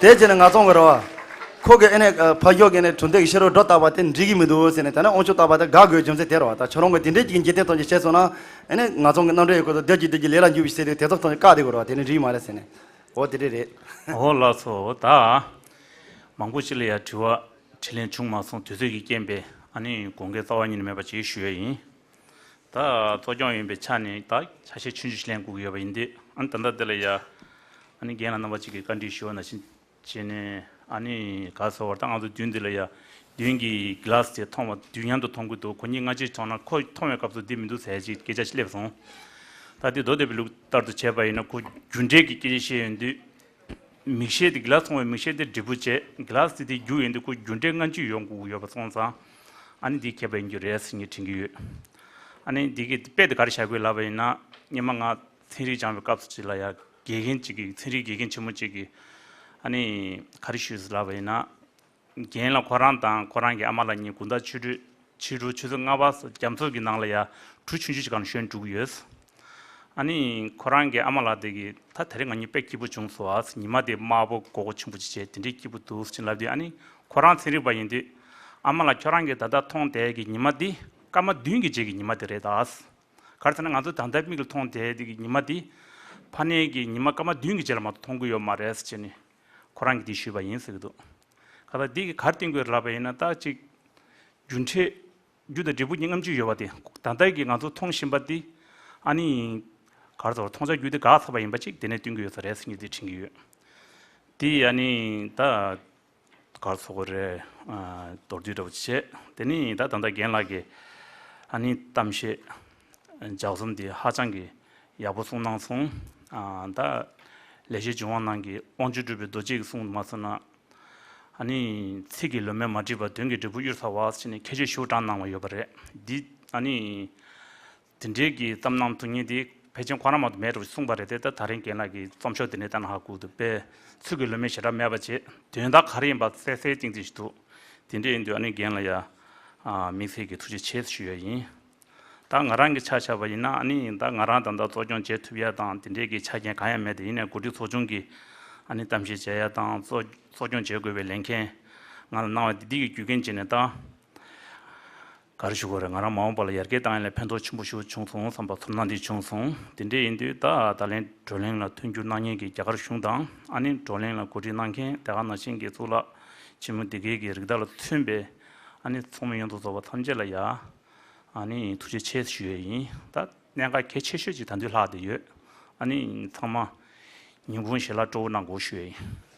དེ་བྱས་ན་ང་ཚོ་གི་རེད་བ། ཁོ་གིས་ཨེ་ནས་ཕ་ཡོག་གིས་ནས་གྲུབ་མཐའ་གི་ཕྱི་རོལ་སྒྲོ་བཏགས་པ་དེ་འགྲིག་གི་མི་འདུག་ཟེར་ནས། ད་ནི་དབང་ཕྱུག་བརྟག་པ་དེ་དགག་དགོས་རྒྱུ་མཚན་དེ་རེད་བ། ད་ཁྱོད་རང་གིས་དེ་འདྲའི་ཅིག་འཇིག་རྟེན་ཐོག་ཅིག་བྱས་སོང་ན། ཨེ་ནས་ང་ཚོ་གི་རྣམ་འགྲེལ་ཡོད་ཁོ་ཚོ་སྡོད་ཀྱི་སྡོད་ཀྱི་ལས་ལ་འཇུག་པའི་ཟེར་དུས་དེ་ཚོ་ཐོག་ནས་བཀག་བསྡད་དགོས་རེད་བ། དེ་ནི་འགྲིག་མ་རེད་ཟེར་ནས། འོ་དེ་འདྲ་རེད། འོ་ལགས་སོ། ད་མང་པོ་ཅིག་ལ་ཡ་དྲི་བ་དྲིས་ལན་བྱུང་མ་སོང་། དུས་ཚོད་ཀྱི་རྐྱེན་པས་ཨ་ནི་དགོངས་འགལ་རྩ་བ་ཉིད་ནས་མེད་པ་ཅིག་ཞུ་ཡ་ཡིན། ད་གཙོ་སྐྱོང་ཡིན་པའི་ཆ་ནས་ད་ཆ་ཤས་ཆུང་ཆུང་ཞིག་ལེན་དགོས་ཀྱི་ཡོད་པ་ཡིན་དུས། ཨ་ནི་ད་ལྟ་འདི་ལ་ཡ་ཨ་ནི་རྒན་ལགས་རྣམ་པ་གཅིག་གིས་བཀའ་འདྲི་ཞུ་བ་ནང་བཞིན་བྱས་ནས། ཨ་ནི་ག་ཟེར་བ། ད་ང་ཚོ་མདུན་འདི་ལ་ཡ་མདུན་གྱི་གི་ལཱ་སི་དེ་མཐོང་བ་དུས་མཉམ་དུ་མཐོང་གི་འདུག་ཁོ་གཉིས་སྔ་ཕྱིར་མཐོང་ན་ཁོ་མཐོང་བའི་སྐབས་སུ་འདི་མི་འདུག་ཟེར་ཅིག་སྐད་ཆ་ཞིག་སླེབས་སོང་། ད་འདི་མདོ་སྡེ་པའི་ལུགས་ལྟར་དུ་བྱས་པ་ཡིན་ན་ཁོ་རྒྱུ་འབྲས་ཀྱི་སྐད་ཆ་བཤད་ཡོང་དུས། མིག་ཤེལ་དེ་གི་ལཱ་སི་མཐོང་བའི་མིག་ཤེལ་དེ་འབྲས་བུ་བྱས། གི་ལཱ་སི་དེ་རྒྱུ་ཡིན་དུས་ཁོ་རྒྱུ་འབྲས་སྔ་ཕྱིར་ཡོང་དགོས་ཀྱི་ཡོད་པ་སོང་ཙང་། ཨ་ནི་འདི་མཁས་པ་ཡིན་རྒྱུ་རེད་ཟེར་ངས་དྲན་གྱི་ཡོད། ཨ་ནི་འདི་གི་དཔེ་དེ་ག་རེ་བཞག་དགོས་ལབ་པ་ཡིན་ན། སྔོན་མ་ང་ཚན་རིག་སྦྱངས་པའི་སྐབས་སུ་ཅིག་ལ་ཡ་དགེ་རྒན་ཅིག་གིས། ཚན་རིག་དགེ་རྒན་ཆེན་མོ་ཅིག་གིས་ཨ་ནི་ག་རེ་ཞུས་ཟེར་ལབ་པ་ཡིན་ན། རྒན་ལགས་ཁོ་རང་དང་ཁོ་རང་གི་ཨ་མ་ལགས་གཉིས་དགོང་དག་ཆུ་ཚོད་ ཕྱི་དྲོ་ཆུ་ཚོད་ལྔ་པ་རྒྱ་མཚོ་གི་ནང་ལ་ཡ་གྲུ་ཆུང་ཆུང་ཞིག་སྒང་ལ་ཞོན་འགྲོ་གི་ཡོད། ཨ་ནི་ཁོ་རང་གི་ཨ་མ་ལགས་དེ་གི་ད་དེ་རིང་ང་གཉིས་དཔེ་སྐྱིད་པོ་བྱུང་སོང་ཨ། ཉི་མ་དེ་དམར་པོ་མགོ་སྐོར་ཆེན་པོ་ཅིག་བྱས་དེ་འདྲའི་སྐྱིད་པོ་འདུག་ཅེས་ལབ་དུས། ཨ་ནི་ཁོ་རང་ཚན་རིག་པ་ཡིན་དུས། ཨ་མ་ལགས་ཁྱོད་རང་གིས་ད་ལྟ་མཐོང་བསྡད་ཀྱི་ཉི་མ་འདི་སྐར་མ་བདུན་གྱི་རྗེས་ཀྱི་ཉི་མ་དེ་རེད་ད། ག་རེ་ཟེར་ན་ང་ཚོ་ད་ལྟ་མིག་ལ་མཐོང་བསྡད་དེ་གི་ཉི་མ་འདི་ཕ་ནས་ཀྱི་ཉི་མ་སྐར་མ་བདུན་གྱི་རྗེས་ལ་མ་གཏོགས་མཐོང་གི་ཡོད་མ་རེད་ཟེར་བྱས་ནས་ཁོ་རང་གིས་འདི་ཞུས་པ་ཡིན་ཟེར་གྱི་འདུག་ག་ད་འདི་གི་ག་རེ་བསྟན་དགོས་རེད་ལབ་པ་ཡིན་ན། ད་ཅིག་རྒྱུ་འབྲས་རྒྱུ་དང་འབྲས་བུ་གཉིས་སྔ་ཕྱི་ཡོད་པ་དེ། ད་ལྟ་གི་ང་ཚོ་མཐོང་བཞིན་པ་འདི་ཨ་ནི་ག་རེ་ཟེར་བ། མཐོང་ཆ་རྒྱུ་དེ་འགག་ཚར་བ་ཡིན་པ་ཅིག་དེ་ནས་སྟོན་གྱི་ཡོད་ས་རེད་ཟེར་ནས་འདི་དྲན་གྱི་ཡོད། འདི་ཨ་ནི་ད་ག་རེ་ཟེར་དགོས་རེད། ཨ། མདོར་བསྡུས་འདྲ་པོ་བྱས། དེ་ནི་ད་ད་ལྟ་རྒན་ལགས་ཀྱི་ཨ་ནི་གཏམ་བཤད་ལྗགས་རྩོམ་འདི་ཧ་ཅང་གི་ཡག་པོ་གསུངས་གནང་སོང་། ཨ། ད་ལེགས་བཤད་ལྗོན་དབང་ནང་གི་དབང་ཕྱུག་གྲུབ་པའི་རྡོ་རྗེས་གསུངས་མ་སོང་ན། ཨ་ནི་ཚིག་གི་ལོ་མས་མ་བྲིས་པར་དོན་གྱི་འབྲས་བུ་གཡུར་ཟ་བ་ཟེར་ནས་ཁྱད་ཆོས་ཞེ་པོ་དྲངས་གནང་བ་ཡོད་པ་རེད། འདི་ཨ་ནི་དེ་འདྲའི་གི་གཏམ་གནང་ཐུབ་མཁན་དེ་ཕལ་ཆེར་ཁོ་རང་མ་གཏོགས་མེད་འགྲོ་གསུངས་པ་རེད་དེ། ད་ད་རིང་རྒན་ལགས་ཀྱི་རྩོམ་ཤོག་དེ་ནས་ལྟ་ན་ཧ་གོ་འདུག་དཔེ་ཚིག་གི་ལོ་མས་ཞེ་དྲག་མེད་པ་བྱས། དོན་དག་ག་རེ་ཡིན་པ་གསལ་གསལ་ཏིང་ཏིང་ཞིག་འདུག་དེ་འདྲ་ཡིན་དུས་ཨ་ནི་རྒན་ལགས་ཡ་དམིགས་བསལ་གྱི་ཐུགས་རྗེ་ཆེ་ཞུ་ཡ་ཡིན། ད་ང་རང་གི་ཆ་བཞག་པ་ཡིན་ན། ཨ་ནི་ད་ང་རང་ད་ལྟ་གཙོ་སྐྱོང་བྱེད་ཐུབ་ཡ་དང་དེ་འདྲའི་གི་ཆ་རྐྱེན་གང་ཡང་མེད་དེ། ཡིན་ནའི་འགོ་ཁྲིད་ཚོགས་ཆུང་གིས་ཨ་ནི་གཏམ་བཤད་བྱེད་ཡ་དང་གཙོ་གཙོ་སྐྱོང་བྱེད་དགོས་པའི་ལས་འགན་ང་ལ་གནང་བ་འདི་འདི་གི་རྒྱུ་རྐྱེན་བྱས་ནས། ད་ག་རེ་ཞུ་དགོས་རེད། ང་རང་མ་འོངས་པ་ལ་ཡར་རྒྱས་བཏང་ཡ་ལ་ཕན་ཐོགས་ཆེན་པོ་ཞིག་བྱུང་སོང་བསམ་པ་ཚོར་སྣང་འདི་བྱུང་སོང་། དེ་འདྲ་ཡིན་དུས་ད་ད་ལན་བགྲོ་གླེང་ལ་མཐུན་འགྱུར་གནང་མཁན་གྱི་རྒྱ་གར་གཞུང་དང་། ཨ་ནི་བགྲོ་གླེང་ལ་གོ་སྒྲིག་གནང་མཁན་དེ་ག་ནང་བཞིན་གྱི་གཙུག་ལག་ཆེན་མོ་སྡེ་དགེ་གི་རིགས་བདག་ལ་མཚོན་པའི་ཨ་ནི་ཚོགས་མི་ཡོངས་སུ་རྫོགས་པ་ཐམས་ཅད་ལ་ཡ་ཨ་ནི་ཐུགས་རྗེ་ཆེ་ཞུ་ཡས་ཡིན། ད་གནད་འགག་གལ་ཆེ་ཤོས་ཅིག་ད་དུང་ལྷག་བསྡད་ཡོད། ཨ་ནི་ཚང་མ་ཉིན་གུང་ཞལ་ལག་སྤྲོ་བོ་གནང་དགོས་ཞུ་ཡས་ཡིན།